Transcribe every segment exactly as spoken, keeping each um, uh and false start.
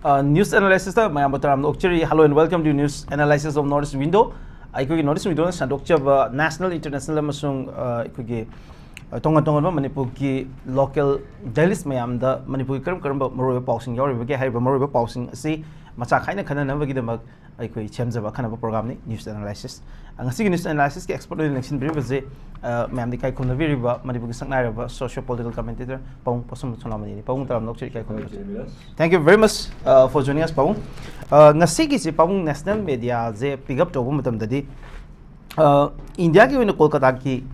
News analysis ꯇ ꯃꯌꯥꯝꯕꯨ ꯇꯔꯥꯝꯅ ꯑꯣꯛꯆꯔꯤ꯫ Hello and welcome to News Analysis of North East Window. ꯑꯩꯈꯣꯏꯒꯤ North East Window ꯅ ꯁꯟꯗꯣꯛꯆꯕ national, international ꯑꯃꯁꯨꯡ ꯑ, ꯑꯩꯈꯣꯏꯒꯤ ꯑ, ꯇꯣꯉꯥꯟ ꯇꯣꯉꯥꯟꯕ ꯃꯅꯤꯄꯨꯔꯒꯤ local dailies ꯃꯌꯥꯝꯗ ꯃꯅꯤꯄꯨꯔꯒꯤ ꯀꯔꯝ ꯀꯔꯝꯕ ꯃꯔꯨꯑꯣꯏꯕ ꯄꯥꯎꯁꯤꯡ ꯌꯥꯎꯔꯤꯕꯒꯦ ꯍꯥꯏꯔꯤꯕ ꯃꯔꯨꯑꯣꯏꯕ ꯄꯥꯎꯁꯤꯡ ꯑꯁꯤ ꯃꯆꯥ ꯈꯥꯏꯅ ꯈꯟꯅꯅꯕꯒꯤꯗꯃꯛ ꯑꯩꯈꯣꯏ ꯁꯦꯝꯖꯕ ꯑꯈꯟꯅꯕ program ꯅꯤ News Analysis꯫ ꯑ, ꯉꯁꯤꯒꯤ News Analysis ꯀꯤ expert ꯑꯣꯏꯅ ꯂꯦꯡꯁꯤꯟꯕꯤꯔꯤꯕꯁꯦ, ꯑ, ꯃꯌꯥꯝꯗ ꯏꯀꯥꯏ ꯈꯨꯝꯅꯕꯤꯔꯤꯕ ꯃꯅꯤꯄꯨꯔꯒꯤ ꯁꯛꯅꯥꯏꯔꯕ socio political commentator ꯄꯥꯕꯨꯡ ꯄꯣꯠꯁꯨꯝ ꯁꯣꯅꯥꯃꯅꯤꯅꯤ꯫ ꯄꯥꯕꯨꯡ ꯇꯔꯥꯝꯅ ꯑꯣꯛꯆꯔꯤ, ꯏꯀꯥꯏ ꯈꯨꯝꯅꯕꯤꯔꯤ꯫ Thank you very much, uh, for joining us, ꯄꯥꯕꯨꯡ꯫ ꯑ, ꯉꯁꯤꯒꯤꯁꯦ ꯄꯥꯕꯨꯡ national media ꯁꯦ pick up ꯇꯧꯕ ꯃꯇꯝꯗꯗꯤ, ꯑ, ꯏꯟꯗꯤꯌꯥꯒꯤ ꯑꯣꯏꯅ ꯀꯣꯜꯀꯇꯥꯒꯤ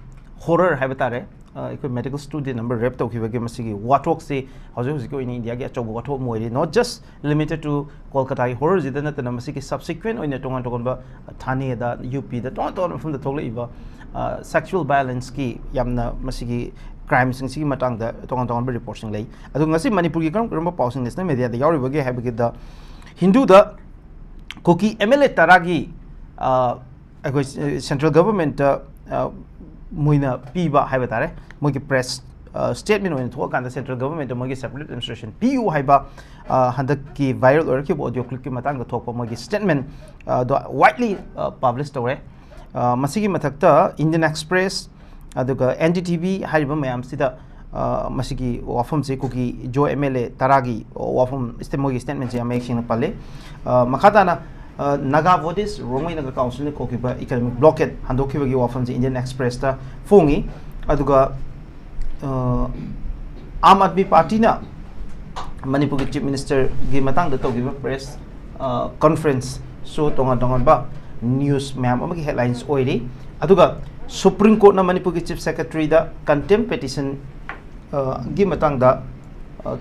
horror ꯍꯥꯏꯕ ꯇꯥꯔꯦ, ꯑ, ꯑꯩꯈꯣꯏ medical student ꯑꯃ rape ꯇꯧꯈꯤꯕꯒꯤ ꯃꯁꯤꯒꯤ ꯋꯥꯊꯣꯛꯁꯤ ꯍꯧꯖꯤꯛ ꯍꯧꯖꯤꯛꯀꯤ ꯑꯣꯏꯅ ꯏꯟꯗꯤꯌꯥꯒꯤ ꯑꯆꯧꯕ ꯋꯥꯊꯣꯛ ꯑꯃ ꯑꯣꯏꯔꯤ꯫ Not just limited to ꯀꯣꯜꯀꯇꯥꯒꯤ horror ꯁꯤꯗ ꯅꯠꯇꯅ ꯃꯁꯤꯒꯤ subsequent ꯑꯣꯏꯅ ꯇꯣꯉꯥꯟ ꯇꯣꯉꯥꯟꯕ ꯊꯥꯅꯦꯗ, ꯌꯨ ꯄꯤꯗ, ꯇꯣꯉꯥꯟ ꯇꯣꯉꯥꯟꯕ ꯃꯐꯝꯗ ꯊꯣꯛꯂꯛꯏꯕ, ꯑ, sexual violence ꯀꯤ ꯌꯥꯝꯅ ꯃꯁꯤꯒꯤ crime ꯁꯤꯡꯁꯤꯒꯤ ꯃꯇꯥꯡꯗ ꯇꯣꯉꯥꯟ ꯇꯣꯉꯥꯟꯕ report ꯁꯤꯡ ꯂꯩ꯫ ꯑꯗꯨ ꯉꯁꯤ ꯃꯅꯤꯄꯨꯔꯒꯤ ꯀꯔꯝ ꯀꯔꯝꯕ ꯄꯥꯎꯁꯤꯡ national media ꯗ ꯌꯥꯎꯔꯤꯕꯒꯦ ꯍꯥꯏꯕꯒꯤꯗ, ꯍꯤꯟꯗꯨꯗ ꯀꯨꯀꯤ M L A ꯇꯔꯥꯒꯤ, ꯑ, ꯑꯩꯈꯣꯏ, ꯑ, central government ꯇ, ꯑ, ꯃꯣꯏꯅ ꯄꯤꯕ ꯍꯥꯏꯕ ꯇꯥꯔꯦ, ꯃꯣꯏꯒꯤ press, ꯑ, statement ꯑꯣꯏꯅ ꯊꯣꯛꯑꯀꯥꯟꯗ central government ꯇ ꯃꯣꯏꯒꯤ separate administration ꯄꯤꯌꯨ ꯍꯥꯏꯕ, ꯑ, ꯍꯟꯗꯛꯀꯤ viral ꯑꯣꯏꯔꯛꯈꯤꯕ audio clip ꯀꯤ ꯃꯇꯥꯡꯗ ꯊꯣꯛꯄ ꯃꯣꯏꯒꯤ statement, ꯑ, ꯗꯣ widely, ꯑ, publish ꯇꯧꯔꯦ꯫ ꯑ, ꯃꯁꯤꯒꯤ ꯃꯊꯛꯇ Indian Express, ꯑꯗꯨꯒ N D T V ꯍꯥꯏꯔꯤꯕ ꯃꯌꯥꯝꯁꯤꯗ, ꯑ, ꯃꯁꯤꯒꯤ ꯋꯥꯐꯝꯁꯦ ꯀꯨꯀꯤ ꯖꯣ M L A ꯇꯔꯥꯒꯤ ꯋꯥꯐꯝ ꯁꯤꯗ ꯃꯣꯏꯒꯤ statement ꯁꯦ ꯌꯥꯝ ꯃꯌꯦꯛ ꯁꯦꯡꯅ ꯄꯜꯂꯤ꯫ ꯑ, ꯃꯈꯥ ꯇꯥꯅ, ꯑ, Naga Buddhist Rongmei Naga Council ꯅ ꯀꯧꯈꯤꯕ economic blockade ꯍꯟꯗꯣꯛꯈꯤꯕꯒꯤ ꯋꯥꯐꯝꯁꯦ Indian Express ꯇ ꯐꯣꯡꯉꯤ꯫ ꯑꯗꯨꯒ, ꯑ, Aam Aadmi Party ꯅ ꯃꯅꯤꯄꯨꯔꯒꯤ Chief Minister ꯒꯤ ꯃꯇꯥꯡꯗ ꯇꯧꯈꯤꯕ press, ꯑ, conference ꯁꯨ ꯇꯣꯉꯥꯟ ꯇꯣꯉꯥꯟꯕ news ꯃꯌꯥꯝ ꯑꯃꯒꯤ headlines ꯑꯣꯏꯔꯤ꯫ ꯑꯗꯨꯒ Supreme Court ꯅ ꯃꯅꯤꯄꯨꯔꯒꯤ Chief Secretary ꯗ contempt petition, ꯑ, ꯒꯤ ꯃꯇꯥꯡꯗ, ꯑ,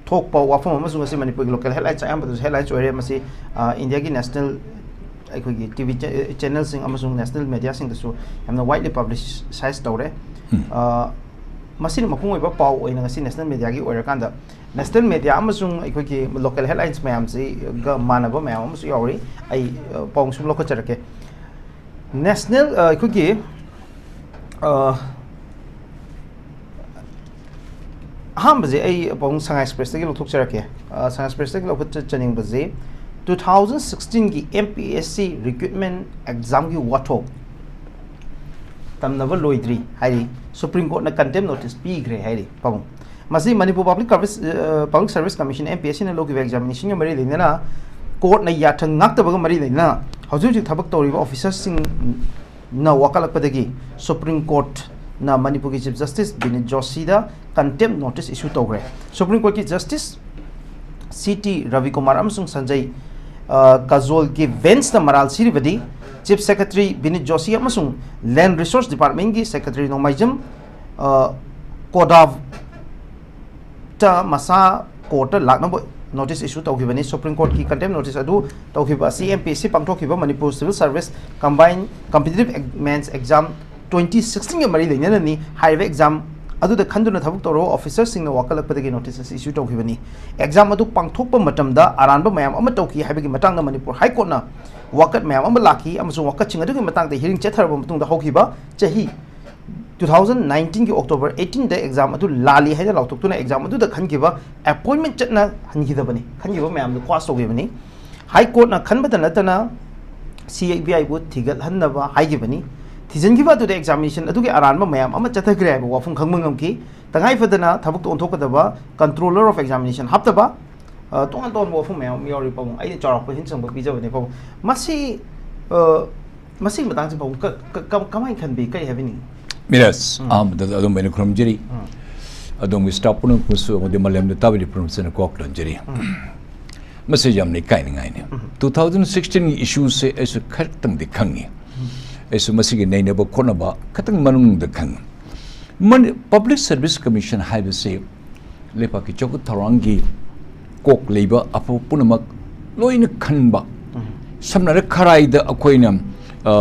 ꯊꯣꯛꯄ ꯋꯥꯐꯝ ꯑꯃꯁꯨ ꯉꯁꯤ ꯃꯅꯤꯄꯨꯔꯒꯤ local headlines ꯑꯌꯥꯝꯕꯗꯁꯨ headlines ꯑꯣꯏꯔꯦ꯫ ꯃꯁꯤ, ꯑ, ꯏꯟꯗꯤꯌꯥꯒꯤ national ꯑꯩꯈꯣꯏꯒꯤ T V cha-, channel ꯁꯤꯡ ꯑꯃꯁꯨꯡ national media ꯁꯤꯡꯗꯁꯨ ꯌꯥꯝꯅ widely publicize ꯇꯧꯔꯦ꯫ ꯑ, ꯃꯁꯤꯅ ꯃꯄꯨꯡ ꯑꯣꯏꯕ ꯄꯥꯎ ꯑꯣꯏꯅ ꯉꯁꯤ national media ꯒꯤ ꯑꯣꯏꯔꯀꯥꯟꯗ, national media ꯑꯃꯁꯨꯡ ꯑꯩꯈꯣꯏꯒꯤ local headlines ꯃꯌꯥꯝꯁꯤꯒ ꯃꯥꯟꯅꯕ ꯃꯌꯥꯝ ꯑꯃꯁꯨ ꯌꯥꯎꯔꯤ꯫ ꯑꯩ, ꯑ, ꯄꯥꯎ ꯁꯨꯝ ꯂꯧꯈꯠꯆꯔꯛꯀꯦ꯫ National, ꯑ, ꯑꯩꯈꯣꯏꯒꯤ, ꯑ, ꯑꯍꯥꯟꯕꯁꯦ ꯑꯩ ꯄꯥꯕꯨꯡ ꯁꯉꯥꯏ ꯑꯦꯛꯁꯄ꯭ꯔꯦꯁꯇꯒꯤ ꯂꯧꯊꯣꯛꯆꯔꯛꯀꯦ꯫ ꯑ, ꯁꯉꯥꯏ ꯑꯦꯛꯁꯄ꯭ꯔꯦꯁꯇꯒꯤ ꯂꯧꯈꯠꯆꯅꯤꯡꯕꯁꯦ, two thousand sixteen-ꯒꯤ M P S C recruitment exam-ꯒꯤ ꯋꯥꯊꯣꯛ ꯇꯝꯅꯕ ꯂꯣꯏꯗ꯭ꯔꯤ ꯍꯥꯏꯔꯤ, ꯁꯨꯄ꯭ꯔꯤꯝ ꯀꯣꯔꯠꯅ contempt notice ꯄꯤꯈ꯭ꯔꯦ ꯍꯥꯏꯔꯤ ꯄꯥꯕꯨꯡ꯫ ꯃꯁꯤ ꯃꯅꯤꯄꯨꯔ ꯄꯕ꯭ꯂꯤꯛ ꯁꯔꯚꯤꯁ, ꯑ, public service commission, M P S C-ꯅ ꯂꯧꯈꯤꯕ examination-ꯒ ꯃꯔꯤ ꯂꯩꯅꯅ ꯀꯣꯔꯠꯅ ꯌꯥꯊꯪ ꯉꯥꯛꯇꯕꯒ ꯃꯔꯤ ꯂꯩꯅꯅ ꯍꯧꯖꯤꯛ ꯍꯧꯖꯤꯛ ꯊꯕꯛ ꯇꯧꯔꯤꯕ ꯑꯣꯐꯤꯁꯔꯁꯤꯡ ꯅ ꯋꯥꯀꯠꯂꯛꯄꯗꯒꯤ ꯁꯨꯄ꯭ꯔꯤꯝ ꯀꯣꯔꯠꯅ ꯃꯅꯤꯄꯨꯔꯒꯤ ꯆꯤꯐ ꯖꯁꯇꯤꯁ ꯕꯤꯅꯤꯠ ꯖꯣꯁꯤꯗ contempt notice issue ꯇꯧꯈ꯭ꯔꯦ꯫ ꯁꯨꯄ꯭ꯔꯤꯝ ꯀꯣꯔꯠꯀꯤ ꯖꯁꯇꯤꯁ C T ꯔꯕꯤꯀꯨꯃꯥꯔ ꯑꯃꯁꯨꯡ ꯁꯟꯖꯌ, ꯑ, ꯀꯖꯣꯜꯒꯤ ꯕꯦꯟꯁꯅ ꯃꯔꯥꯜ ꯁꯤꯔꯤꯕꯗꯤ ꯆꯤꯐ ꯁꯦꯀ꯭ꯔꯦꯇꯔꯤ ꯕꯤꯅꯤꯠ ꯖꯣꯁꯤ ꯑꯃꯁꯨꯡ ꯂꯦꯟ ꯔꯤꯁꯣꯔꯁ ꯗꯤꯄꯥꯔꯠꯃꯦꯟꯒꯤ ꯁꯦꯀ꯭ꯔꯦꯇꯔꯤ ꯅꯣꯡꯃꯥꯏꯖꯝ, ꯑ, ꯀꯣꯗꯥꯕ ꯇ ꯃꯁꯥ ꯀꯣꯔꯠꯇ ꯂꯥꯛꯅꯕ ꯅꯣꯇꯤꯁ ꯏꯁꯨ ꯇꯧꯈꯤꯕꯅꯤ꯫ ꯁꯨꯄ꯭ꯔꯤꯝ ꯀꯣꯔꯠꯀꯤ contempt notice ꯑꯗꯨ ꯇꯧꯈꯤꯕ ꯑꯁꯤ M P S C ꯄꯥꯡꯊꯣꯛꯈꯤꯕ Manipur civil service combine competitive mains exam twenty sixteen-ꯒ ꯃꯔꯤ ꯂꯩꯅꯅꯅꯤ꯫ ꯍꯥꯏꯔꯤꯕ ꯑꯦꯛꯖꯥꯝ ꯑꯗꯨꯗ ꯈꯟꯗꯨꯅ ꯊꯕꯛ ꯇꯧꯔꯕ ꯑꯣꯐꯤꯁꯔꯁꯤꯡꯅ ꯋꯥꯀꯠꯂꯛꯄꯗꯒꯤ ꯅꯣꯇꯤꯁ ꯑꯁꯤ ꯏꯁꯨ ꯇꯧꯈꯤꯕꯅꯤ꯫ ꯑꯦꯛꯖꯥꯝ ꯑꯗꯨ ꯄꯥꯡꯊꯣꯛꯄ ꯃꯇꯝꯗ ꯑꯔꯥꯟꯕ ꯃꯌꯥꯝ ꯑꯃ ꯇꯧꯈꯤ ꯍꯥꯏꯕꯒꯤ ꯃꯇꯥꯡꯗ ꯃꯅꯤꯄꯨꯔ ꯍꯥꯏ ꯀꯣꯔꯠꯅ ꯋꯥꯀꯠ ꯃꯌꯥꯝ ꯑꯃ ꯂꯥꯛꯈꯤ ꯑꯃꯁꯨꯡ ꯋꯥꯀꯠꯁꯤꯡ ꯑꯗꯨꯒꯤ ꯃꯇꯥꯡꯗ ꯍꯤꯌꯔꯤꯡ ꯆꯠꯊꯔꯕ ꯃꯇꯨꯡꯗ ꯍꯧꯈꯤꯕ ꯆꯍꯤ two thousand nineteen-ꯒꯤ October eighteen-ꯗ ꯑꯦꯛꯖꯥꯝ ꯑꯗꯨ ꯂꯥꯜꯂꯤ ꯍꯥꯏꯅ ꯂꯥꯎꯊꯣꯛꯇꯨꯅ ꯑꯦꯛꯖꯥꯝ ꯑꯗꯨꯗ ꯈꯟꯈꯤꯕ ꯑꯦꯄꯣꯏꯟꯃꯦꯟ ꯆꯠꯅꯍꯟꯈꯤꯗꯕꯅꯤ꯫ ꯈꯟꯈꯤꯕ ꯃꯌꯥꯝꯗꯨ ꯀ꯭ꯋꯥꯁ ꯇꯧꯈꯤꯕꯅꯤ꯫ ꯍꯥꯏ ꯀꯣꯔꯠꯅ ꯈꯟꯕꯇ ꯅꯠꯇꯅ C B I-ꯕꯨ ꯊꯤꯒꯠꯍꯟꯅꯕ ꯍꯥꯏꯈꯤꯕꯅꯤ꯫ ꯊꯤꯖꯤꯟꯈꯤꯕ ꯑꯗꯨꯗ ꯑꯦꯛꯖꯥꯃꯤꯅꯦꯁꯟ ꯑꯗꯨꯒꯤ ꯑꯔꯥꯟꯕ ꯃꯌꯥꯝ ꯑꯃ ꯆꯠꯊꯈ꯭ꯔꯦ ꯍꯥꯏꯕ ꯋꯥꯐꯝ ꯈꯪꯕ ꯉꯝꯈꯤ꯫ ꯇꯉꯥꯏ ꯐꯗꯅ ꯊꯕꯛꯇ ꯑꯣꯟꯊꯣꯛꯀꯗꯕ Controller of Examination ꯍꯥꯞꯇꯕ, ꯑ, ꯇꯣꯉꯥꯟ ꯇꯣꯉꯥꯟꯕ ꯋꯥꯐꯝ ꯃꯌꯥꯝ ꯑꯃ ꯌꯥꯎꯔꯤ ꯄꯥꯕꯨꯡ꯫ ꯑꯩꯅ ꯆꯥꯎꯔꯥꯛꯄ ꯍꯤꯟꯁ ꯑꯃꯈꯛ ꯄꯤꯖꯕꯅꯦ ꯄꯥꯕꯨꯡ꯫ ꯃꯁꯤ, ꯑ, ꯃꯁꯤꯒꯤ ꯃꯇꯥꯡꯁꯤ ꯄꯥꯕꯨꯡ ꯀ-, ꯀ-, ꯀ-, ꯀꯃꯥꯏꯅ ꯈꯟꯕꯤ? ꯀꯔꯤ ꯍꯥꯏꯕꯤꯅꯤꯡꯉꯤ? ꯃꯤꯔꯥꯖ, ꯎꯝ꯫ ꯑꯍꯥꯟꯕꯗ ꯑꯗꯣꯝꯕꯨ ꯑꯩꯅ ꯈꯨꯔꯨꯝꯖꯔꯤ꯫ ꯎꯝ꯫ ꯑꯗꯣꯝꯒꯤ staff ꯄꯨꯝꯅꯃꯛꯄꯨꯁꯨ ꯑꯃꯗꯤ ꯃꯥꯂꯦꯝꯗ ꯇꯥꯕꯤꯔꯤꯕ ꯄꯨꯝꯅꯃꯛꯁꯤꯅ ꯀ꯭ꯋꯥꯛ ꯂꯣꯟꯖꯔꯤ꯫ ꯎꯝ꯫ ꯃꯁꯤ ꯌꯥꯝꯅ ꯏꯀꯥꯏꯅꯤꯡꯉꯥꯏꯅꯤ꯫ ꯎꯝ꯫ Two thousand sixteen-ꯒꯤ issue-ꯁꯦ ꯑꯩꯁꯨ ꯈꯔꯇꯪꯗꯤ ꯈꯪꯉꯤ꯫ ꯎꯝ꯫ ꯑꯩꯁꯨ ꯃꯁꯤꯒꯤ ꯅꯩꯅꯕ ꯈꯣꯠꯅꯕ ꯈꯤꯇꯪ ꯃꯅꯨꯡꯗ ꯈꯪꯉꯤ꯫ ꯃꯅꯤ-, Public Service Commission ꯍꯥꯏꯕꯁꯤ ꯂꯩꯕꯥꯛꯀꯤ ꯆꯥꯎꯈꯠ ꯊꯧꯔꯥꯡꯒꯤ ꯀꯣꯛ ꯂꯩꯕ ꯑꯐꯕ ꯄꯨꯝꯅꯃꯛ ꯂꯣꯏꯅ ꯈꯟꯕ꯫ ꯎꯝ꯫ ꯁꯝꯅ ꯍꯥꯏꯔꯕꯗ ꯈꯔꯥꯏꯗ ꯑꯩꯈꯣꯏꯅ, ꯑ,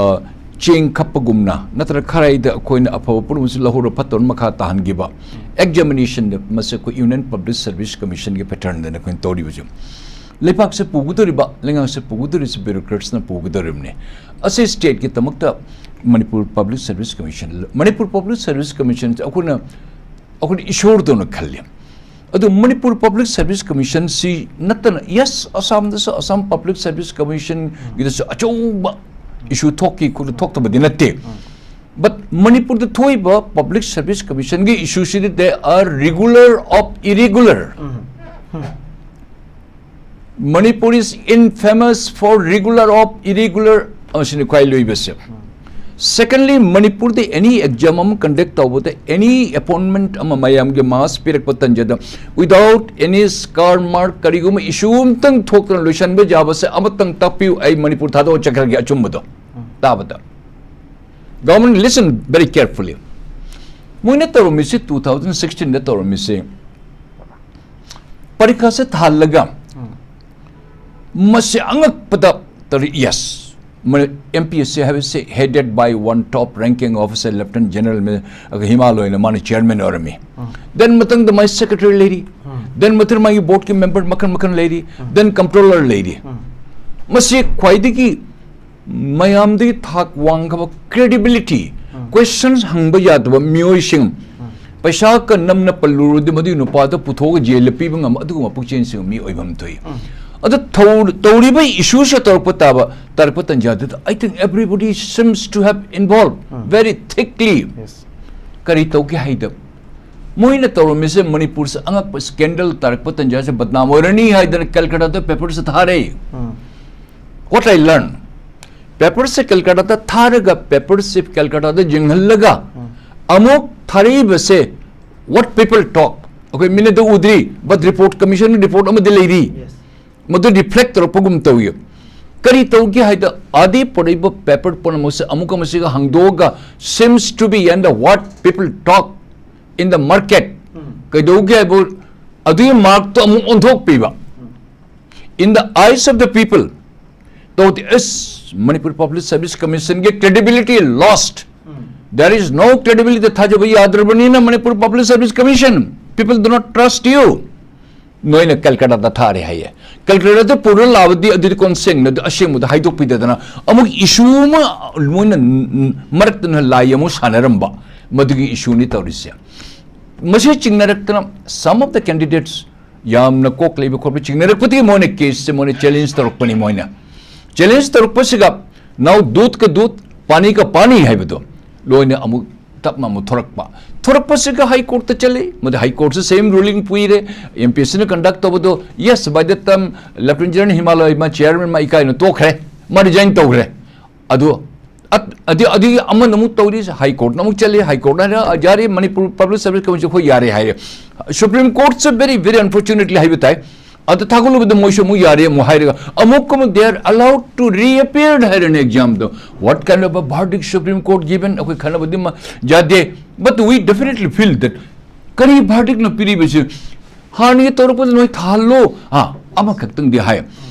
ꯆꯦꯡ ꯈꯞꯄꯒꯨꯝꯅ ꯅꯠꯇ꯭ꯔꯒ ꯈꯔꯥꯏꯗ ꯑꯩꯈꯣꯏꯅ ꯑꯐꯕ ꯄꯨꯝꯅꯃꯛꯁꯨ ꯂꯧꯍꯧꯔ ꯐꯠꯇꯕ ꯃꯈꯥ ꯇꯥꯍꯟꯈꯤꯕ꯫ ꯎꯝ꯫ Examination-ꯗ ꯃꯁꯤ ꯑꯩꯈꯣꯏ Union Public Service Commission-ꯒꯤ pattern-ꯗꯅ ꯑꯩꯈꯣꯏꯅ ꯇꯧꯔꯤꯕꯁꯦ꯫ ꯂꯩꯕꯥꯛꯁꯦ ꯄꯨꯒꯗꯧꯔꯤꯕ, ꯂꯩꯉꯥꯛꯁꯦ ꯄꯨꯒꯗꯧꯔꯤꯁꯦ bureaucrats-ꯅ ꯄꯨꯒꯗꯧꯔꯤꯕꯅꯤ꯫ ꯑꯁꯤ state-ꯀꯤꯗꯃꯛꯇ Manipur Public Service Commission, Manipur Public Service Commission ꯑꯩꯈꯣꯏꯅ ꯑꯩꯈꯣꯏꯅ ꯏꯁꯣꯔꯗꯧꯅ ꯈꯜꯂꯤ꯫ ꯑꯗꯨ ꯃꯅꯤꯄꯨꯔ ꯄꯕ꯭ꯂꯤꯛ ꯁꯔꯚꯤꯁ ꯀꯃꯤꯁꯟꯁꯤ ꯅꯠꯇꯅ, ꯌꯦꯁ, ꯑꯁꯥꯝꯗꯁꯨ ꯑꯁꯥꯝ ꯄꯕ꯭ꯂꯤꯛ ꯁꯔꯚꯤꯁ ꯀꯃꯤꯁꯟꯒꯤꯗꯁꯨ ꯑꯆꯧꯕ ꯏꯁꯨ ꯊꯣꯛꯈꯤ, ꯈꯨꯗ ꯊꯣꯛꯇꯕꯗꯤ ꯅꯠꯇꯦ꯫ ꯕꯠ ꯃꯅꯤꯄꯨꯔꯗ ꯊꯣꯛꯏꯕ ꯄꯕ꯭ꯂꯤꯛ ꯁꯔꯚꯤꯁ ꯀꯃꯤꯁꯟꯒꯤ ꯏꯁꯨꯁꯤꯗꯤ they are regular of irregular. Manipur is infamous for regular of irregular. ꯑꯁꯤꯅꯤ ꯈ꯭ꯋꯥꯏ ꯂꯣꯏꯕꯁꯦ꯫ ꯁꯦꯀꯦꯟꯂꯤ, ꯃꯅꯤꯄꯨꯔꯗ ꯑꯦꯅꯤ ꯑꯦꯛꯖꯥꯝ ꯑꯃ ꯀꯟꯗꯛ ꯇꯧꯕꯗ, ꯑꯦꯅꯤ ꯑꯦꯄꯣꯏꯟꯃꯦꯟꯠ ꯑꯃ ꯃꯌꯥꯝꯒꯤ ꯃꯥꯁ ꯄꯤꯔꯛꯄ ꯇꯟꯖꯥꯗ, without any scar mark, ꯀꯔꯤꯒꯨꯝꯕ ꯏꯁꯨ ꯑꯃꯇꯪ ꯊꯣꯛꯇꯅ ꯂꯣꯏꯁꯤꯟꯕ ꯌꯥꯕꯁꯦ ꯑꯃꯇꯪ ꯇꯥꯛꯄꯤꯌꯨ, ꯑꯩ ꯃꯅꯤꯄꯨꯔ ꯊꯥꯗꯣꯛꯑ ꯆꯠꯈ꯭ꯔꯒꯦ ꯑꯆꯨꯝꯕꯗꯣ ꯇꯥꯕꯗ꯫ Government, listen very carefully. ꯃꯣꯏꯅ ꯇꯧꯔꯝꯃꯤꯁꯤ, ꯇꯨ ꯊꯥꯎꯖꯟ ꯁꯤꯛꯁꯇꯤꯟꯗ ꯇꯧꯔꯝꯃꯤꯁꯤ, ꯄꯔꯤꯈꯥꯁꯦ ꯊꯥꯍꯜꯂꯒ ꯃꯁꯤ ꯑꯉꯛꯄꯗ ꯇꯧꯔꯤ꯫ Yes, M P S C ꯍꯥꯏꯕꯁꯤ headed by one top ranking officer, Lieutenant General ꯃꯤ-, ꯑꯗꯨꯒ ꯍꯤꯃꯥꯂꯣꯏꯅ ꯃꯥꯅ ꯆꯤꯌꯔꯃꯦꯟ ꯑꯣꯏꯔꯝꯃꯤ꯫ ꯗꯦꯟ ꯃꯊꯪꯗ ꯃꯥꯒꯤ ꯁꯦꯀ꯭ꯔꯦꯇꯔꯤ ꯂꯩꯔꯤ, ꯗꯦꯟ ꯃꯊꯪ ꯃꯥꯒꯤ ꯕꯣꯔꯗꯀꯤ ꯃꯦꯝꯕꯔ ꯃꯈꯜ ꯃꯈꯜ ꯂꯩꯔꯤ, ꯗꯦꯟ ꯀꯝꯄ꯭ꯔꯣꯂꯔ ꯂꯩꯔꯤ꯫ ꯃꯁꯤ ꯈ꯭ꯋꯥꯏꯗꯒꯤ ꯃꯌꯥꯝꯗꯒꯤ ꯊꯥꯛ ꯋꯥꯡꯈ꯭ꯔꯕ ꯀ꯭ꯔꯦꯗꯤꯕꯤꯂꯤꯇꯤ, ꯀ꯭ꯋꯦꯁꯟꯁ ꯍꯪꯕ ꯌꯥꯗꯕ ꯃꯤꯑꯣꯏꯁꯤꯡ, ꯄꯩꯁꯥ ꯀꯟꯅꯝꯅ ꯄꯜꯂꯨꯔꯗꯤ ꯃꯗꯨꯒꯤ ꯅꯨꯄꯥꯗ ꯄꯨꯊꯣꯛꯑꯒ ꯖꯦꯜꯗ ꯄꯤꯕ ꯉꯝꯕ ꯑꯗꯨꯒꯨꯝꯕ ꯄꯨꯛꯆꯦꯜꯁꯤꯡ ꯃꯤ ꯑꯣꯏꯐꯝ ꯊꯣꯛꯏ꯫ ꯑꯗ ꯊꯧ-, ꯇꯧꯔꯤꯕ ꯏꯁꯨꯁꯦ ꯇꯧꯔꯛꯄ ꯇꯥꯕ, ꯇꯥꯔꯛꯄ ꯇꯟꯖꯥꯗꯨꯗ, I think everybody seems to have involved very thickly. ꯀꯔꯤ ꯇꯧꯒꯦ ꯍꯥꯏꯗ, ꯃꯣꯏꯅ ꯇꯧꯔꯝꯃꯤꯁꯦ, ꯃꯅꯤꯄꯨꯔꯁꯦ ꯑꯉꯛꯄ ꯁ꯭ꯀꯦꯟꯗꯜ ꯇꯥꯔꯛꯄ ꯇꯟꯖꯥꯁꯦ, ꯕꯗꯅꯥꯝ ꯑꯣꯏꯔꯅꯤ ꯍꯥꯏꯗꯅ ꯀꯜꯀꯇꯥꯗ ꯄꯦꯄꯔꯁꯦ ꯊꯥꯔꯦ꯫ What I learn, ꯄꯦꯄꯔꯁꯦ ꯀꯜꯀꯇꯥꯗ ꯊꯥꯔꯒ, ꯄꯦꯄꯔꯁꯦ ꯀꯜꯀꯇꯥꯗ ꯌꯦꯡꯍꯜꯂꯒ, ꯑꯃꯨꯛ ꯊꯥꯔꯛꯏꯕꯁꯦ, what people talk, ꯑꯩꯈꯣꯏ ꯃꯤꯠꯅꯗꯤ ꯎꯗ꯭ꯔꯤ, but report, ꯀꯃꯤꯁꯟ ꯔꯤꯄꯣꯔꯠ ꯑꯃꯗꯤ ꯂꯩꯔꯤ꯫ ꯃꯗꯨ ꯔꯤꯐ꯭ꯂꯦꯛ ꯇꯧꯔꯛꯄꯒꯨꯝ ꯇꯧꯏ꯫ ꯀꯔꯤ ꯇꯧꯒꯦ ꯍꯥꯏꯗ, ꯑꯥꯗꯤ ꯄꯨꯔꯛꯏꯕ ꯄꯦꯄꯔ ꯄꯨꯝꯅꯃꯛꯁꯦ ꯑꯃꯨꯛꯀ ꯃꯁꯤꯒ ꯍꯥꯡꯗꯣꯛꯑꯒ, seems to be and what people talk in the market, ꯀꯩꯗꯧꯒꯦ ꯍꯥꯏꯕ, ꯑꯗꯨꯒꯤ ꯃꯥꯔꯛꯇꯣ ꯑꯃꯨꯛ ꯑꯣꯟꯊꯣꯛꯄꯤꯕ꯫ In the eyes of the people, ꯇꯧꯗꯦ꯫ ꯑꯁ, ꯃꯅꯤꯄꯨꯔ ꯄꯕ꯭ꯂꯤꯛ ꯁꯔꯚꯤꯁ ꯀꯃꯤꯁꯟꯒꯤ credibility lost. There is no credibility. ꯊꯥꯖꯕ ꯌꯥꯗ꯭ꯔꯕꯅꯤꯅ Manipur public service commission, people do not trust you. ꯅꯣꯏꯅ ꯀꯜꯀꯇꯥꯗ ꯊꯥꯔꯦ ꯍꯥꯏꯌꯦ꯫ ꯀꯜꯀꯇꯥꯗ ꯄꯨꯔ ꯂꯥꯛꯑꯕꯗꯤ ꯑꯗꯨꯗꯤ ꯀꯣꯟ ꯁꯦꯡꯅ ꯑꯁꯦꯡꯕꯗ ꯍꯥꯏꯗꯣꯛꯄꯤꯗꯗꯅ ꯑꯃꯨꯛ ꯏꯁꯨ ꯑꯃ ꯃꯣꯏꯅ ꯃꯔꯛꯇꯅ ꯂꯥꯏ ꯑꯃꯨꯛ ꯁꯥꯟꯅꯔꯝꯕ, ꯃꯗꯨꯒꯤ ꯏꯁꯨꯅꯤ ꯇꯧꯔꯤꯁꯦ꯫ ꯃꯁꯤ ꯆꯤꯡꯅꯔꯛꯇꯅ, some of the candidates ꯌꯥꯝꯅ ꯀꯣꯛ ꯂꯩꯕ ꯈꯣꯠꯄ ꯆꯤꯡꯅꯔꯛꯄꯗꯒꯤ ꯃꯣꯏꯅ case ꯁꯦ ꯃꯣꯏꯅ challenge ꯇꯧꯔꯛꯄꯅꯤ꯫ ꯃꯣꯏꯅ challenge ꯇꯧꯔꯛꯄꯁꯤꯒ now दूध का दूध पानी का पानी ꯍꯥꯏꯕꯗꯣ ꯂꯣꯏꯅ ꯑꯃꯨꯛ ꯇꯞꯅ ꯑꯃꯨꯛ ꯊꯣꯔꯛꯄ꯫ ꯊꯣꯔꯛꯄꯁꯤꯒ High Court ꯇ ꯆꯠꯂꯤ꯫ ꯃꯗꯨ High Court ꯁꯨ same ruling ꯄꯤꯔꯦ꯫ MPSC ꯅ conduct ꯇꯧꯕꯗꯣ, yes, by that time Lieutenant General ꯍꯤꯃꯥꯂꯣꯏ ꯃꯥ chairman ꯃꯥ ꯏꯀꯥꯏꯅ ꯇꯣꯛꯈ꯭ꯔꯦ, ꯃꯥ resign ꯇꯧꯈ꯭ꯔꯦ꯫ ꯑꯗꯨ ꯑꯠ-, ꯑꯗꯨ, ꯑꯗꯨꯒꯤ ꯑꯃꯅ ꯑꯃꯨꯛ ꯇꯧꯔꯤ, High Court ꯅ ꯑꯃꯨꯛ ꯆꯠꯂꯤ, High Court ꯅ ꯍꯥꯏꯔ, "ꯌꯥꯔꯦ, ꯃꯅꯤꯄꯨꯔ Public Service Commission ꯑꯩꯈꯣꯏ ꯌꯥꯔꯦ" ꯍꯥꯏꯔꯦ꯫ Supreme Court ꯁꯨ very, very unfortunately ꯍꯥꯏꯕ ꯇꯥꯏ꯫ ꯑꯗꯨ ꯊꯥꯒꯠꯂꯨꯕꯗ ꯃꯣꯏꯁꯨ ꯑꯃꯨꯛ ꯌꯥꯔꯦ ꯑꯃꯨꯛ ꯍꯥꯏꯔꯒ, ꯑꯃꯨꯛ ꯑꯃꯨꯛ they are allowed to reappear ꯍꯥꯏꯔꯅꯤ exam ꯗꯣ꯫ What kind of a verdict Supreme Court given? ꯑꯩꯈꯣꯏ ꯈꯟꯅꯕꯗꯤ ꯃ-, ꯌꯥꯗꯦ꯫ But we definitely feel that ꯀꯔꯤ verdict ꯅꯣ ꯄꯤꯔꯤꯕꯁꯤ? ꯍꯥꯟꯅꯒꯤ ꯇꯧꯔꯛꯄꯗ ꯅꯣꯏ ꯊꯥꯍꯜꯂꯣ꯫ ꯑꯥ, ꯑꯃꯈꯛꯇꯪꯗꯤ ꯍꯥꯏ꯫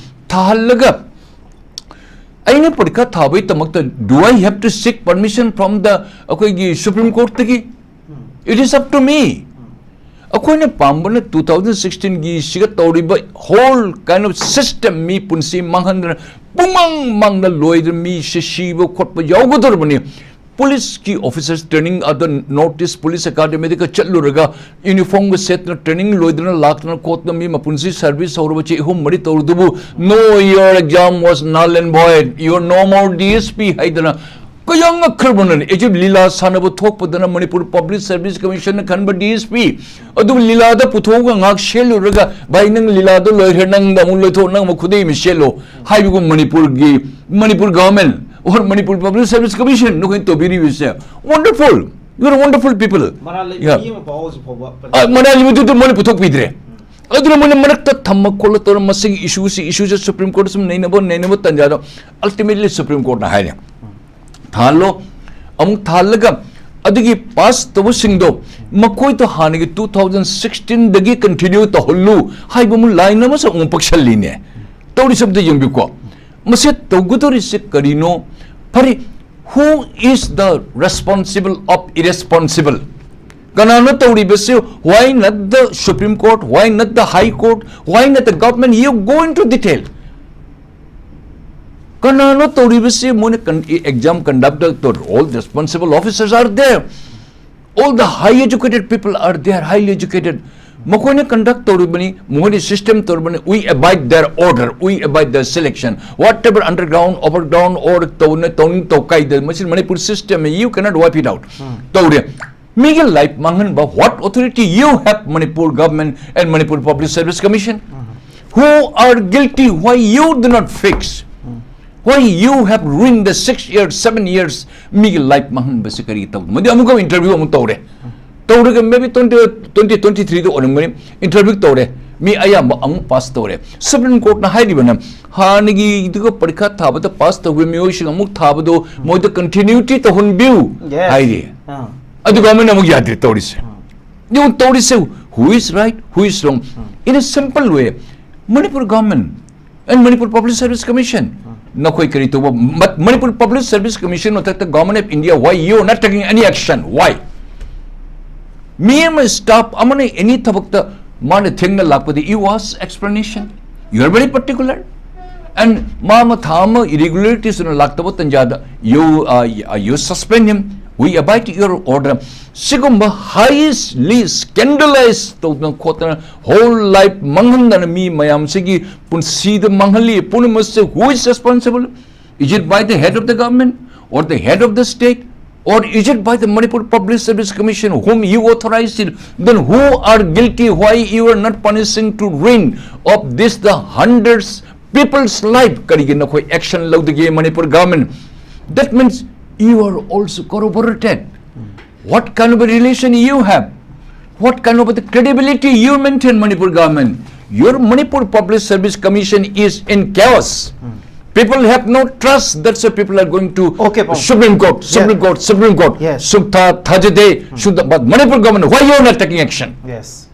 ꯊꯥꯍꯜꯂꯒ ꯑꯩꯅ ꯄꯔꯤꯈꯥ ꯊꯥꯕꯒꯤꯗꯃꯛꯇ do I have to seek permission from the ꯑꯩꯈꯣꯏꯒꯤ Supreme Court ꯇꯒꯤ? It is up to me. ꯑꯩꯈꯣꯏꯅ ꯄꯥꯝꯕꯅ two thousand sixteen ꯒꯤ ꯁꯤꯒ ꯇꯧꯔꯤꯕ whole kind of system, ꯃꯤ ꯄꯨꯟꯁꯤ ꯃꯥꯡꯍꯟꯗꯅ ꯄꯨꯡꯃꯥꯡ ꯃꯥꯡꯅ ꯂꯣꯏꯗꯅ ꯃꯤꯁꯦ ꯁꯤꯕ ꯈꯣꯠꯄ ꯌꯥꯎꯒꯗꯧꯔꯕꯅꯤ꯫ Police ꯀꯤ officers training ꯑꯗ North East Police Academy ꯗꯒ ꯆꯠꯂꯨꯔꯒ uniform ꯒ ꯁꯦꯠꯇꯅ training ꯂꯣꯏꯗꯅ ꯂꯥꯛꯇꯅ ꯈꯣꯠꯇꯅ ꯃꯤ ꯃꯄꯨꯟꯁꯤ service ꯍꯧꯔꯕ ꯆꯍꯤ ꯑꯍꯨꯝ ꯃꯔꯤ ꯇꯧꯔꯨꯗꯨꯕꯨ, "No, your exam was null and void, you are no more DSP" ꯍꯥꯏꯗꯅ ꯀꯌꯥ ꯉꯛꯈ꯭ꯔꯕꯅꯅꯤ꯫ ꯑꯩꯁꯨ ꯂꯤꯂꯥ ꯁꯥꯟꯅꯕ ꯊꯣꯛꯄꯗꯅ ꯃꯅꯤꯄꯨꯔ Public Service Commission ꯅ ꯈꯟꯕ DSP ꯑꯗꯨꯕꯨ ꯂꯤꯂꯥꯗ ꯄꯨꯊꯣꯛꯑꯒ ꯉꯥꯏꯍꯥꯛ ꯁꯦꯠꯂꯨꯔꯒ, "ꯚꯥꯏ, ꯅꯪ ꯂꯤꯂꯥꯗꯣ ꯂꯣꯏꯈ꯭ꯔꯦ, ꯅꯪꯗ ꯑꯃꯨꯛ ꯂꯣꯏꯊꯣꯛ, ꯅꯪ ꯑꯃꯨꯛ ꯈꯨꯗꯩ ꯑꯃ ꯁꯦꯠꯂꯣ" ꯍꯥꯏꯕꯒꯨꯝ ꯃꯅꯤꯄꯨꯔꯒꯤ, Manipur government or Manipur Public Service Commission ꯅꯈꯣꯏꯅ ꯇꯧꯕꯤꯔꯤꯕꯁꯦ, wonderful, you are wonderful people. ꯃꯔꯥꯜ ꯂꯩꯕ Yeah. ꯃꯤ ꯑꯃ ꯐꯥꯎ ꯍꯧꯖꯤꯛ ꯐꯥꯎꯕ ꯑ, ꯃꯔꯥꯜ ꯂꯩꯕꯗꯨꯗꯤ ꯃꯣꯏꯅ ꯄꯨꯊꯣꯛꯄꯤꯗ꯭ꯔꯦ꯫ ꯑꯗꯨꯅ ꯃꯣꯏꯅ ꯃꯔꯛꯇ ꯊꯝꯃ ꯈꯣꯠꯂ ꯇꯧꯔ ꯃꯁꯤꯒꯤ issue ꯁꯤ, issue ꯁꯦ Supreme Court ꯁꯨꯝ ꯅꯩꯅꯕ, ꯅꯩꯅꯕ ꯇꯟꯖꯥꯗꯣ ultimately Supreme Court ꯅ ꯍꯥꯏꯔꯦ, ꯊꯥꯍꯜꯂꯣ꯫ ꯑꯃꯨꯛ ꯊꯥꯍꯜꯂꯒ ꯑꯗꯨꯒꯤ pass ꯇꯧꯕꯁꯤꯡꯗꯣ ꯃꯈꯣꯏꯗꯣ ꯍꯥꯟꯅꯒꯤ two thousand sixteen ꯗꯒꯤ continue ꯇꯧꯍꯜꯂꯨ ꯍꯥꯏꯕ ꯑꯃ line ꯑꯃꯁꯨ ꯑꯃꯨꯛ ꯄꯛꯁꯜꯂꯤꯅꯦ꯫ ꯇꯧꯔꯤꯁꯦ ꯑꯝꯇ ꯌꯦꯡꯕꯤꯌꯨꯀꯣ꯫ ꯃꯁꯤ ꯇꯧꯒꯗꯧꯔꯤꯁꯦ ꯀꯔꯤꯅꯣ? ꯐꯔꯦ, who is the responsible of irresponsible? ꯀꯅꯥꯅꯣ ꯇꯧꯔꯤꯕꯁꯤ? Why not the Supreme Court? Why not the High Court? Why not the government? You go into detail. ꯀꯅꯥꯅꯣ ꯇꯧꯔꯤꯕꯁꯤ? ꯃꯣꯏꯅ con-, exam conductor, all responsible officers are there. All the high educated people are there, highly educated. ꯃꯈꯣꯏꯅ conduct ꯇꯧꯔꯤꯕꯅꯤ, ꯃꯈꯣꯏꯅ system ꯇꯧꯔꯤꯕꯅꯤ. We abide their order, we abide their selection. Whatever underground, overground, or ꯇꯧꯅ ꯇꯧꯅꯤꯡ ꯇꯧ ꯀꯥꯏꯗ, ꯃꯁꯤ Manipur system, you cannot wipe it out. ꯇꯧꯔꯦ. ꯃꯤꯒꯤ life ꯃꯥꯡꯍꯟꯕ, what authority you have, Manipur government and Manipur Public Service Commission? Who are guilty? Why you do not fix? Why you have ruined the six years, seven years? ꯃꯤꯒꯤ life ꯃꯥꯡꯍꯟꯕꯁꯦ ꯀꯔꯤ ꯇꯧ? ꯃꯗꯨ ꯑꯃꯨꯛꯀ interview ꯑꯃꯨꯛ ꯇꯧꯔꯦ. ꯇꯧꯔꯒ maybe twenty, twenty twenty-threeꯗ ꯑꯣꯏꯔꯝꯒꯅꯤ, interview ꯇꯧꯔꯦ. ꯃꯤ ꯑꯌꯥꯝꯕ ꯑꯃꯨꯛ pass ꯇꯧꯔꯦ. Supreme Courtꯅ ꯍꯥꯏꯔꯤꯕꯅ, ꯍꯥꯟꯅꯒꯤꯗꯨꯒ ꯄꯔꯤꯈꯥ ꯊꯥꯕꯗ pass ꯇꯧꯕ ꯃꯤꯑꯣꯏꯁꯤꯡ ꯑꯃꯨꯛ ꯊꯥꯕꯗꯣ ꯃꯣꯏꯗ continuity ꯇꯧꯍꯟꯕꯤꯌꯨ Yes. ꯍꯥꯏꯔꯤ. ꯑꯥ. ꯑꯗꯨꯒ ꯑꯃꯅ ꯑꯃꯨꯛ ꯌꯥꯗ꯭ꯔꯦ ꯇꯧꯔꯤꯁꯦ. ꯌꯦꯡꯉꯨ ꯇꯧꯔꯤꯁꯦ, who is right, who is wrong? In a simple way, Manipur government and Manipur Public Service Commission, ꯅꯈꯣꯏ ꯀꯔꯤ ꯇꯧꯕ? But Manipur Public Service Commission ꯃꯊꯛꯇ Government of India, why you are not taking any action? Why? ꯃꯤ ꯑꯃ staff ꯑꯃꯅ any ꯊꯕꯛꯇ ꯃꯥꯅ ꯊꯦꯡꯅ ꯂꯥꯛꯄꯗ you ask explanation. You are very particular. And ꯃꯥ ꯑꯃ ꯊꯥ ꯑꯃ irregularities ꯑꯣꯏꯅ ꯂꯥꯛꯇꯕ ꯇꯟꯖꯥꯗ you, uh, you suspend him. We abide your order. ꯁꯤꯒꯨꯝꯕ highly scandalize ꯇꯧꯗꯅ ꯈꯣꯠꯇꯅ whole life ꯃꯥꯡꯍꯟꯗꯅ ꯃꯤ ꯃꯌꯥꯝꯁꯤꯒꯤ ꯄꯨꯟꯁꯤꯗ ꯃꯥꯡꯍꯜꯂꯤ ꯄꯨꯝꯅꯃꯛꯁꯦ, who is responsible? Is it by the head of the government or the head of the state? Or is it by the Manipur Public Service Commission whom you authorized it? Then who are guilty? Why you are not punishing to ruin of this the hundreds people's life? ꯀꯔꯤꯒꯤ ꯅꯈꯣꯏ action ꯂꯧꯗꯒꯦ Manipur government? That means you are also corroborated. What kind of a relation you have? What kind of the credibility you maintain, Manipur government? Your Manipur Public Service Commission is in chaos. People have no trust. That's why people are going to Okay, Paul. Supreme Court, Supreme Court, Supreme Court. Yes. ꯁꯨꯛꯊꯥ ꯊꯥꯖꯗꯦ. ꯁꯨꯛꯊꯥ, but Manipur government, why you are not taking action? Yes.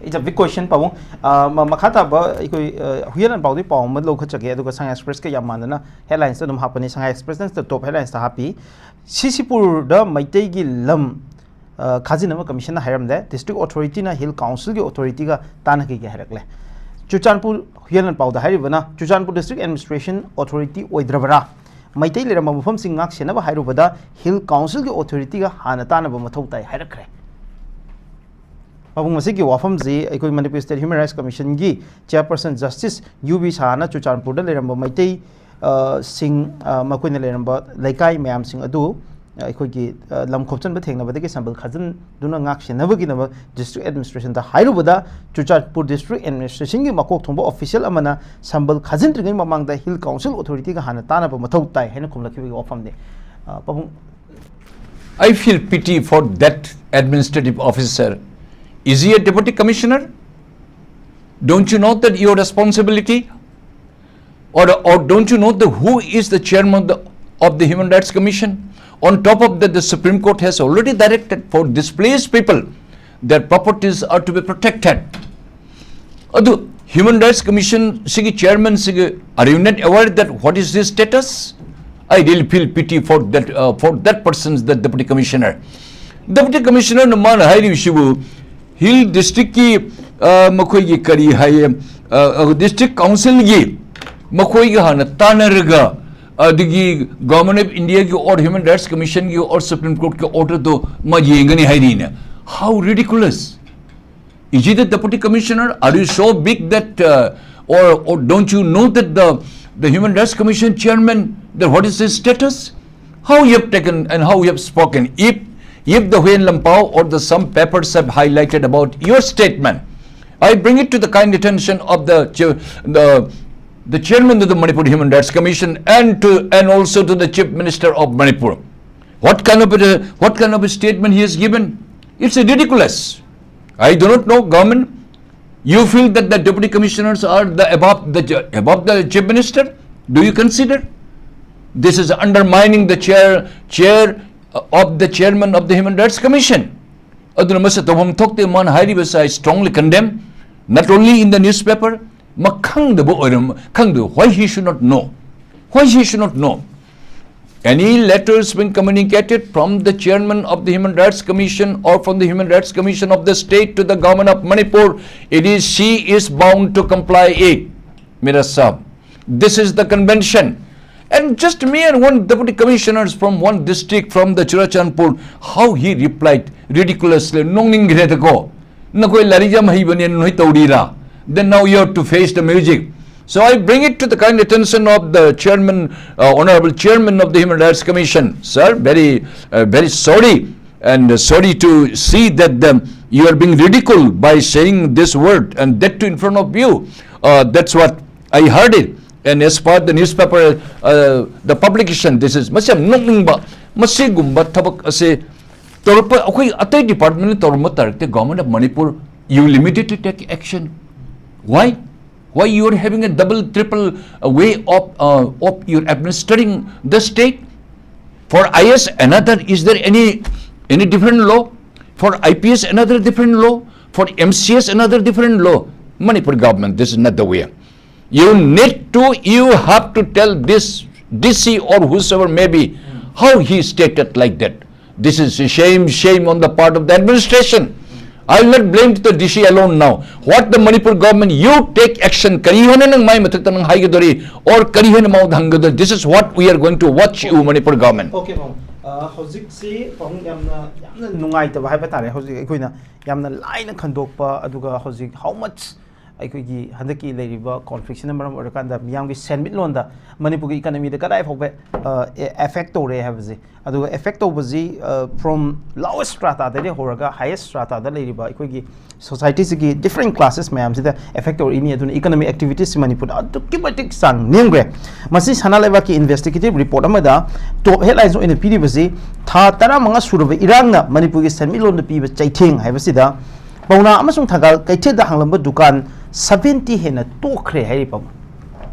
It's a big question, ꯄꯥꯕꯨꯡ꯫ ꯑ, ꯃ-, ꯃꯈꯥ ꯇꯥꯕ ꯑꯩꯈꯣꯏ, ꯑ, ꯍꯨꯏꯌꯦꯟ ꯂꯥꯟꯄꯥꯎꯗꯒꯤ ꯄꯥꯎ ꯑꯃ ꯂꯧꯈꯠꯆꯒꯦ, ꯑꯗꯨꯒ ꯁꯉꯥꯏ ꯑꯦꯛꯁꯄ꯭ꯔꯦꯁꯀ ꯌꯥꯝ ꯃꯥꯟꯅꯅ headlinesꯇ ꯑꯗꯨꯝ ꯍꯥꯞꯄꯅꯤ꯫ ꯁꯉꯥꯏ ꯑꯦꯛꯁꯄ꯭ꯔꯦꯁꯅ top headlinesꯇ ꯍꯥꯞꯄꯤ꯫ ꯁꯤ ꯁꯤꯄꯨꯔꯗ ꯃꯩꯇꯩꯒꯤ ꯂꯝ, ꯑ, ꯈꯥꯖꯤꯟꯅꯕ ꯀꯃꯤꯁꯟꯅ ꯍꯥꯏꯔꯝꯂꯦ꯫ District Authorityꯅ Hill Councilꯒꯤ Authorityꯒ ꯇꯥꯟꯅꯈꯤꯒꯦ ꯍꯥꯏꯔꯛꯂꯦ꯫ ꯆꯨꯔꯆꯥꯟꯄꯨꯔ, ꯍꯨꯏꯌꯦꯟ ꯂꯥꯟꯄꯥꯎꯗ ꯍꯥꯏꯔꯤꯕꯅ, Churachandpur District Administration Authority ꯑꯣꯏꯗ꯭ꯔꯕꯔꯥ? Meitei ꯂꯩꯔꯝꯕ ꯃꯐꯝꯁꯤꯡ ꯉꯥꯛ ꯁꯦꯟꯅꯕ ꯍꯥꯏꯔꯨꯕꯗ ꯍꯤꯜ ꯀꯥꯎꯟꯁꯤꯜꯒꯤ ꯑꯣꯊꯣꯔꯤꯇꯤꯒ ꯍꯥꯟꯅ ꯇꯥꯟꯅꯕ ꯃꯊꯧ ꯇꯥꯏ ꯍꯥꯏꯔꯛꯈ꯭ꯔꯦ꯫ ꯄꯥꯕꯨꯡ, ꯃꯁꯤꯒꯤ ꯋꯥꯐꯝꯁꯤ ꯑꯩꯈꯣꯏ ꯃꯅꯤꯄꯨꯔ ꯁ꯭ꯇꯦꯠ ꯍ꯭ꯌꯨꯃꯦꯟ ꯔꯥꯏꯠꯁ ꯀꯃꯤꯁꯟꯒꯤ ꯆꯤꯌꯔꯄꯔꯁꯟ ꯖꯁꯇꯤꯁ ꯌꯨ ꯕꯤ ꯁꯍꯥꯅ ꯆꯨꯔꯆꯥꯟꯄꯨꯔꯗ ꯂꯩꯔꯝꯕ ꯃꯩꯇꯩ, ꯑ, ꯁꯤꯡ, ꯑ, ꯃꯈꯣꯏꯅ ꯂꯩꯔꯝꯕ ꯂꯩꯀꯥꯏ ꯃꯌꯥꯝꯁꯤꯡ ꯑꯗꯨ, ꯑ, ꯑꯩꯈꯣꯏꯒꯤ, ꯑ, ꯂꯝ ꯈꯣꯞꯆꯟꯕ ꯊꯦꯡꯅꯕꯗꯒꯤ ꯁꯝꯕꯜ ꯈꯥꯖꯤꯟꯗꯨꯅ ꯉꯥꯛ ꯁꯦꯟꯅꯕꯒꯤꯗꯃꯛ ꯗꯤꯁꯇ꯭ꯔꯤꯛ ꯑꯦꯗꯃꯤꯅꯤꯁꯇ꯭ꯔꯦꯁꯟꯗ ꯍꯥꯏꯔꯨꯕꯗ, ꯆꯨꯔꯆꯥꯟꯄꯨꯔ ꯗꯤꯁꯇ꯭ꯔꯤꯛ ꯑꯦꯗꯃꯤꯅꯤꯁꯇ꯭ꯔꯦꯁꯟꯒꯤ ꯃꯀꯣꯛ ꯊꯣꯡꯕ ꯑꯣꯐꯤꯁꯤꯌꯦꯜ ꯑꯃꯅ ꯁꯝꯕꯜ ꯈꯥꯖꯤꯟꯗ꯭ꯔꯤꯉꯩ ꯃꯃꯥꯡꯗ ꯍꯤꯜ ꯀꯥꯎꯟꯁꯤꯜ ꯑꯣꯊꯣꯔꯤꯇꯤꯒ ꯍꯥꯟꯅ ꯇꯥꯟꯅꯕ ꯃꯊꯧ ꯇꯥꯏ ꯍꯥꯏꯅ ꯈꯨꯝꯂꯛꯈꯤꯕꯒꯤ ꯋꯥꯐꯝꯅꯤ꯫ ꯑ, ꯄꯥꯕꯨꯡ, I feel pity for that administrative officer. Is he a deputy commissioner? Don't you know that your responsibility? Or, or don't you know the, who is the chairman of the, of the Human Rights Commission? On top of that, the Supreme Court has already directed for displaced people, their properties are to be protected. ꯑꯗꯨ Human Rights Commission ꯁꯤꯒꯤ chairman ꯁꯤꯒꯤ, are you not aware that what is his status? I really feel pity for that, uh, for that person, the deputy commissioner. Deputy commissioner ꯅ ꯃꯥꯅ ꯍꯥꯏꯔꯤꯕꯁꯤꯕꯨ hill ꯗꯤꯁꯇ꯭ꯔꯤꯛꯀꯤ, ꯑ, ꯃꯈꯣꯏꯒꯤ ꯀꯔꯤ ꯍꯥꯏꯌꯦ, ꯑ, ꯑ, ꯗꯤꯁꯇ꯭ꯔꯤꯛ ꯀꯥꯎꯟꯁꯤꯜꯒꯤ ꯃꯈꯣꯏꯒ ꯍꯥꯟꯅ ꯇꯥꯟꯅꯔꯒ ꯑꯗꯒꯤ Government of India ꯒꯤ or Human Rights Commission ꯒꯤ or Supreme Court ꯀꯤ order ꯗꯣ ꯃꯥ ꯌꯦꯡꯒꯅꯤ ꯍꯥꯏꯔꯤꯅꯦ꯫ How ridiculous! Is he the deputy commissioner? Are you so big that, uh, or, or don't you know that the, the Human Rights Commission chairman, that what is his status? How you have taken and how you have spoken? If, if the Huen Lampao or the some papers have highlighted about your statement, I bring it to the kind attention of the, the, the chairman of the Manipur Human Rights Commission and to, and also to the Chief Minister of Manipur. What kind of a, what kind of a statement he has given? It's ridiculous. I do not know, government. You feel that the deputy commissioners are the above the, above the chief minister? Do you consider? This is undermining the chair, chair of the chairman of the Human Rights Commission. ꯑꯗꯨꯅ ꯃꯁꯤ ꯇꯧꯐꯝ ꯊꯣꯛꯇꯦ꯫ ꯃꯥꯅ ꯍꯥꯏꯔꯤꯕꯁꯤ I strongly condemn, not only in the newspaper, ꯃꯥ ꯈꯪꯗꯕ ꯑꯣꯏꯔꯝ, ꯈꯪꯗꯕ, why he should not know? Why he should not know? Any letters being communicated from the chairman of the Human Rights Commission or from the Human Rights Commission of the state to the government of Manipur, it is, she is bound to comply it. Mira Sahab, this is the convention. And just me and one deputy commissioners from one district from the Churachandpur, how he replied ridiculously, ꯅꯣꯛꯅꯤꯡꯈ꯭ꯔꯦꯗꯀꯣ, ꯅꯈꯣꯏ ꯂꯥꯏꯔꯤꯛ ꯌꯥꯝ ꯍꯩꯕꯅꯦ, ꯅꯣꯏ ꯇꯧꯔꯤꯔꯥ? Then now you have to face the music. So I bring it to the kind attention of the chairman, uh, honorable chairman of the Human Rights Commission. Sir, very, uh, very sorry and sorry to see that the, you are being ridiculed by saying this word and that too in front of you. Uh, that's what I heard it. And as per the newspaper, uh, the publication, this is, ꯃꯁꯤ ꯌꯥꯝ ꯅꯣꯛꯅꯤꯡꯕ, ꯃꯁꯤꯒꯨꯝꯕ ꯊꯕꯛ ꯑꯁꯦ ꯇꯧꯔꯛꯄ, ꯑꯩꯈꯣꯏ ꯑꯇꯩ department ꯇꯧꯔꯝꯕ ꯇꯥꯔꯛꯇꯦ, Government of Manipur, you limited to take action. Why? Why you are having a double, triple, uh, way of, uh, of your administering the state? For I A S, another, is there any, any different law? For I P S, another different law? For M C S, another different law? Manipur government, this is not the way. You need to, you have to tell this D C or whosoever may be, how he stated like that. This is a shame, shame on the part of the administration. I will not blame the D C alone now. What the Manipur government, you take action. ꯀꯔꯤ ꯍꯥꯏꯅ ꯅꯪ ꯃꯥꯏ ꯃꯊꯛꯇ ꯅꯪ ꯍꯥꯏꯒꯗꯧꯔꯤ? Or ꯀꯔꯤ ꯍꯥꯏꯅ ꯃꯉꯣꯟꯗ ꯍꯪꯒꯗꯧꯔꯤ? This is what we are going to watch you, Manipur government. Okay, ꯄꯥꯕꯨꯡ꯫ ꯑ, ꯍꯧꯖꯤꯛꯁꯤ ꯄꯥꯕꯨꯡ ꯌꯥꯝꯅ, ꯌꯥꯝꯅ ꯅꯨꯡꯉꯥꯏꯇꯕ ꯍꯥꯏꯕ ꯇꯥꯔꯦ꯫ ꯍꯧꯖꯤꯛ ꯑꯩꯈꯣꯏꯅ ꯌꯥꯝꯅ ꯂꯥꯏꯅ ꯈꯟꯗꯣꯛꯄ, ꯑꯗꯨꯒ ꯍꯧꯖꯤꯛ how much ꯑꯩꯈꯣꯏꯒꯤ ꯍꯟꯗꯛꯀꯤ ꯂꯩꯔꯤꯕ conflictꯁꯤꯅ ꯃꯔꯝ ꯑꯣꯏꯔꯀꯥꯟꯗ ꯃꯤꯌꯥꯝꯒꯤ ꯁꯦꯟꯃꯤꯠꯂꯣꯟꯗ, ꯃꯅꯤꯄꯨꯔꯒꯤ economyꯗ ꯀꯗꯥꯏ ꯐꯥꯎꯕ, ꯑ, effect ꯇꯧꯔꯦ ꯍꯥꯏꯕꯁꯦ, ꯑꯗꯨꯒ effect ꯇꯧꯕꯁꯤ, ꯑ, from lowest strataꯗꯒꯤ ꯍꯧꯔꯒ highest strataꯗ ꯂꯩꯔꯤꯕ ꯑꯩꯈꯣꯏꯒꯤ societyꯁꯤꯒꯤ different classes ꯃꯌꯥꯝꯁꯤꯗ effect ꯇꯧꯔꯛꯏꯅꯤ꯫ ꯑꯗꯨꯅ economic activitiesꯁꯤ ꯃꯅꯤꯄꯨꯔꯗ ꯑꯗꯨꯛꯀꯤ ꯃꯇꯤꯛ ꯆꯥꯡ ꯅꯦꯝꯈ꯭ꯔꯦ꯫ ꯃꯁꯤ ꯁꯅꯥ ꯂꯩꯕꯥꯛꯀꯤ investigative report ꯑꯃꯗ top headlines ꯑꯣꯏꯅ ꯄꯤꯔꯤꯕꯁꯤ, ꯊꯥ ꯇꯔꯥꯃꯉꯥ ꯁꯨꯔꯕ ꯏꯔꯥꯡꯅ ꯃꯅꯤꯄꯨꯔꯒꯤ ꯁꯦꯟꯃꯤꯠꯂꯣꯟꯗ ꯄꯤꯕ ꯆꯩꯊꯦꯡ ꯍꯥꯏꯕꯁꯤꯗ, ꯄꯥꯎꯅꯥ ꯑꯃꯁꯨꯡ ꯊꯪꯒꯥꯜ ꯀꯩꯊꯦꯜꯗ ꯍꯥꯡꯂꯝꯕ ꯗꯨꯀꯥꯟ seventy ꯍꯦꯟꯅ ꯇꯣꯛꯈ꯭ꯔꯦ ꯍꯥꯏꯔꯤ ꯄꯥꯎꯅꯥ꯫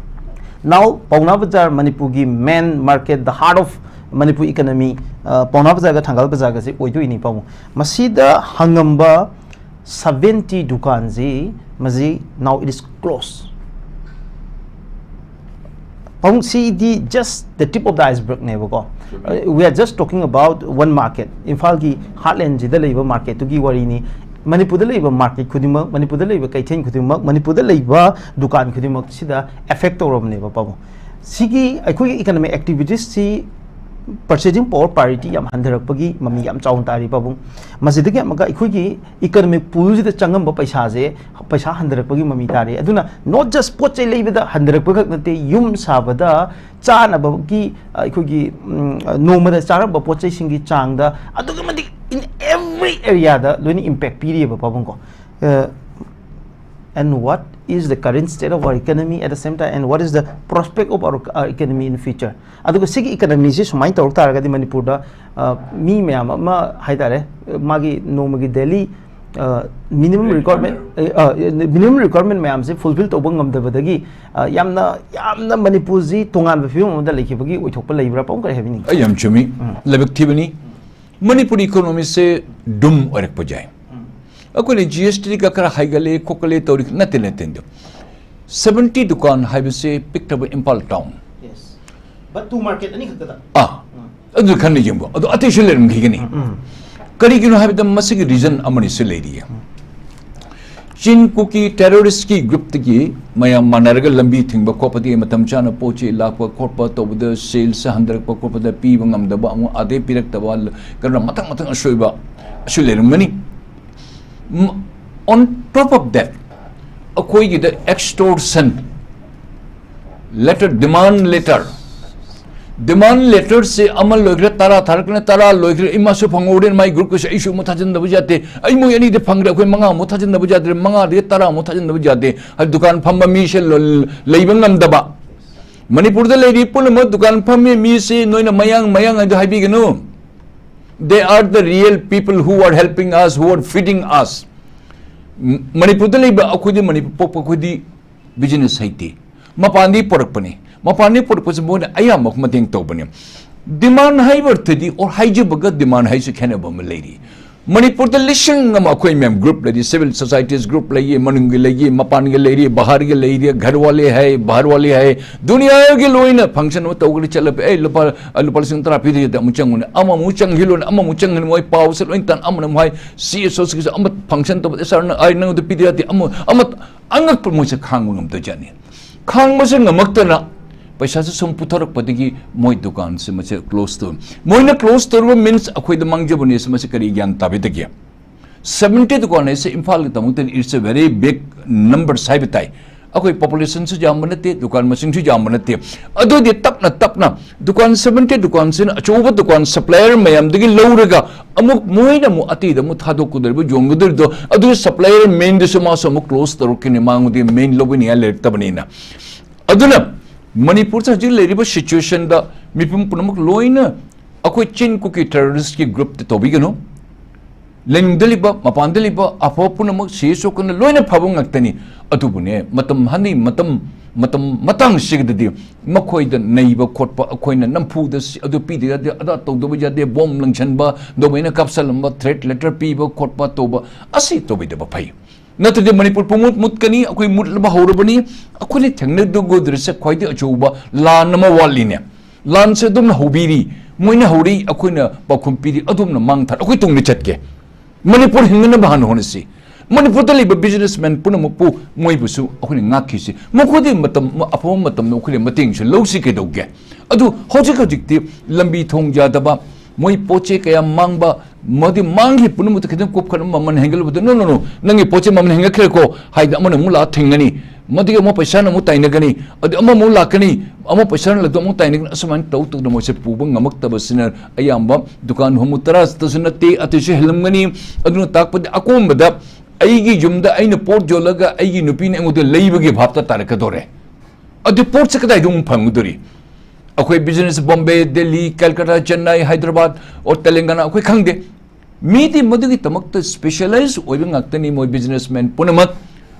Now, ꯄꯥꯎꯅꯥ ꯕꯖꯥꯔ, ꯃꯅꯤꯄꯨꯔꯒꯤ main market, the heart of Manipur economy, ꯑ, ꯄꯥꯎꯅꯥ ꯕꯖꯥꯔꯒ ꯊꯪꯒꯥꯜ ꯕꯖꯥꯔꯒꯁꯦ ꯑꯣꯏꯗꯣꯏꯅꯤ ꯄꯥꯕꯨꯡ꯫ ꯃꯁꯤꯗ ꯍꯥꯡꯉꯝꯕ seventy ꯗꯨꯀꯥꯟꯁꯤ ꯃꯁꯤ now it is closed꯫ ꯄꯥꯕꯨꯡ, ꯁꯤꯗꯤ just the tip of the icebergꯅꯦꯕꯀꯣ꯫ ꯆꯨꯝꯃꯤ꯫ Uh, we are just talking about one market, ꯏꯝꯐꯥꯜꯒꯤ heartlandꯁꯤꯗ ꯂꯩꯕ marketꯇꯨꯒꯤ ꯋꯥꯔꯤꯅꯤ꯫ ꯃꯅꯤꯄꯨꯔꯗ ꯂꯩꯕ market ꯈꯨꯗꯤꯡꯃꯛ, ꯃꯅꯤꯄꯨꯔꯗ ꯂꯩꯕ ꯀꯩꯊꯦꯜ ꯈꯨꯗꯤꯡꯃꯛ, ꯃꯅꯤꯄꯨꯔꯗ ꯂꯩꯕ ꯗꯨꯀꯥꯟ ꯈꯨꯗꯤꯡꯃꯛꯁꯤꯗ effect ꯇꯧꯔꯕꯅꯦꯕ ꯄꯥꯕꯨꯡ꯫ ꯁꯤꯒꯤ ꯑꯩꯈꯣꯏꯒꯤ economic activitiesꯁꯤ purchasing power parity ꯌꯥꯝ ꯍꯟꯊꯔꯛꯄꯒꯤ ꯃꯃꯤ ꯌꯥꯝ ꯆꯥꯎꯅ ꯇꯥꯔꯤ, ꯄꯥꯕꯨꯡ꯫ ꯃꯁꯤꯗꯒꯤ ꯑꯃꯨꯛꯀ ꯑꯩꯈꯣꯏꯒꯤ economic poolꯁꯤꯗ ꯆꯪꯉꯝꯕ ꯄꯩꯁꯥꯁꯦ, ꯄꯩꯁꯥ ꯍꯟꯊꯔꯛꯄꯒꯤ ꯃꯃꯤ ꯇꯥꯔꯤ꯫ ꯑꯗꯨꯅ not just ꯄꯣꯠ ꯆꯩ ꯂꯩꯕꯗ ꯍꯟꯊꯔꯛꯄ ꯈꯛ ꯅꯠꯇꯦ, ꯌꯨꯝ ꯁꯥꯕꯗ, ꯆꯥꯅꯕꯒꯤ, ꯑ, ꯑꯩꯈꯣꯏꯒꯤ, ꯎꯝ, ꯅꯣꯡꯃꯗ ꯆꯥꯔꯝꯕ ꯄꯣꯠ ꯆꯩꯁꯤꯡꯒꯤ ꯆꯥꯡꯗ ꯑꯗꯨꯛꯀꯤ ꯃꯇꯤꯛ in every areaꯗ ꯂꯣꯏꯅ impact ꯄꯤꯔꯤꯑꯕ, ꯄꯥꯕꯨꯡꯀꯣ꯫ ꯑ, and what is the current state of our economy at the same time, and what is the prospect of our, our economy in future? ꯑꯗꯨꯒ ꯁꯤꯒꯤ economyꯁꯤ ꯁꯨꯃꯥꯏꯅ ꯇꯧꯔꯛ ꯇꯥꯔꯒꯗꯤ ꯃꯅꯤꯄꯨꯔꯗ, ꯑ, ꯃꯤ ꯃꯌꯥꯝ ꯑꯃ ꯍꯥꯏ ꯇꯥꯔꯦ, ꯃꯥꯒꯤ ꯅꯣꯡꯃꯒꯤ daily, ꯑ, minimum requirement, ꯑ, minimum requirement ꯃꯌꯥꯝꯁꯦ fulfill ꯇꯧꯕ ꯉꯝꯗꯕꯗꯒꯤ, ꯑ, ꯌꯥꯝꯅ, ꯌꯥꯝꯅ ꯃꯅꯤꯄꯨꯔꯁꯤ ꯇꯣꯉꯥꯟꯕ ꯐꯤꯕꯝ ꯑꯃꯗ ꯂꯩꯈꯤꯕꯒꯤ ꯑꯣꯏꯊꯣꯛꯄ ꯂꯩꯕ꯭ꯔꯥ? ꯄꯥꯕꯨꯡ, ꯀꯔꯤ ꯍꯥꯏꯕꯤꯅꯤꯡꯉꯤ? ꯑꯩ ꯌꯥꯝ ꯆꯨꯝꯃꯤ꯫ ꯎꯝ꯫ ꯂꯥꯏꯕꯛ ꯊꯤꯕꯅꯤ꯫ ꯃꯅꯤꯄꯨꯔ economyꯁꯦ doom ꯑꯣꯏꯔꯛꯄ ꯌꯥꯏ꯫ ꯑꯩꯈꯣꯏꯅ G S Tꯒ ꯈꯔ ꯍꯥꯏꯒꯠꯂꯦ, ꯈꯣꯠꯀꯠꯂꯦ ꯇꯧꯔꯤ, ꯅꯠꯇꯦ, ꯅꯠꯇꯦ, ꯅꯠꯇꯦ꯫ Seventy ꯗꯨꯀꯥꯟ ꯍꯥꯏꯕꯁꯦ ꯄꯤꯛꯇꯕ Imphal town꯫ Yes. But two market ꯑꯅꯤꯈꯛꯇꯗ꯫ ꯑꯥ, ꯑꯗꯨ ꯈꯟꯅ ꯌꯦꯡꯕ꯫ ꯑꯗꯣ ꯑꯇꯩꯁꯨ ꯂꯩꯔꯝꯈꯤꯒꯅꯤ꯫ ꯎꯝ꯫ ꯀꯔꯤꯒꯤꯅꯣ ꯍꯥꯏꯕꯗ ꯃꯁꯤꯒꯤ reason ꯑꯃꯅꯤꯁꯨ ꯂꯩꯔꯤꯌꯦ꯫ ꯆꯤꯟ ꯀꯨꯀꯤ terroristꯀꯤ groupꯇꯒꯤ ꯃꯌꯥꯝ ꯃꯥꯟꯅꯔꯒ ꯂꯝꯕꯤ ꯊꯤꯡꯕ ꯈꯣꯠꯄꯗꯒꯤ ꯃꯇꯝ ꯆꯥꯅ ꯄꯣꯠ ꯆꯩ ꯂꯥꯛꯄ ꯈꯣꯠꯄ ꯇꯧꯕꯗ sales ꯍꯟꯊꯔꯛꯄ ꯈꯣꯠꯄꯗ ꯄꯤꯕ ꯉꯝꯗꯕ, ꯑꯃꯨꯛ ꯑꯗꯩ ꯄꯤꯔꯛꯇꯕ, ꯀꯔꯝꯅ ꯃꯊꯪ ꯃꯊꯪ ꯑꯁꯣꯏꯕ ꯑꯁꯤ ꯂꯩꯔꯝꯒꯅꯤ꯫ ꯎꯝ, on top of that, ꯑꯩꯈꯣꯏꯒꯤꯗ extortion letter, demand letter, demand letterꯁꯦ ꯑꯃ ꯂꯣꯏꯈ꯭ꯔꯦ, ꯇꯔꯥ ꯊꯥꯔꯛꯈ꯭ꯔꯦ, ꯇꯔꯥ ꯂꯣꯏꯈ꯭ꯔꯦ, ꯏꯃꯥꯁꯨ ꯐꯪꯍꯧꯔꯦ, my groupꯀꯤꯁꯨ ꯑꯩꯁꯨ ꯑꯃꯨꯛ ꯊꯥꯖꯤꯟꯗꯕ ꯌꯥꯗꯦ, ꯑꯩ ꯃꯣꯏ ꯑꯅꯤꯗꯤ ꯐꯪꯈ꯭ꯔꯦ, ꯑꯩꯈꯣꯏ ꯃꯉꯥ ꯑꯃꯨꯛ ꯊꯥꯖꯤꯟꯗꯕ ꯌꯥꯗ꯭ꯔꯦ, ꯃꯉꯥꯗꯒꯤ ꯇꯔꯥ ꯑꯃꯨꯛ ꯊꯥꯖꯤꯟꯗꯕ ꯌꯥꯗꯦ꯫ ꯍꯥꯏꯗꯤ ꯗꯨꯀꯥꯟ ꯐꯝꯕ ꯃꯤꯁꯦ ꯂ-, ꯂꯩꯕ ꯉꯝꯗꯕ꯫ ꯃꯅꯤꯄꯨꯔꯗ ꯂꯩꯔꯤ ꯄꯨꯝꯅꯃꯛ ꯗꯨꯀꯥꯟ ꯐꯝꯃꯤ ꯃꯤꯁꯤ ꯅꯣꯏꯅ ꯃꯌꯥꯡ, ꯃꯌꯥꯡ ꯍꯥꯏꯗꯣ ꯍꯥꯏꯕꯤꯒꯅꯨ꯫ They are the real people who are helping us, who are feeding us. ꯃ-, ꯃꯅꯤꯄꯨꯔꯗ ꯂꯩꯕ ꯑꯩꯈꯣꯏꯗꯤ, ꯃꯅꯤꯄꯨꯔ ꯄꯣꯛꯄ ꯑꯩꯈꯣꯏꯗꯤ business ꯍꯩꯇꯦ꯫ ꯃꯄꯥꯟꯗꯒꯤ ꯄꯨꯔꯛꯄꯅꯤ꯫ ꯃꯄꯥꯟꯗꯒꯤ ꯄꯨꯔꯛꯄꯁꯤ ꯃꯣꯏꯅ ꯑꯌꯥꯝꯕ ꯃꯇꯦꯡ ꯇꯧꯕꯅꯤ꯫ Demand ꯍꯥꯏꯕ ꯑꯔꯊꯗꯤ, or ꯍꯥꯏꯖꯕꯒ demand ꯍꯥꯏꯁꯤ ꯈꯦꯠꯅꯕ ꯑꯃ ꯂꯩꯔꯤ꯫ ꯃꯅꯤꯄꯨꯔꯗ ꯂꯤꯁꯤꯡ ꯑꯃ ꯑꯩꯈꯣꯏ ꯃꯌꯥꯝ group ꯂꯩꯔꯤ, civil societies group ꯂꯩꯌꯦ, ꯃꯅꯨꯡꯒꯤ ꯂꯩꯌꯦ, ꯃꯄꯥꯟꯒꯤ ꯂꯩꯔꯤ, ꯕꯍꯥꯔꯒꯤ ꯂꯩꯔꯤ, ꯘꯔ ꯋꯥꯂꯦ ꯍꯥꯏ, ꯕꯍꯥꯔ ꯋꯥꯂꯦ ꯍꯥꯏ, ꯗꯨꯅꯤꯌꯥꯒꯤ ꯂꯣꯏꯅ function ꯑꯃ ꯇꯧꯒꯅꯤ ꯆꯠꯂꯕ, "ꯑꯦ, ꯂꯨꯄꯥ, ꯂꯨꯄꯥ ꯂꯤꯁꯤꯡ ꯇꯔꯥ ꯄꯤꯗꯣꯏꯗꯤ ꯑꯃꯨꯛ ꯆꯪꯉꯨꯅꯦ, ꯑꯃꯃꯨꯛ ꯆꯪꯈꯤꯂꯣꯅꯦ, ꯑꯃꯃꯨꯛ ꯆꯪꯈꯤꯂꯣꯅꯦ", ꯃꯣꯏ ꯄꯥꯎꯁꯦ ꯂꯣꯏ ꯇꯥꯟ, ꯑꯃꯅ ꯑꯃꯨꯛ ꯍꯥꯏ, "ꯁꯤ ꯑꯦꯁ ꯑꯣ ꯁꯤꯒꯤꯁꯨ ꯑꯃ function ꯇꯧꯕꯗ ꯑꯦꯁ ꯑꯥꯔꯅ ꯑꯩ ꯅꯉꯣꯟꯗ ꯄꯤꯗ ꯌꯥꯗꯦ", ꯑꯃ, ꯑꯃ ꯑꯉꯛꯄ ꯃꯣꯏꯁꯦ ꯈꯥꯡꯕ ꯉꯝꯗꯣꯏꯖꯥꯠꯅꯤ꯫ ꯈꯥꯡꯕꯁꯦ ꯉꯝꯃꯛꯇꯅ ꯄꯩꯁꯥꯁꯦ ꯁꯨꯝ ꯄꯨꯊꯣꯔꯛꯄꯗꯒꯤ ꯃꯣꯏ ꯗꯨꯀꯥꯟꯁꯦ ꯃꯁꯦ ꯀ꯭ꯂꯣꯁ ꯇꯧ꯫ ꯃꯣꯏꯅ ꯀ꯭ꯂꯣꯁ ꯇꯧꯔꯕ ꯃꯤꯟꯁ ꯑꯩꯈꯣꯏꯗ ꯃꯥꯡꯖꯕꯅꯦ꯫ ꯁꯤ ꯃꯁꯤ ꯀꯔꯤ ꯒ꯭ꯌꯥꯟ ꯇꯥꯕꯤꯗꯒꯦ? ꯁꯕꯦꯟꯇꯤ ꯗꯨꯀꯥꯟ ꯍꯥꯏꯁꯦ ꯏꯝꯐꯥꯜꯒꯤꯗꯃꯛꯇꯗꯤ it's a very big numbers ꯍꯥꯏꯕ ꯇꯥꯏ꯫ ꯑꯩꯈꯣꯏ ꯄꯣꯄꯨꯂꯦꯁꯟꯁꯨ ꯌꯥꯝꯕ ꯅꯠꯇꯦ, ꯗꯨꯀꯥꯟ ꯃꯁꯤꯡꯁꯨ ꯌꯥꯝꯕ ꯅꯠꯇꯦ꯫ ꯑꯗꯨꯗꯤ ꯇꯞꯅ ꯇꯞꯅ ꯗꯨꯀꯥꯟ, ꯁꯕꯦꯟꯇꯤ ꯗꯨꯀꯥꯟꯁꯤꯅ ꯑꯆꯧꯕ ꯗꯨꯀꯥꯟ ꯁꯄ꯭ꯂꯥꯏꯌꯔ ꯃꯌꯥꯝꯗꯒꯤ ꯂꯧꯔꯒ ꯑꯃꯨꯛ ꯃꯣꯏꯅ ꯑꯃꯨꯛ ꯑꯇꯩꯗ ꯑꯃꯨꯛ ꯊꯥꯗꯣꯛꯀꯗꯧꯔꯤꯕ, ꯌꯣꯟꯒꯗꯧꯔꯤꯗꯣ, ꯑꯗꯨꯒꯤ ꯁꯄ꯭ꯂꯥꯏꯌꯔ ꯃꯦꯟꯗꯨꯁꯨ ꯃꯥꯁꯨ ꯑꯃꯨꯛ ꯀ꯭ꯂꯣꯁ ꯇꯧꯔꯛꯀꯅꯤ, ꯃꯉꯣꯟꯗꯤ ꯃꯦꯟ ꯂꯧꯕꯤꯅꯤꯡꯉꯥꯏ ꯂꯩꯔꯛꯇꯕꯅꯤꯅ꯫ ꯑꯗꯨꯅ ꯃꯅꯤꯄꯨꯔꯗ ꯍꯧꯖꯤꯛ ꯂꯩꯔꯤꯕ ꯁꯤꯆꯨꯋꯦꯁꯟꯗ ꯃꯤꯄꯨꯝ ꯄꯨꯝꯅꯃꯛ ꯂꯣꯏꯅ ꯑꯩꯈꯣꯏ ꯆꯤꯟ ꯀꯨꯀꯤ ꯇꯦꯔꯣꯔꯤꯁꯀꯤ ꯒ꯭ꯔꯨꯞꯇ ꯇꯧꯕꯤꯒꯅꯨ꯫ ꯂꯩꯅꯨꯡꯗ ꯂꯩꯕ, ꯃꯄꯥꯟꯗ ꯂꯩꯕ ꯑꯐꯕ ꯄꯨꯝꯅꯃꯛ ꯁꯤ ꯁꯣꯛꯀꯅ ꯂꯣꯏꯅ ꯐꯕ ꯉꯥꯛꯇꯅꯤ꯫ ꯑꯗꯨꯕꯨꯅꯦ, ꯃꯇꯝ ꯍꯟꯅꯩ, ꯃꯇꯝ, ꯃꯇꯝ ꯃꯇꯥꯡꯁꯤꯒꯗꯗꯤ ꯃꯈꯣꯏꯗ ꯅꯩꯕ ꯈꯣꯠꯄ, ꯑꯩꯈꯣꯏꯅ ꯅꯝꯐꯨꯗ ꯁꯤ-, ꯑꯗꯨ ꯄꯤꯗ ꯌꯥꯗꯦ, ꯑꯗꯥ ꯇꯧꯗꯕ ꯌꯥꯗꯦ, ꯕꯣꯝ ꯂꯪꯁꯟꯕ, ꯑꯗꯨꯃꯥꯏꯅ ꯀꯥꯞꯁꯜꯂꯝꯕ, ꯊ꯭ꯔꯦꯠ ꯂꯦꯇꯔ ꯄꯤꯕ ꯈꯣꯠꯄ ꯇꯧꯕ, ꯑꯁꯤ ꯇꯧꯕꯤꯗꯕ ꯐꯩ꯫ ꯅꯠꯇ꯭ꯔꯗꯤ ꯃꯅꯤꯄꯨꯔ ꯄꯨꯡꯃꯨꯠ ꯃꯨꯠꯀꯅꯤ, ꯑꯩꯈꯣꯏ ꯃꯨꯠꯂꯕ ꯍꯧꯔꯕꯅꯤ꯫ ꯑꯩꯈꯣꯏꯅ ꯊꯦꯡꯅꯗꯧꯒꯗꯧꯔꯤꯁꯦ ꯈ꯭ꯋꯥꯏꯗꯒꯤ ꯑꯆꯧꯕ ꯂꯥꯟ ꯑꯃ ꯋꯥꯠꯂꯤꯅꯦ꯫ ꯂꯥꯟꯁꯦ ꯑꯗꯨꯝꯅ ꯍꯧꯕꯤꯔꯤ, ꯃꯣꯏꯅ ꯍꯧꯔꯤ, ꯑꯩꯈꯣꯏꯅ ꯄꯥꯎꯈꯨꯝ ꯄꯤꯔꯤ, ꯑꯗꯨꯝꯅ ꯃꯥꯡ ꯊꯥꯔ ꯑꯩꯈꯣꯏ ꯇꯨꯡꯗ ꯆꯠꯀꯦ꯫ ꯃꯅꯤꯄꯨꯔ ꯍꯤꯡꯅꯅꯕ ꯍꯥꯟꯅ ꯍꯣꯠꯅꯁꯤ꯫ ꯃꯅꯤꯄꯨꯔꯗ ꯂꯩꯕ ꯕꯤꯖꯤꯅꯦꯁꯃꯦꯟ ꯄꯨꯝꯅꯃꯛꯄꯨ, ꯃꯣꯏꯕꯨꯁꯨ ꯑꯩꯈꯣꯏꯅ ꯉꯥꯛꯈꯤꯁꯤ꯫ ꯃꯈꯣꯏꯗꯤ ꯃꯇꯝ, ꯑꯐꯕ ꯃꯇꯝꯗ ꯑꯩꯈꯣꯏꯅ ꯃꯇꯦꯡꯁꯨ ꯂꯧꯁꯤ ꯀꯩꯗꯧꯒꯦ? ꯑꯗꯨ ꯍꯧꯖꯤꯛ ꯍꯧꯖꯤꯛꯇꯤ ꯂꯝꯕꯤ ꯊꯣꯡ ꯌꯥꯗꯕ, ꯃꯣꯏ ꯄꯣꯠ ꯆꯩ ꯀꯌꯥ ꯃꯥꯡꯕ, ꯃꯗꯤ ꯃꯥꯡꯈꯤ ꯄꯨꯝꯅꯃꯛꯇ ꯈꯤꯇꯪ ꯀꯨꯞꯈꯠꯅ ꯃꯃꯜ ꯍꯦꯟꯒꯠꯂꯨꯕꯗ, "No, no, no, ꯅꯪꯒꯤ ꯄꯣꯠ ꯆꯩ ꯃꯃꯜ ꯍꯦꯟꯒꯠꯈ꯭ꯔꯦꯀꯣ" ꯍꯥꯏꯗꯅ ꯑꯃꯅ ꯑꯃꯨꯛ ꯂꯥꯛꯑ ꯊꯤꯡꯒꯅꯤ, ꯃꯗꯨꯒꯤ ꯑꯃꯨꯛ ꯄꯩꯁꯥꯅ ꯑꯃꯨꯛ ꯇꯥꯏꯅꯒꯅꯤ, ꯑꯗꯨ ꯑꯃꯃꯨꯛ ꯂꯥꯛꯀꯅꯤ, ꯑꯃꯨꯛ ꯄꯩꯁꯥꯅ ꯂꯥꯛꯇ ꯑꯃꯨꯛ ꯇꯥꯏꯅꯒꯅꯤ꯫ ꯑꯁꯨꯃꯥꯏꯅ ꯇꯧ ꯇꯧꯗꯅ ꯃꯣꯏꯁꯦ ꯄꯨꯕ ꯉꯝꯃꯛꯇꯕꯁꯤꯅ ꯑꯌꯥꯝꯕ ꯗꯨꯀꯥꯟ ꯍꯨꯝꯐꯨ ꯇꯔꯥꯇꯁꯨ ꯅꯠꯇꯦ, ꯑꯇꯩꯁꯨ ꯍꯦꯜꯂꯝꯒꯅꯤ꯫ ꯑꯗꯨꯅ ꯇꯥꯛꯄꯗꯤ ꯑꯀꯣꯟꯕꯗ ꯑꯩꯒꯤ ꯌꯨꯝꯗ ꯑꯩꯅ ꯄꯣꯠ ꯌꯣꯜꯂꯒ ꯑꯩꯒꯤ ꯅꯨꯄꯤꯅ ꯑꯩꯉꯣꯟꯗ ꯂꯩꯕꯒꯤ ꯚꯥꯞꯇ ꯇꯥꯔꯛꯀꯗꯧꯔꯦ꯫ ꯑꯗꯨ ꯄꯣꯠꯁꯦ ꯀꯗꯥꯏꯗ ꯑꯃꯨꯛ ꯐꯪꯒꯗꯧꯔꯤ? ꯑꯩꯈꯣꯏ ꯕꯤꯖꯤꯅꯦꯁ ꯕꯣꯝꯕꯦ, ꯗꯦꯜꯂꯤ, ꯀꯜꯀꯇꯥ, ꯆꯦꯟꯅꯥꯏ, ꯍꯥꯏꯗ꯭ꯔꯕꯥꯗ, ꯑꯣꯔ ꯇꯦꯂꯪꯒꯥꯅꯥ, ꯑꯩꯈꯣꯏ ꯈꯪꯗꯦ꯫ ꯃꯤꯗꯤ ꯃꯗꯨꯒꯤꯗꯃꯛꯇ ꯁ꯭ꯄꯦꯁꯤꯌꯦꯂꯥꯏꯖ ꯑꯣꯏꯕ ꯉꯥꯛꯇꯅꯤ, ꯃꯣꯏ ꯕꯤꯖꯤꯅꯦꯁꯃꯦꯟ ꯄꯨꯝꯅꯃꯛ꯫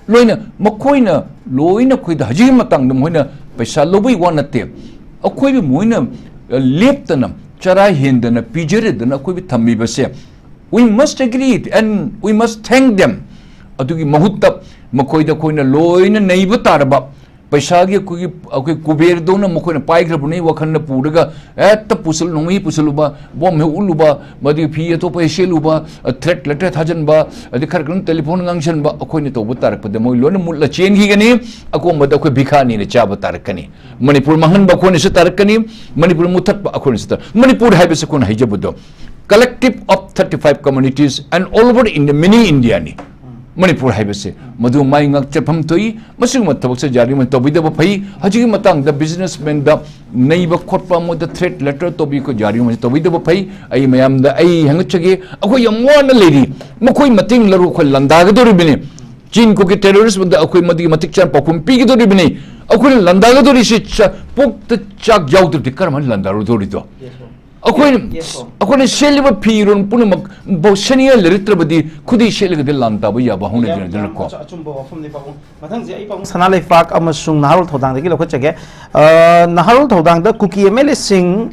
ꯂꯣꯏꯅ ꯃꯈꯣꯏꯅ, ꯂꯣꯏꯅ ꯑꯩꯈꯣꯏꯗ ꯍꯧꯖꯤꯛꯀꯤ ꯃꯇꯥꯡꯗ ꯃꯈꯣꯏꯅ ꯄꯩꯁꯥ ꯂꯧꯕꯒꯤ ꯋꯥ ꯅꯠꯇꯦ꯫ ꯑꯩꯈꯣꯏꯕꯨ ꯃꯣꯏꯅ, ꯑ, ꯂꯦꯞꯇꯅ, ꯆꯔꯥ ꯍꯦꯟꯗꯅ, ꯄꯤꯖꯔꯗꯅ ꯑꯩꯈꯣꯏꯕꯨ ꯊꯝꯃꯤꯕꯁꯦ, we must agree it and we must thank them꯫ ꯑꯗꯨꯒꯤ ꯃꯍꯨꯠꯇ ꯃꯈꯣꯏꯗ ꯑꯩꯈꯣꯏꯅ ꯂꯣꯏꯅ ꯅꯩꯕ ꯇꯥꯔꯕ, ꯄꯩꯁꯥꯒꯤ ꯑꯩꯈꯣꯏꯒꯤ, ꯑꯩꯈꯣꯏ ꯀꯨꯕꯦꯔꯗꯧꯅ ꯃꯈꯣꯏꯅ ꯄꯥꯏꯈ꯭ꯔꯕꯅꯤ꯫ ꯋꯥꯈꯜꯗ ꯄꯨꯔꯒ ꯍꯦꯛꯇ ꯄꯨꯁꯜ-, ꯅꯣꯡꯃꯩ ꯄꯨꯁꯜꯂꯨꯕ, ꯕꯣꯝ ꯍꯦꯛ ꯎꯠꯂꯨꯕ, ꯃꯗꯨꯒꯤ ꯐꯤ ꯑꯇꯣꯞꯄ ꯍꯦꯛ ꯁꯦꯠꯂꯨꯕ, ꯊ꯭ꯔꯦꯠ ꯂꯦꯇꯔ ꯊꯥꯖꯟꯕ, ꯑꯗꯩ ꯈꯔ ꯈꯔ ꯇꯦꯂꯤꯐꯣꯟ ꯉꯥꯡꯁꯟꯕ, ꯑꯩꯈꯣꯏꯅ ꯇꯧꯕ ꯇꯥꯔꯛꯄꯗ ꯃꯣꯏ ꯂꯣꯏꯅ ꯃꯨꯠꯂ ꯆꯦꯟꯈꯤꯒꯅꯤ꯫ ꯑꯀꯣꯟꯕꯗ ꯑꯩꯈꯣꯏ ꯚꯤꯈꯥꯅꯤꯅ ꯆꯥꯕ ꯇꯥꯔꯛꯀꯅꯤ꯫ ꯃꯅꯤꯄꯨꯔ ꯃꯥꯡꯍꯟꯕ ꯑꯩꯈꯣꯏꯅꯁꯨ ꯇꯥꯔꯛꯀꯅꯤ, ꯃꯅꯤꯄꯨꯔ ꯃꯨꯠꯊꯠꯄ ꯑꯩꯈꯣꯏꯅꯁꯨ ꯇꯥꯔꯛ-, ꯃꯅꯤꯄꯨꯔ ꯍꯥꯏꯕꯁꯤ ꯑꯩꯈꯣꯏꯅ ꯍꯥꯏꯖꯕꯗꯣ, collective of thirty five communities and all over India, mini Indiaꯅꯤ꯫ Manipur ꯍꯥꯏꯕꯁꯦ ꯃꯗꯨ ꯃꯥꯏ ꯉꯥꯛꯆꯐꯝ ꯊꯣꯛꯏ꯫ ꯃꯁꯤꯒꯨꯝꯕ ꯊꯕꯛꯁꯦ ꯖꯥꯔꯤ ꯑꯃ ꯇꯧꯕꯤꯗꯕ ꯐꯩ꯫ ꯍꯧꯖꯤꯛꯀꯤ ꯃꯇꯥꯡꯗ ꯕꯤꯖꯤꯅꯦꯁꯃꯦꯟꯗ ꯅꯩꯕ ꯈꯣꯠꯄ, ꯃꯣꯏꯗ ꯊ꯭ꯔꯦꯠ ꯂꯦꯇꯔ ꯇꯧꯕꯤ, ꯑꯩꯈꯣꯏ ꯖꯥꯔꯤ ꯑꯃ ꯇꯧꯕꯤꯗꯕ ꯐꯩ꯫ ꯑꯩ ꯃꯌꯥꯝꯗ ꯑꯩ ꯍꯪꯒꯠꯆꯒꯦ, ꯑꯩꯈꯣꯏ ꯌꯥꯝ ꯋꯥꯅ ꯂꯩꯔꯤ, ꯃꯈꯣꯏ ꯃꯇꯦꯡ ꯂꯧꯔꯨ, ꯑꯩꯈꯣꯏ ꯂꯥꯟꯗꯥꯒꯗꯧꯔꯤꯕꯅꯤ꯫ ꯆꯤꯟ ꯀꯣꯛꯀꯤ ꯇꯦꯔꯣꯔꯤꯁꯃꯗ ꯑꯩꯈꯣꯏ ꯃꯗꯨꯒꯤ ꯃꯇꯤꯛ ꯆꯥꯅ ꯄꯥꯎꯈꯨꯝ ꯄꯤꯒꯗꯧꯔꯤꯕꯅꯤ꯫ ꯑꯩꯈꯣꯏꯅ ꯂꯥꯟꯗꯥꯒꯗꯧꯔꯤꯁꯤ ꯆꯥ-, ꯄꯨꯛꯇ ꯆꯥꯛ ꯌꯥꯎꯗ꯭ꯔꯗꯤ ꯀꯔꯝꯍꯥꯏꯅ ꯂꯥꯟꯗꯥꯔꯨꯗꯧꯔꯤꯗꯣ? ꯑꯩꯈꯣꯏꯅ, ꯑꯩꯈꯣꯏꯅ ꯁꯦꯠꯂꯤꯕ ꯐꯤꯔꯣꯜ ꯄꯨꯝꯅꯃꯛ ꯐꯥꯎ ꯁꯦꯠꯅꯤꯡꯉꯥꯏ ꯂꯩꯔꯛꯇ꯭ꯔꯕꯗꯤ ꯈꯨꯗꯩ ꯁꯦꯠꯂꯒꯀꯣ꯫ ꯌꯥꯝ, ꯌꯥꯝ ꯑꯆꯨꯝꯕ ꯋꯥꯐꯝꯅꯤ, ꯄꯥꯕꯨꯡ꯫ ꯃꯊꯪꯁꯦ ꯑꯩ, ꯄꯥꯕꯨꯡ, ꯁꯅꯥ ꯂꯩꯄꯥꯛ ꯑꯃꯁꯨꯡ ꯅꯍꯥꯔꯣꯜ ꯊꯧꯗꯥꯡꯗꯒꯤ ꯂꯧꯈꯠꯆꯒꯦ꯫ ꯑ, ꯅꯍꯥꯔꯣꯜ ꯊꯧꯗꯥꯡꯗ ꯀꯨꯀꯤ MLAꯁꯤꯡ,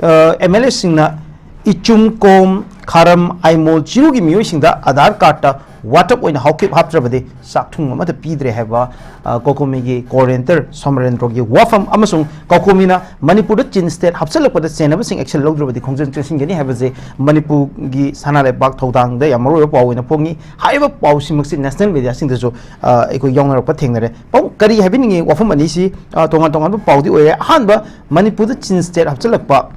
ꯑ, MLAꯁꯤꯡꯅ ꯏꯆꯨꯝ, ꯀꯣꯝ, ꯈꯥꯔꯝ, ꯑꯥꯏꯃꯣꯜ, ꯆꯤꯔꯨꯒꯤ ꯃꯤꯑꯣꯏꯁꯤꯡꯗ ꯑꯙꯥꯔ ꯀꯥꯔꯗꯇ WhatsApp ꯑꯣꯏꯅ ꯍꯥꯞꯈꯤꯕ, ꯍꯥꯞꯇ꯭ꯔꯕꯗꯤ ꯆꯥꯛꯊꯨꯡ ꯑꯃꯠꯇ ꯄꯤꯗ꯭ꯔꯦ ꯍꯥꯏꯕ, ꯑ, ꯀꯣꯀꯣꯃꯤꯒꯤ ꯀꯣꯑꯣꯔꯗꯤꯅꯦꯇꯔ ꯁꯣꯃꯔꯦꯟꯗ꯭ꯔꯣꯒꯤ ꯋꯥꯐꯝ ꯑꯃꯁꯨꯡ ꯀꯣꯀꯣꯃꯤꯅ ꯃꯅꯤꯄꯨꯔꯗ ꯆꯤꯟ ꯁ꯭ꯇꯦꯠ ꯍꯥꯞꯆꯤꯜꯂꯛꯄꯗ ꯆꯦꯟꯅꯕꯁꯤꯡ action ꯂꯧꯗ꯭ꯔꯕꯗꯤ ꯈꯣꯡꯖꯪ ꯆꯪꯁꯤꯟꯒꯅꯤ ꯍꯥꯏꯕꯁꯦ ꯃꯅꯤꯄꯨꯔꯒꯤ ꯁꯅꯥ ꯂꯩꯕꯥꯛ ꯊꯧꯗꯥꯡꯗ ꯌꯥꯝ ꯃꯔꯨꯑꯣꯏꯕ ꯄꯥꯎ ꯑꯣꯏꯅ ꯐꯣꯡꯉꯤ꯫ ꯍꯥꯏꯔꯤꯕ ꯄꯥꯎꯁꯤꯃꯛꯁꯤ national mediaꯁꯤꯡꯗꯁꯨ, ꯑ, ꯑꯩꯈꯣꯏ ꯌꯥꯎꯅꯔꯛꯄ ꯊꯦꯡꯅꯔꯦ꯫ ꯄꯥꯎ ꯀꯔꯤ ꯍꯥꯏꯕꯤꯅꯤꯡꯉꯤ? ꯋꯥꯐꯝ ꯑꯅꯤꯁꯤ, ꯑ, ꯇꯣꯉꯥꯟ ꯇꯣꯉꯥꯟꯕ ꯄꯥꯎꯗꯤ ꯑꯣꯏꯔꯦ꯫ ꯑꯍꯥꯟꯕ, ꯃꯅꯤꯄꯨꯔꯗ ꯆꯤꯟ ꯁ꯭ꯇꯦꯠ ꯍꯥꯞꯆꯤꯜꯂꯛꯄ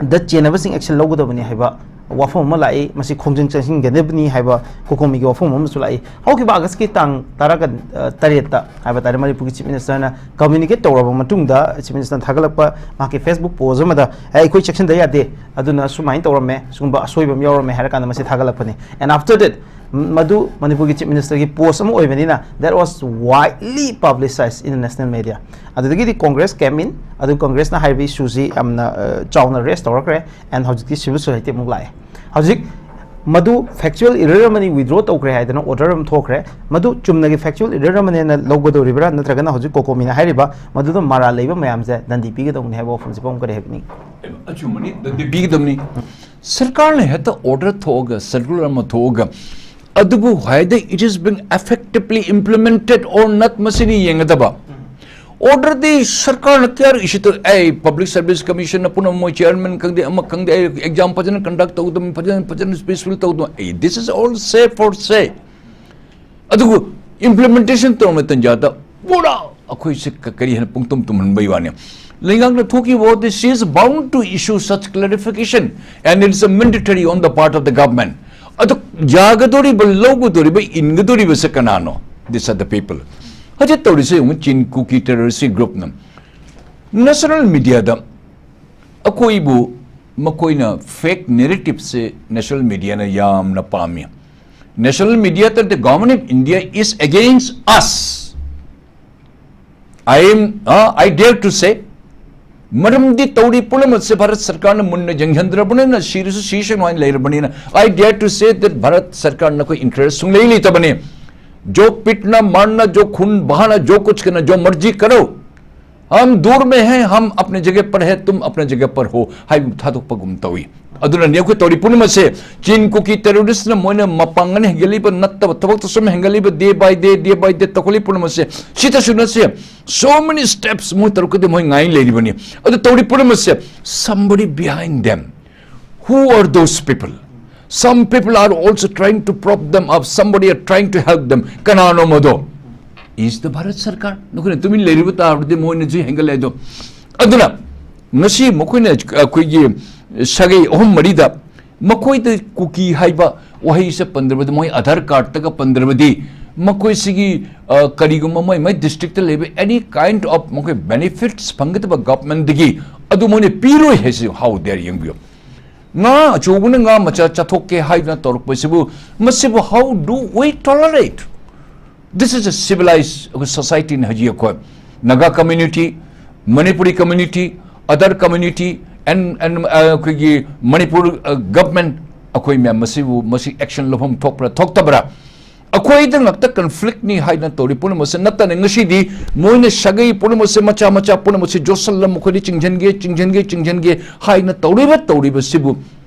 ꯗ ꯆꯦꯟꯅꯕꯁꯤꯡ action ꯂꯧꯒꯗꯕꯅꯤ ꯍꯥꯏꯕ ꯋꯥꯐꯝ ꯑꯃ ꯂꯥꯛꯏ꯫ ꯃꯁꯤ ꯈꯣꯡꯖꯪ ꯆꯪꯁꯤꯟꯒꯗꯕꯅꯤ ꯍꯥꯏꯕ ꯀꯣꯀꯣꯃꯤꯒꯤ ꯋꯥꯐꯝ ꯑꯃꯁꯨ ꯂꯥꯛꯏ꯫ ꯍꯧꯈꯤꯕ Augustꯀꯤ ꯇꯥꯡ ꯇꯔꯥꯒ, ꯑ, ꯇꯔꯦꯠꯇ ꯍꯥꯏꯕ ꯇꯥꯔꯦ, ꯃꯅꯤꯄꯨꯔꯒꯤ Chief Ministerꯅ communicate ꯇꯧꯔꯕ ꯃꯇꯨꯡꯗ, Chief Ministerꯅ ꯊꯥꯒꯠꯂꯛꯄ ꯃꯍꯥꯛꯀꯤ Facebook post ꯑꯃꯗ, "ꯑꯦ, ꯑꯩꯈꯣꯏ ꯆꯦꯛꯁꯤꯟꯗ ꯌꯥꯗꯦ, ꯑꯗꯨꯅ ꯁꯨꯃꯥꯏꯅ ꯇꯧꯔꯝꯃꯦ, ꯁꯤꯒꯨꯝꯕ ꯑꯁꯣꯏꯕ ꯑꯃ ꯌꯥꯎꯔꯝꯃꯦ" ꯍꯥꯏꯔ ꯀꯥꯟꯗ ꯃꯁꯤ ꯊꯥꯒꯠꯂꯛꯄꯅꯤ꯫ And after that, ꯃꯗꯨ ꯃꯅꯤꯄꯨꯔꯒꯤ Chief Ministerꯒꯤ post ꯑꯃ ꯑꯣꯏꯕꯅꯤꯅ, that was widely publicized in the national media꯫ ꯑꯗꯨꯗꯒꯤꯗꯤ Congress came in, ꯑꯗꯨ Congressꯅ ꯍꯥꯏꯔꯤꯕ issueꯁꯤ ꯌꯥꯝꯅ, ꯑ, ꯆꯥꯎꯅ raise ꯇꯧꯔꯛꯈ꯭ꯔꯦ, and ꯍꯧꯖꯤꯛꯇꯤ civil society ꯑꯃꯨꯛ ꯂꯥꯛꯑꯦ꯫ ꯍꯧꯖꯤꯛ ꯃꯗꯨ factual error ꯑꯃꯅꯤ, withdraw ꯇꯧꯈ꯭ꯔꯦ ꯍꯥꯏꯗꯅ order ꯑꯃ ꯊꯣꯛꯈ꯭ꯔꯦ꯫ ꯃꯗꯨ ꯆꯨꯝꯅꯒꯤ factual error ꯑꯃꯅꯦꯅ ꯂꯧꯒꯗꯧꯔꯤꯕ꯭ꯔꯥ, ꯅꯠꯇ꯭ꯔꯒꯅ ꯍꯧꯖꯤꯛ ꯀꯣꯀꯣꯃꯤꯅ ꯍꯥꯏꯔꯤꯕ ꯃꯗꯨꯗ ꯃꯔꯥꯜ ꯂꯩꯕ ꯃꯌꯥꯝꯁꯦ ꯗꯟꯗꯤ ꯄꯤꯒꯗꯧꯕꯅꯤ ꯍꯥꯏꯕ ꯋꯥꯐꯝꯁꯤ ꯄꯥꯎ ꯀꯔꯤ ꯍꯥꯏꯕꯤꯅꯤꯡꯏ? ꯑꯆꯨꯝꯕꯅꯤ, ꯗꯟꯗꯤ ꯄꯤꯒꯗꯕꯅꯤ꯫ ꯁꯔꯀꯥꯔꯅ ꯍꯦꯛꯇ order ꯊꯣꯛꯑꯒ, circular ꯑꯃ ꯊꯣꯛꯑꯒ, ꯑꯗꯨꯕꯨ whether it is being effectively implemented or not, ꯃꯁꯤꯅꯤ ꯌꯦꯡꯒꯗꯕ꯫ Order ꯗꯤ ꯁꯔꯀꯥꯔꯅ ꯀꯌꯥꯔꯛ issue ꯇꯧ, ꯑꯩ Public Service Commission ꯅ ꯄꯨꯝꯅꯃꯛ ꯃꯣꯏ chairman ꯈꯪꯗꯦ, ꯑꯃ ꯈꯪꯗꯦ, ꯑꯩ exam ꯐꯖꯅ conduct ꯇꯧꯗꯕꯅꯤ, ꯐꯖꯅ, ꯐꯖꯅ peaceful ꯇꯧꯗꯕꯅꯤ, ꯑꯩ, this is all say for say꯫ ꯑꯗꯨꯕꯨ implementation ꯇꯧꯔꯝꯕ ꯇꯟꯖꯥꯗ ꯄꯨꯔꯥ ꯑꯩꯈꯣꯏꯁꯦ ꯀ-, ꯀꯔꯤ ꯍꯥꯏꯅ ꯄꯨꯡꯇꯨꯝ ꯇꯨꯝꯍꯟꯕꯒꯤ ꯋꯥꯅꯤ꯫ ꯂꯩꯉꯥꯛꯅ ꯊꯣꯛꯈꯤꯕ ꯋꯥꯗꯤ she is bound to issue such clarification and it's a mandatory on the part of the government꯫ ꯑꯗꯨ ꯌꯥꯒꯗꯧꯔꯤꯕ, ꯂꯧꯒꯗꯧꯔꯤꯕ, ꯏꯟꯒꯗꯧꯔꯤꯕꯁꯦ ꯀꯅꯥꯅꯣ? These are the people꯫ ꯍꯧꯖꯤꯛ ꯇꯧꯔꯤꯁꯦ ꯌꯦꯡꯉꯨ, ꯆꯤꯟ ꯀꯨꯀꯤ terrorist group ꯅ national media ꯗ ꯑꯩꯈꯣꯏꯕꯨ ꯃꯈꯣꯏꯅ fake narrative ꯁꯦ national media ꯅ ꯌꯥꯝꯅ ꯄꯥꯝꯃꯤ꯫ National media ꯇ the government of India is against us꯫ I am, uh, I dare to say, ꯃꯔꯝꯗꯤ ꯇꯧꯔꯤ ꯄꯨꯝꯅꯃꯛꯁꯦ ꯚꯥꯔꯠ ꯁꯔꯀꯥꯔꯅ ꯃꯨꯟꯅ ꯌꯦꯡꯁꯤꯟꯗ꯭ꯔꯕꯅꯤꯅ, ꯁꯤꯔꯁꯨ ꯁꯤꯁꯅꯨ ꯍꯥꯏꯅ ꯂꯩꯔꯕꯅꯤꯅ, I dare to say that Bharat ꯁꯔꯀꯥꯔꯅ ꯑꯩꯈꯣꯏ interest ꯁꯨꯡꯂꯩ ꯂꯩꯇꯕꯅꯤ꯫ जो पीटना मारना, जो खून बहाना, जो कुछ करना, जो मर्जी करो, हम दूर में हैं, हम अपने जगह पर है, तुम अपने जगह पर हो ꯍꯥꯏꯕ ꯊꯥꯗꯣꯛꯄꯒꯨꯝ ꯇꯧꯏ꯫ ꯑꯗꯨꯅꯅꯤ ꯑꯩꯈꯣꯏ ꯇꯧꯔꯤ ꯄꯨꯝꯅꯃꯛꯁꯦ, ꯆꯤꯟ ꯀꯨꯀꯤ terrorist ꯅ ꯃꯣꯏꯅ ꯃꯄꯥꯡꯒꯜ ꯍꯦꯟꯒꯠꯂꯤꯕ, ꯅꯠꯇꯕ ꯊꯕꯛꯇ ꯁꯨꯝ ꯍꯦꯟꯒꯠꯂꯤꯕ, day by day, day by day ꯇꯧꯈꯠꯂꯤ ꯄꯨꯝꯅꯃꯛꯁꯦ꯫ ꯁꯤꯇꯁꯨ ꯅꯠꯇꯦ, so many steps ꯃꯣꯏ ꯇꯧꯔꯛꯀꯗꯤ ꯃꯣꯏ ꯉꯥꯏ ꯂꯩꯔꯤꯕꯅꯤ꯫ ꯑꯗꯨ ꯇꯧꯔꯤ ꯄꯨꯝꯅꯃꯛꯁꯦ, somebody behind them꯫ Who are those people? Some people are also trying to prop them up, somebody are trying to help them꯫ ꯀꯅꯥꯅꯣ ꯃꯗꯣ? Is the ꯚꯥꯔꯠ ꯁꯔꯀꯥꯔ꯫ ꯅꯈꯣꯏꯅ ꯇꯨꯃꯤꯟ ꯂꯩꯔꯤꯕ ꯇꯥꯔꯕꯗꯤ ꯃꯣꯏꯅꯁꯨ ꯍꯦꯟꯒꯠꯂꯦ ꯑꯗꯣ꯫ ꯑꯗꯨꯅ ꯉꯁꯤ ꯃꯈꯣꯏꯅ ꯑꯩꯈꯣꯏꯒꯤ ꯁꯥꯒꯩ ꯑꯍꯨꯝ ꯃꯔꯤꯗ ꯃꯈꯣꯏꯗ ꯀꯨꯀꯤ ꯍꯥꯏꯕ ꯋꯥꯍꯩꯁꯦ ꯄꯟꯗ꯭ꯔꯕꯗꯤ, ꯃꯣꯏ ꯑꯙꯥꯔ ꯀꯥꯔꯗꯇꯒ ꯄꯟꯗ꯭ꯔꯕꯗꯤ, ꯃꯈꯣꯏꯁꯤꯒꯤ, ꯑ, ꯀꯔꯤꯒꯨꯝꯕ ꯃꯣꯏ, ꯃꯣꯏ district ꯇ ꯂꯩꯕ any kind of ꯃꯈꯣꯏ benefits ꯐꯪꯒꯗꯕ government ꯗꯒꯤ, ꯑꯗꯨ ꯃꯣꯏꯅ ꯄꯤꯔꯣꯏ ꯍꯥꯏꯁꯤ how dare, ꯌꯦꯡꯕꯤꯌꯨ꯫ ꯉꯥ ꯑꯆꯧꯕꯅ ꯉꯥ ꯃꯆꯥ ꯆꯥꯊꯣꯛꯀꯦ ꯍꯥꯏꯗꯨꯅ ꯇꯧꯔꯛꯄꯁꯤꯕꯨ, ꯃꯁꯤꯕꯨ how do we tolerate? This is a civilized society ꯅꯤ ꯍꯧꯖꯤꯛ ꯑꯩꯈꯣꯏ꯫ Naga community, Manipuri community, other community, and, and, uh, ꯑꯩꯈꯣꯏꯒꯤ ꯃꯅꯤꯄꯨꯔ, uh, government, ꯑꯩꯈꯣꯏ ꯃꯌꯥꯝ ꯃꯁꯤꯕꯨ, ꯃꯁꯤ action ꯂꯧꯐꯝ ꯊꯣꯛꯄ꯭ꯔꯥ ꯊꯣꯛꯇꯕ꯭ꯔꯥ? ꯑꯩꯈꯣꯏꯗ ꯉꯥꯛꯇ conflict ꯅꯤ ꯍꯥꯏꯗꯅ ꯇꯧꯔꯤ ꯄꯨꯝꯅꯃꯛꯁꯦ ꯅꯠꯇꯅ, ꯉꯁꯤꯗꯤ ꯃꯣꯏꯅ ꯁꯥꯒꯩ ꯄꯨꯝꯅꯃꯛꯁꯦ, ꯃꯆꯥ ꯃꯆꯥ ꯄꯨꯝꯅꯃꯛꯁꯦ ꯖꯣꯁꯜꯂ ꯃꯈꯣꯏꯗꯤ ꯆꯤꯡꯁꯤꯟꯒꯦ, ꯆꯤꯡꯁꯤꯟꯒꯦ, ꯆꯤꯡꯁꯤꯟꯒꯦ ꯍꯥꯏꯅ ꯇꯧꯔꯤꯕ, ꯇꯧꯔꯤꯕꯁꯤꯕꯨ,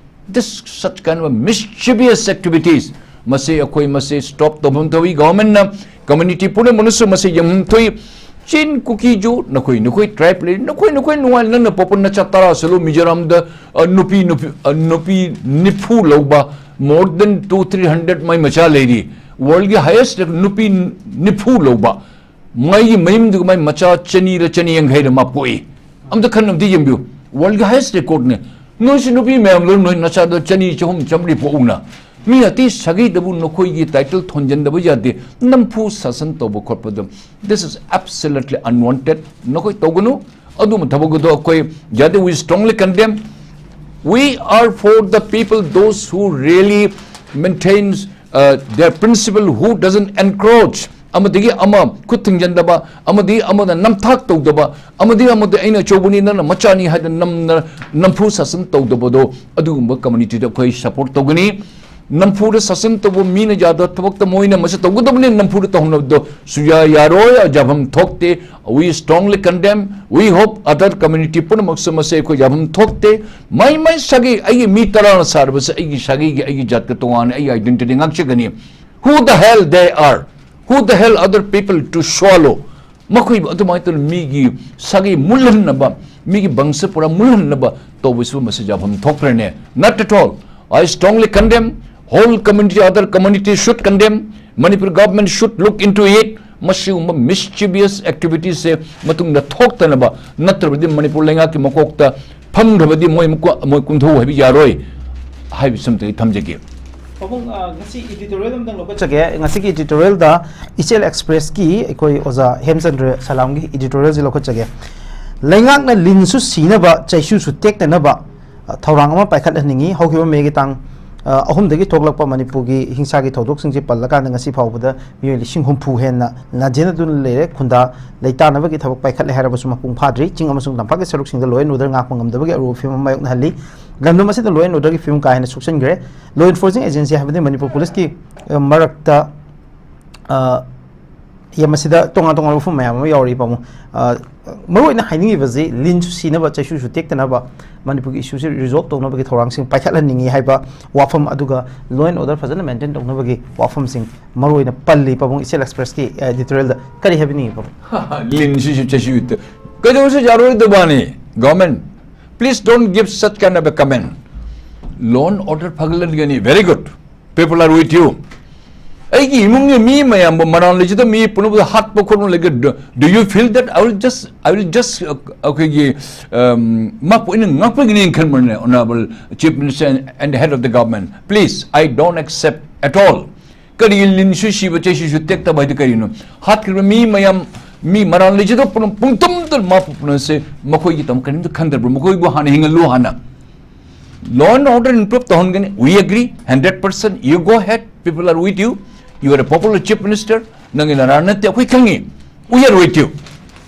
this such kind of mischievous activities, ꯃꯁꯤ ꯑꯩꯈꯣꯏ ꯃꯁꯤ stop ꯇꯧꯐꯝ ꯊꯣꯛꯏ꯫ Government ꯅ community ꯄꯨꯝꯅꯃꯛꯅꯁꯨ ꯃꯁꯤ ꯌꯦꯡꯐꯝ ꯊꯣꯛꯏ꯫ ꯆꯤꯟ ꯀꯨꯀꯤꯁꯨ ꯅꯈꯣꯏ ꯅꯈꯣꯏ tribe ꯂꯩ, ꯅꯈꯣꯏ ꯅꯈꯣꯏ ꯅꯨꯡꯉꯥꯏ, ꯅꯪꯅ ꯄꯣꯛꯄ ꯅꯆꯥ ꯇꯔꯥ ꯁꯜꯂꯨ, ꯃꯤꯖꯣꯔꯥꯝꯗ, ꯑ, ꯅꯨꯄꯤ, ꯅꯨꯄꯤ, ꯑ, ꯅꯨꯄꯤ ꯅꯤꯐꯨ ꯂꯧꯕ, more than two three hundred ꯃꯥꯏ ꯃꯆꯥ ꯂꯩꯔꯤ꯫ World ꯒꯤ highest ꯅꯨꯄꯤ ꯅꯤꯐꯨ ꯂꯧꯕ, ꯃꯥꯒꯤ ꯃꯌꯨꯝꯗꯨꯒ ꯃꯥꯏ ꯃꯆꯥ ꯆꯅꯤꯔ ꯆꯅꯤ ꯌꯥꯡꯈꯩꯔ ꯃꯥ ꯄꯣꯛꯏ꯫ ꯑꯝꯇ ꯈꯟꯅ ꯑꯝꯇ ꯌꯦꯡꯕꯤꯌꯨ, world ꯒꯤ highest record ꯅꯦ꯫ ꯅꯣꯏꯁꯨ ꯅꯨꯄꯤ ꯃꯌꯥꯝ ꯂꯣꯏ, ꯅꯣꯏ ꯅꯆꯥꯗꯣ ꯆꯅꯤ, ꯆꯍꯨꯝ, ꯆꯥꯝꯃꯔꯤ ꯄꯣꯛꯎꯅ꯫ ꯃꯤ ꯑꯇꯩ ꯁꯥꯒꯩꯗꯕꯨ ꯅꯈꯣꯏꯒꯤ title ꯊꯣꯟꯖꯟꯗꯕ ꯌꯥꯗꯦ꯫ ꯅꯝꯐꯨ ꯁꯥꯁꯟ ꯇꯧꯕ ꯈꯣꯠꯄꯗꯣ, this is absolutely unwanted꯫ ꯅꯈꯣꯏ ꯇꯧꯒꯅꯨ꯫ ꯑꯗꯨꯝꯕ ꯊꯕꯛ ꯑꯗꯨ ꯑꯩꯈꯣꯏ ꯌꯥꯗꯦ, we strongly condemn꯫ We are for the people, those who really maintains, uh, their principle, who doesn't encroach꯫ ꯑꯃꯗꯒꯤ ꯑꯃ ꯈꯨꯠ ꯊꯤꯡꯖꯤꯟꯗꯕ, ꯑꯃꯗꯤ ꯑꯃꯗ ꯅꯝꯊꯥꯛ ꯇꯧꯗꯕ, ꯑꯃꯗꯤ ꯑꯃꯗ "ꯑꯩꯅ ꯑꯆꯧꯕꯅꯤ, ꯅꯪꯅ ꯃꯆꯥꯅꯤ" ꯍꯥꯏꯗꯅ ꯅꯝꯅ ꯅꯝꯐꯨ ꯁꯥꯁꯟ ꯇꯧꯗꯕꯗꯣ, ꯑꯗꯨꯒꯨꯝꯕ community ꯗ ꯑꯩꯈꯣꯏ support ꯇꯧꯒꯅꯤ꯫ ꯅꯝꯐꯨꯗ ꯁꯥꯁꯟ ꯇꯧꯕ ꯃꯤꯅ ꯌꯥꯗꯕ ꯊꯕꯛꯇ ꯃꯣꯏꯅ ꯃꯁꯤ ꯇꯧꯒꯗꯕꯅꯤ, ꯅꯝꯐꯨꯗ ꯇꯧꯍꯟꯅꯕꯗꯣ ꯁꯨꯌꯥ ꯌꯥꯔꯣꯏ, ꯌꯥꯐꯝ ꯊꯣꯛꯇꯦ꯫ We strongly condemn, we hope other community ꯄꯨꯝꯅꯃꯛꯁꯨ ꯃꯁꯤ ꯑꯩꯈꯣꯏ ꯌꯥꯐꯝ ꯊꯣꯛꯇꯦ꯫ ꯃꯥꯏ ꯃꯥꯏ ꯁꯥꯒꯩ, ꯑꯩꯒꯤ ꯃꯤ ꯇꯔꯥꯅ ꯁꯥꯔꯕꯁꯦ ꯑꯩꯒꯤ ꯁꯥꯒꯩꯒꯤ, ꯑꯩꯒꯤ ꯖꯥꯠꯀ ꯇꯣꯉꯥꯟꯅ ꯑꯩꯒꯤ identity ꯉꯥꯛꯆꯒꯅꯤ꯫ Who the hell they are? Who the hell other people to swallow? ꯃꯈꯣꯏꯕꯨ ꯑꯗꯨꯃꯥꯏꯅ ꯇꯧꯅ ꯃꯤꯒꯤ ꯁꯥꯒꯩ ꯃꯨꯜꯍꯟꯅꯕ, ꯃꯤꯒꯤ ꯕꯪꯁ ꯄꯨꯔꯥ ꯃꯨꯜꯍꯟꯅꯕ ꯇꯧꯕꯁꯨ ꯃꯁꯤ ꯌꯥꯐꯝ ꯊꯣꯛꯇ꯭ꯔꯦꯅꯦ꯫ Not at all. I strongly condemn, whole community, other community should condemn. Manipur government should look into it. ꯃꯁꯤꯒꯨꯝꯕ mischievous activities ꯁꯦ ꯃꯇꯨꯡꯗ ꯊꯣꯛꯇꯅꯕ, ꯅꯠꯇ꯭ꯔꯕꯗꯤ ꯃꯅꯤꯄꯨꯔ ꯂꯩꯉꯥꯛꯀꯤ ꯃꯀꯣꯛꯇ ꯐꯝꯈ꯭ꯔꯕꯗꯤ ꯃꯣꯏ ꯃꯀꯣ-, ꯃꯣꯏ ꯀꯨꯝꯊꯧ ꯍꯥꯏꯕ ꯌꯥꯔꯣꯏ ꯍꯥꯏꯕꯁꯤꯃꯇ ꯑꯩ ꯊꯝꯖꯒꯦ꯫ ꯄꯥꯕꯨꯡ, ꯑ, ꯉꯁꯤ editorial ꯑꯝꯇꯪ ꯂꯧꯈꯠꯆꯒꯦ꯫ ꯉꯁꯤꯒꯤ editorial ꯗ ꯏꯆꯦꯜ Express ꯀꯤ ꯑꯩꯈꯣꯏ ꯑꯣꯖꯥ ꯍꯦꯝꯆꯟꯗ꯭ꯔ ꯁꯂꯥꯝꯒꯤ editorial ꯁꯤ ꯂꯧꯈꯠꯆꯒꯦ꯫ "ꯂꯩꯉꯥꯛꯅ ꯂꯤꯟꯁꯨ ꯁꯤꯅꯕ, ꯆꯩꯁꯨꯁꯨ ꯇꯦꯛꯇꯅꯕ, ꯑ, ꯊꯧꯔꯥꯡ ꯑꯃ ꯄꯥꯏꯈꯠꯍꯟꯅꯤꯡꯏ꯫ ꯍꯧꯈꯤꯕ ꯃꯦꯒꯤ ꯇꯥꯡ, ꯑ, ꯑꯍꯨꯝꯗꯒꯤ ꯊꯣꯛꯂꯛꯄ ꯃꯅꯤꯄꯨꯔꯒꯤ ꯍꯤꯡꯁꯥꯒꯤ ꯊꯧꯗꯣꯛꯁꯤꯡꯁꯦ ꯄꯜꯂꯀꯥꯟꯗ ꯉꯁꯤ ꯐꯥꯎꯕꯗ ꯃꯤꯑꯣꯏ ꯂꯤꯁꯤꯡ ꯍꯨꯝꯐꯨ ꯍꯦꯟꯅ ꯂꯥꯟꯖꯦꯟꯅꯗꯨꯅ ꯂꯩꯔꯦ꯫ ꯈꯨꯟꯗꯥ ꯂꯩꯇꯥꯅꯕꯒꯤ ꯊꯕꯛ ꯄꯥꯏꯈꯠꯂꯦ ꯍꯥꯏꯔꯕꯁꯨ ꯃꯄꯨꯡ ꯐꯥꯗ꯭ꯔꯤ꯫ ꯆꯤꯡ ꯑꯃꯁꯨꯡ ꯇꯝꯄꯥꯛꯀꯤ ꯁꯔꯨꯛꯁꯤꯡꯗ law and order ꯉꯥꯛꯄ ꯉꯝꯗꯕꯒꯤ ꯑꯔꯨꯕ ꯐꯤꯚꯝ ꯑꯃ ꯃꯥꯌꯣꯛꯅꯍꯜꯂꯤ꯫ ꯂꯝꯗꯝ ꯑꯁꯤꯗ law and order ꯒꯤ ꯐꯤꯚꯝ ꯀꯥ ꯍꯦꯟꯅ ꯁꯣꯛꯆꯟꯈ꯭ꯔꯦ꯫ Law enforcing agency ꯍꯥꯏꯕꯗꯤ ꯃꯅꯤꯄꯨꯔ ꯄꯨꯂꯤꯁꯀꯤ, ꯑ, ꯃꯔꯛꯇ, ꯑ, ꯌꯦ, ꯃꯁꯤꯗ ꯇꯣꯉꯥꯟ ꯇꯣꯉꯥꯟꯕ ꯋꯥꯐꯝ ꯃꯌꯥꯝ ꯑꯃ ꯌꯥꯎꯔꯤ, ꯄꯥꯕꯨꯡ꯫ ꯑ, ꯃꯔꯨꯑꯣꯏꯅ ꯍꯥꯏꯅꯤꯡꯉꯤꯕꯁꯤ, ꯂꯤꯟꯁꯨ ꯁꯤꯅꯕ, ꯆꯩꯁꯨꯁꯨ ꯇꯦꯛꯇꯅꯕ, ꯃꯅꯤꯄꯨꯔꯒꯤ ꯏꯁꯨꯁꯤ ꯔꯤꯖꯣꯜꯕ ꯇꯧꯅꯕꯒꯤ ꯊꯧꯔꯥꯡꯁꯤꯡ ꯄꯥꯏꯈꯠꯍꯟꯅꯤꯡꯉꯤ ꯍꯥꯏꯕ ꯋꯥꯐꯝ, ꯑꯗꯨꯒ law and order ꯐꯖꯅ ꯃꯦꯟꯇꯦꯟ ꯇꯧꯅꯕꯒꯤ ꯋꯥꯐꯝꯁꯤꯡ ꯃꯔꯨꯑꯣꯏꯅ ꯄꯜꯂꯤ, ꯄꯥꯕꯨꯡ꯫ ꯏꯆꯦꯜ ꯑꯦꯛꯁꯄ꯭ꯔꯦꯁꯀꯤ ꯑꯦꯗꯤꯇꯣꯔꯤꯌꯦꯜꯗ ꯀꯔꯤ ꯍꯥꯏꯕꯤꯅꯤꯡꯉꯤ, ꯄꯥꯕꯨꯡ? ꯂꯤꯟꯁꯤꯁꯨ ꯆꯩꯁꯨ ꯇꯦꯛ-, ꯀꯩꯗꯧꯁꯨ ꯌꯥꯔꯣꯏꯗꯕꯅꯤ, government? Please don't give such kind of a comment. Law and order ꯐꯒꯠꯍꯟꯒꯅꯤ, very good. People are with you. ꯑꯩꯒꯤ ꯏꯃꯨꯡꯒꯤ ꯃꯤ ꯃꯌꯥꯝꯕꯨ, ꯃꯔꯥꯜ ꯂꯩꯖꯗ ꯃꯤ ꯄꯨꯝꯅꯃꯛꯇ ꯍꯥꯠꯄ ꯈꯣꯠꯄ ꯂꯩꯒ-, do, do you feel that I will just, I will just, uh, ꯑꯩꯈꯣꯏꯒꯤ, um, ꯃꯥꯄꯨ ꯑꯩꯅ ꯉꯥꯛꯄꯤꯒꯅꯤ ꯈꯟꯕ꯭ꯔꯅꯦ, Honorable Chief Minister and, and the head of the government? Please, I don't accept at all. ꯀꯔꯤ ꯂꯤꯟꯁꯨ ꯁꯤꯕ, ꯆꯩꯁꯨꯁꯨ ꯇꯦꯛꯇꯕ ꯍꯥꯏꯗꯤ ꯀꯔꯤꯅꯣ? ꯍꯥꯠꯈ꯭ꯔꯤꯕ ꯃꯤ ꯃꯌꯥꯝ, ꯃꯤ ꯃꯔꯥꯜ ꯂꯩꯖꯗꯕ ꯄꯨꯝꯅꯃꯛ, ꯄꯨꯡꯇꯝꯗ ꯃꯥꯄꯨ ꯄꯨꯝꯅꯃꯛꯁꯦ ꯃꯈꯣꯏꯒꯤꯗꯃꯛ ꯀꯔꯤꯝꯇ ꯈꯟꯗꯕ꯭ꯔꯣ? ꯃꯈꯣꯏꯕꯨ ꯍꯥꯟꯅ ꯍꯤꯡꯍꯜꯂꯨ ꯍꯥꯟꯅ꯫ Law and order improve ꯇꯧꯍꯟꯒꯅꯤ, we agree, hundred percent, you go ahead, people are with you, you are a popular chief minister, ꯅꯪꯒꯤ ꯅꯔꯥ ꯅꯠꯇꯦ, ꯑꯩꯈꯣꯏ ꯈꯪꯉꯤ, we are with you.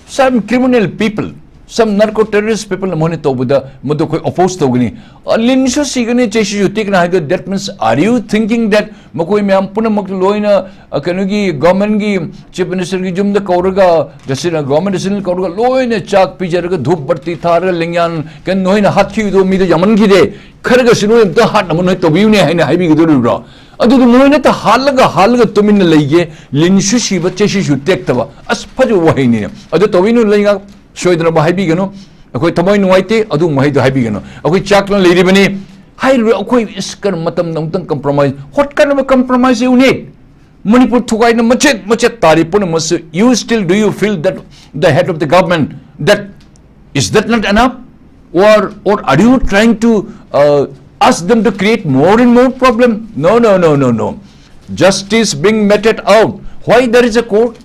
Some criminal people, some narco terrorist people ꯅ ꯃꯣꯏꯅ ꯇꯧꯕꯗ ꯃꯗꯨ ꯑꯩꯈꯣꯏ oppose ꯇꯧꯒꯅꯤ꯫ ꯑ, ꯂꯤꯟꯁꯨ ꯁꯤꯒꯅꯤ, ꯆꯩꯁꯨꯁꯨ ꯇꯦꯛꯀꯅꯤ ꯍꯥꯏꯗꯣ, that means, are you thinking that ꯃꯈꯣꯏ ꯃꯌꯥꯝ ꯄꯨꯝꯅꯃꯛ ꯂꯣꯏꯅ, ꯑ, ꯀꯩꯅꯣꯒꯤ government ꯀꯤ chief minister ꯒꯤ ꯌꯨꯝꯗ ꯀꯧꯔꯒ, resident, government resident ꯀꯧꯔꯒ ꯂꯣꯏꯅ ꯆꯥꯛ ꯄꯤꯖꯔꯒ, ꯙꯨꯞ ꯕꯠꯇꯤ ꯊꯥꯔꯒ, ꯂꯦꯡꯌꯥꯟ ꯀꯩꯅꯣ ꯅꯣꯏꯅ ꯍꯥꯠꯈꯤꯕꯗꯣ ꯃꯤꯗꯣ ꯌꯥꯝꯃꯟꯈꯤꯗꯦ, ꯈꯔꯒꯁꯨ ꯅꯣꯏ ꯑꯝꯇ ꯍꯥꯠꯅꯕ ꯅꯣꯏ ꯇꯧꯕꯤꯌꯨꯅꯦ ꯍꯥꯏꯅ ꯍꯥꯏꯕꯤꯒꯗꯧꯔꯤꯕ꯭ꯔꯣ? ꯑꯗꯨꯗꯤ ꯃꯣꯏꯅ ꯍꯦꯛꯇ ꯍꯥꯠꯂꯒ, ꯍꯥꯠꯂꯒ ꯇꯨꯃꯤꯟꯅ ꯂꯩꯒꯦ, ꯂꯤꯟꯁꯨ ꯁꯤꯕ, ꯆꯩꯁꯨꯁꯨ ꯇꯦꯛꯇꯕ꯫ ꯑꯁ, ꯐꯖꯕ ꯋꯥꯍꯩꯅꯤꯅꯦ꯫ ꯑꯗꯨ ꯇꯧꯕꯤꯅꯨ, ꯂꯩꯉꯥꯛ ꯁꯣꯏꯗꯅꯕ ꯍꯥꯏꯕꯤꯒꯅꯨ꯫ ꯑꯩꯈꯣꯏ ꯊꯃꯣꯏ ꯅꯨꯡꯉꯥꯏꯇꯦ, ꯑꯗꯨꯒꯨꯝꯕ ꯋꯥꯍꯩꯗꯣ ꯍꯥꯏꯕꯤꯒꯅꯨ꯫ ꯑꯩꯈꯣꯏ ꯆꯥꯛꯇꯨꯅ ꯂꯩꯔꯤꯕꯅꯤ꯫ ꯍꯥꯏꯔꯤꯕ ꯑꯩꯈꯣꯏ ꯏꯁ ꯀꯩꯅꯣ ꯃꯇꯝꯗ ꯑꯃꯨꯛꯇꯪ compromise, what kind of a compromise you need? Manipur ꯊꯨꯒꯥꯏꯅ ꯃꯆꯦꯠ ꯃꯆꯦꯠ ꯇꯥꯔꯤ ꯄꯨꯝꯅꯃꯛꯁꯨ, you still, do you feel that the head of the government, that, is that not enough? Or, or are you trying to, uh, ask them to create more and more problem? No, no, no, no, no. Justice being meted out. Why there is a court?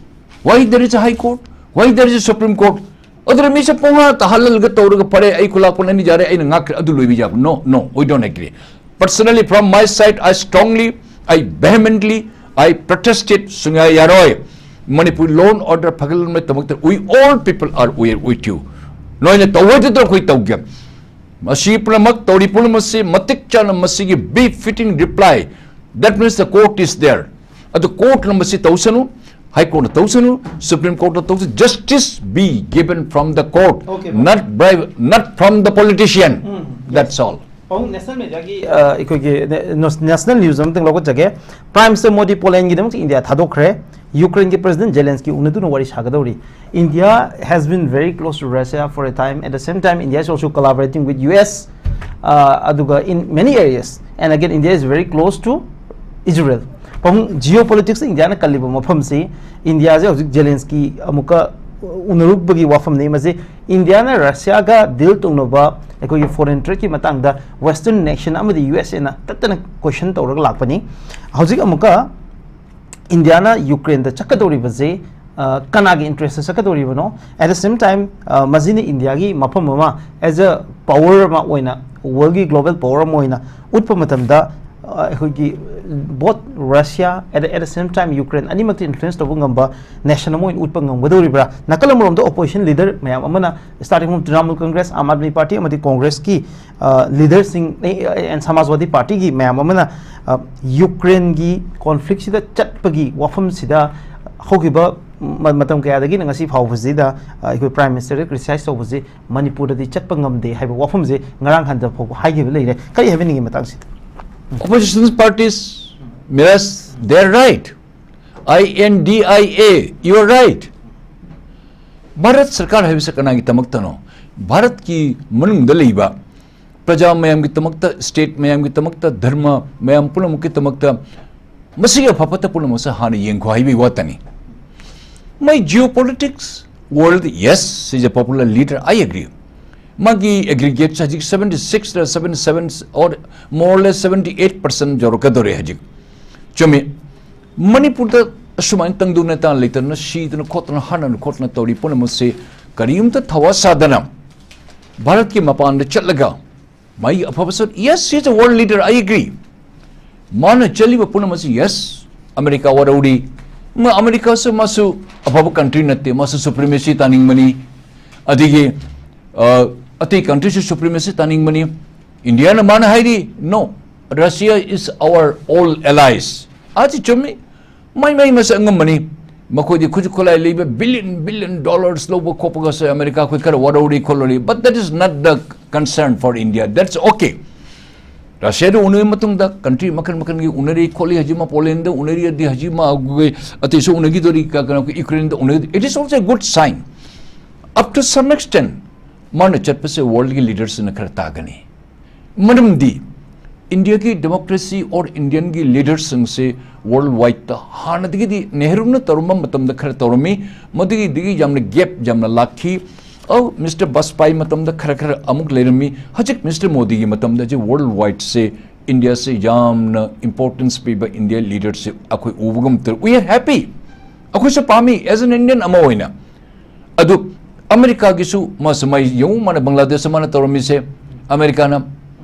Why there is a high court? Why there is a Supreme Court? ꯑꯗꯨꯅ ꯃꯤꯁꯦ ꯄꯨꯡꯍꯥ ꯇꯥꯍꯜꯂꯒ ꯇꯧꯔꯒ, "ꯐꯔꯦ, ꯑꯩ ꯈꯨꯂꯥꯛꯄ ꯂꯩꯅꯤ, ꯌꯥꯔꯦ, ꯑꯩꯅ ꯉꯥꯛꯈ꯭ꯔꯦ", ꯑꯗꯨ ꯂꯣꯏꯕ ꯌꯥꯕ? No, no, we don't agree. Personally, from my side, I strongly, I vehemently, I protested, ꯁꯨꯡꯌꯥ ꯌꯥꯔꯣꯏ꯫ Manipur law and order ꯐꯒꯠꯂꯛꯅꯕꯒꯤꯗꯃꯛꯇ we all people are, we are with you. ꯅꯣꯏꯅ ꯇꯧꯍꯩꯗꯗ ꯑꯩꯈꯣꯏ ꯇꯧꯒꯦ꯫ ꯃꯁꯤ ꯄꯨꯝꯅꯃꯛ ꯇꯧꯔꯤ ꯄꯨꯝꯅꯃꯛꯁꯤ ꯃꯇꯤꯛ ꯆꯥꯅ ꯃꯁꯤꯒꯤ befitting reply, that means the court is there. ꯑꯗꯨ court ꯅ ꯃꯁꯤ ꯇꯧꯁꯅꯨ꯫ High Court ꯇꯧꯁꯅꯨ, Supreme Court ꯇꯧꯁꯅꯨ, justice be given from the court, Okay, not bribe, not from the politician. Mm, That's all. ꯄꯥꯕꯨꯡ, ꯅꯦꯁꯅꯦꯜ ꯃꯦꯗꯤꯌꯥꯒꯤ ꯑꯩꯈꯣꯏꯒꯤ ꯅꯦꯁꯅꯦꯜ ꯅ꯭ꯌꯨꯁ ꯑꯃꯇꯪ ꯂꯧꯈꯠꯆꯒꯦ꯫ Prime minister Modi ꯄꯣꯂꯦꯟꯒꯤꯗꯃꯛꯇ India ꯊꯥꯗꯣꯛꯈ꯭ꯔꯦ꯫ ꯌꯨꯀ꯭ꯔꯦꯟꯒꯤ ꯄ꯭ꯔꯦꯁꯤꯗꯦꯟꯠ ꯖꯦꯂꯦꯟꯁꯀꯤ ꯎꯅꯗꯨꯅ ꯋꯥꯔꯤ ꯁꯥꯒꯗꯧꯔꯤ꯫ India has been very close to Russia for a time. At the same time, India is also collaborating with U S, uh, ꯑꯗꯨꯒ in many areas. And again, India is very close to Israel. ꯄꯥꯕꯨꯡ, ꯖꯤꯑꯣ ꯄꯣꯂꯤꯇꯤꯛꯁꯇ ꯏꯟꯗꯤꯌꯥꯅ ꯀꯜꯂꯤꯕ ꯃꯐꯝꯁꯤ, ꯏꯟꯗꯤꯌꯥꯁꯦ ꯍꯧꯖꯤꯛ ꯖꯦꯂꯦꯟꯁꯀꯤ ꯑꯃꯨꯛꯀ ꯎꯅꯔꯨꯕꯒꯤ ꯋꯥꯐꯝꯅꯤ꯫ ꯃꯁꯤ ꯏꯟꯗꯤꯌꯥꯅ ꯔꯁꯤꯌꯥꯒ ꯗꯤꯜ ꯇꯧꯅꯕ ꯑꯩꯈꯣꯏꯒꯤ foreign ꯇ꯭ꯔꯦꯗꯀꯤ ꯃꯇꯥꯡꯗ ꯋꯦꯁꯇꯔꯟ ꯅꯦꯁꯟ ꯑꯃꯗꯤ ꯌꯨ ꯑꯦꯁ ꯑꯦꯅ ꯇꯠꯇꯅ ꯀꯣꯏꯁꯟ ꯇꯧꯔꯒ ꯂꯥꯛꯄꯅꯤ꯫ ꯍꯧꯖꯤꯛ ꯑꯃꯨꯛꯀ ꯏꯟꯗꯤꯌꯥꯅ ꯌꯨꯀ꯭ꯔꯦꯟꯗ ꯆꯠꯀꯗꯧꯔꯤꯕꯁꯦ, ꯑ, ꯀꯅꯥꯒꯤ interest ꯆꯠꯀꯗꯧꯔꯤꯕꯅꯣ? At the same time, ꯑ, ꯃꯁꯤꯅ ꯏꯟꯗꯤꯌꯥꯒꯤ ꯃꯐꯝ ꯑꯃ as a power ꯑꯃ ꯑꯣꯏꯅ, ꯋꯥꯔꯜꯒꯤ ꯒ꯭ꯂꯣꯕꯦꯜ ꯄꯥꯋꯔ ꯑꯃ ꯑꯣꯏꯅ ꯎꯠꯄ ꯃꯇꯝꯗ, ꯑ, ꯑꯩꯈꯣꯏꯒꯤ both Russia at, at the same time Ukraine ꯑꯅꯤꯃꯛꯇ ꯏꯟꯐ꯭ꯂꯨꯌꯦꯟꯁ ꯇꯧꯕ ꯉꯝꯕ ꯅꯦꯁꯟ ꯑꯃ ꯑꯣꯏꯅ ꯎꯠꯄ ꯉꯝꯒꯗꯧꯔꯤꯕ꯭ꯔꯥ? ꯅꯥꯀꯜ ꯑꯃꯔꯣꯝꯗ ꯑꯣꯄꯣꯖꯤꯁꯟ ꯂꯤꯗꯔ ꯃꯌꯥꯝ ꯑꯃꯅ, starting from Trinamool Congress, Aam Aadmi Party ꯑꯃꯗꯤ ꯀꯣꯡꯒ꯭ꯔꯦꯁꯀꯤ, ꯑ, ꯂꯤꯗꯔꯁꯤꯡ, ꯑꯦ, ꯑꯦ, and Samajwadi Partyꯒꯤ ꯃꯌꯥꯝ ꯑꯃꯅ, ꯑ, ꯌꯨꯀ꯭ꯔꯦꯟꯒꯤ ꯀꯣꯟꯐ꯭ꯂꯤꯛꯁꯤꯗ ꯆꯠꯄꯒꯤ ꯋꯥꯐꯝꯁꯤꯗ ꯍꯧꯈꯤꯕ ꯃ-, ꯃꯇꯝ ꯀꯌꯥꯗꯒꯤꯅ ꯉꯁꯤ ꯐꯥꯎꯕꯁꯤꯗ, ꯑ, ꯑꯩꯈꯣꯏ ꯄ꯭ꯔꯥꯏꯝ ꯃꯤꯅꯤꯁꯇꯔꯗ ꯀ꯭ꯔꯤꯇꯤꯁꯥꯏꯁ ꯇꯧꯕꯁꯤ ꯃꯅꯤꯄꯨꯔꯗꯗꯤ ꯆꯠꯄ ꯉꯝꯗꯦ ꯍꯥꯏꯕ ꯋꯥꯐꯝꯁꯦ ꯉꯔꯥꯡ ꯍꯟꯗ ꯐꯥꯎꯕ ꯍꯥꯏꯈꯤꯕ ꯂꯩꯔꯦ꯫ ꯀꯔꯤ ꯍꯥꯏꯕꯤꯅꯤꯡꯉꯤ ꯃꯇꯥꯡꯁꯤꯗ? Opposition parties, Miras, they're right. I N D I A, you are right. Bharat ꯁꯔꯀꯥꯔ ꯍꯥꯏꯕꯁꯤ ꯀꯅꯥꯒꯤꯗꯃꯛꯇꯅꯣ? ꯚꯥꯔꯠꯀꯤ ꯃꯅꯨꯡꯗ ꯂꯩꯕ ꯄ꯭ꯔꯖꯥ ꯃꯌꯥꯝꯒꯤꯗꯃꯛꯇ, ꯁ꯭ꯇꯦꯠ ꯃꯌꯥꯝꯒꯤꯗꯃꯛꯇ, ꯙꯔꯃ ꯃꯌꯥꯝ ꯄꯨꯝꯅꯃꯛꯀꯤꯗꯃꯛꯇ ꯃꯁꯤꯒꯤ ꯑꯐ ꯐꯠꯇ ꯄꯨꯝꯅꯃꯛꯁꯦ ꯍꯥꯟꯅ ꯌꯦꯡꯈꯣ ꯍꯥꯏꯕꯒꯤ ꯋꯥꯇꯅꯤ꯫ My geopolitics world, yes, is a popular leader, I agree. ꯃꯥꯒꯤ ꯑꯦꯒ꯭ꯔꯤꯒꯦꯠꯁ ꯍꯧꯖꯤꯛ seventy six ꯔ seventy seven or more or less seventy eight percent ꯌꯧꯔꯛꯀꯗꯧꯔꯦ ꯍꯧꯖꯤꯛ꯫ ꯆꯨꯝꯃꯤ, ꯃꯅꯤꯄꯨꯔꯗ ꯑꯁꯨꯃꯥꯏꯅ ꯇꯪꯗꯨ ꯅꯇꯥ ꯂꯩꯇꯅ ꯁꯤꯗꯅ ꯈꯣꯠꯇꯅ ꯍꯥꯠꯅꯗꯅ ꯈꯣꯠꯇꯅ ꯇꯧꯔꯤ ꯄꯨꯝꯅꯃꯛꯁꯤ ꯀꯔꯤꯝꯇ ꯊꯋꯥ ꯁꯥꯗꯅ ꯚꯥꯔꯠꯀꯤ ꯃꯄꯥꯟꯗ ꯆꯠꯂꯒ ꯃꯥꯒꯤ ꯑꯐꯕ ꯁꯔꯨꯛ, yes, he is a world leader, I agree. ꯃꯥꯅ ꯆꯠꯂꯤꯕ ꯄꯨꯝꯅꯃꯛ ꯑꯁꯤ, yes, ꯑꯃꯦꯔꯤꯀꯥ ꯋꯥꯔꯧꯔꯤ꯫ ꯃꯥ, ꯑꯃꯦꯔꯤꯀꯥꯁꯨ ꯃꯥꯁꯨ ꯑꯐꯕ ꯀꯟꯇ꯭ꯔꯤ ꯅꯠꯇꯦ, ꯃꯥꯁꯨ ꯁꯨꯄ꯭ꯔꯤꯃꯦꯁꯤ ꯇꯥꯅꯤꯡꯕꯅꯤ꯫ ꯑꯗꯒꯤ, ꯑ, ꯑꯇꯩ ꯀꯟꯇ꯭ꯔꯤꯁꯨ ꯁꯨꯄ꯭ꯔꯤꯃꯦꯁꯤ ꯇꯥꯅꯤꯡꯕꯅꯤ꯫ ꯏꯟꯗꯤꯌꯥꯅ ꯃꯥꯅ ꯍꯥꯏꯔꯤ, "No, Russia is our all allies." ꯑꯁꯤ ꯆꯨꯝꯃꯤ꯫ ꯃꯥꯏ ꯃꯥꯏ ꯃꯁꯛ ꯑꯉꯝꯕꯅꯤ꯫ ꯃꯈꯣꯏꯗꯤ ꯈꯨꯠꯁꯨ ꯈꯨꯠꯂꯥꯏ ꯂꯩꯕ, billion billion dollars ꯂꯧꯕ ꯈꯣꯠꯄꯒꯁꯦ ꯑꯃꯦꯔꯤꯀꯥ ꯑꯩꯈꯣꯏ ꯈꯔ ꯋꯥꯔꯧꯔꯤ ꯈꯣꯠꯂꯧꯔꯤ, but that is not the concern for India. That's okay. ꯔꯁꯤꯌꯥꯗ ꯎꯅꯔ ꯃꯇꯨꯡꯗ country ꯃꯈꯜ ꯃꯈꯜꯒꯤ ꯎꯅꯔꯤ ꯈꯣꯠꯂꯤ, ꯍꯧꯖꯤꯛ ꯃꯥ ꯄꯣꯂꯦꯟꯗ ꯎꯅꯔꯤ, ꯑꯗꯤ ꯍꯧꯖꯤꯛ ꯃꯥ ꯑꯇꯩꯁꯨ ꯎꯅꯈꯤꯗꯣꯔꯤ, ꯀ-, ꯀꯩꯅꯣ, ꯌꯨꯀ꯭ꯔꯦꯟꯗ ꯎꯅꯔꯤ, it is also a good sign. Up to some extent, ꯃꯥꯅ ꯆꯠꯄꯁꯦ worldꯒꯤ leadersꯅ ꯈꯔ ꯇꯥꯒꯅꯤ. ꯃꯔꯝꯗꯤ Indiaꯒꯤ democracy or Indianꯒꯤ leadersꯁꯤꯡꯁꯦ worldwideꯇ ꯍꯥꯟꯅꯗꯒꯤꯗꯤ ꯅꯦꯍꯔꯨꯅ ꯇꯧꯔꯝꯕ ꯃꯇꯝꯗ ꯈꯔ ꯇꯧꯔꯝꯃꯤ, ꯃꯗꯨꯒꯤꯗꯒꯤ ꯌꯥꯝꯅ gap ꯌꯥꯝꯅ ꯂꯥꯛꯈꯤ. ꯑꯧ, Mister ꯕꯥꯖꯄꯥꯏ ꯃꯇꯝꯗ ꯈꯔ ꯈꯔ ꯑꯃꯨꯛ ꯂꯩꯔꯝꯃꯤ. ꯍꯧꯖꯤꯛ Mister ꯃꯣꯗꯤꯒꯤ ꯃꯇꯝꯗ ꯍꯧꯖꯤꯛ worldwideꯁꯦ Indiaꯁꯦ ꯌꯥꯝꯅ importance ꯄꯤꯕ India leadership ꯑꯩꯈꯣꯏ ꯎꯕ ꯉꯝ ꯇꯧꯔꯦ. We are happy. ꯑꯩꯈꯣꯏꯁꯨ ꯄꯥꯝꯃꯤ, as an Indian ꯑꯃ ꯑꯣꯏꯅ. ꯑꯗꯨ ꯑꯃꯦꯔꯤꯀꯥꯒꯤꯁꯨ ꯃꯥꯁꯨ ꯃꯥꯏ ꯌꯦꯡꯉꯨ, ꯃꯥꯅ ꯕꯪꯒ꯭ꯂꯥꯗꯦꯁꯇ ꯃꯥꯅ ꯇꯧꯔꯝꯃꯤꯁꯦ, ꯑꯃꯦꯔꯤꯀꯥꯅ,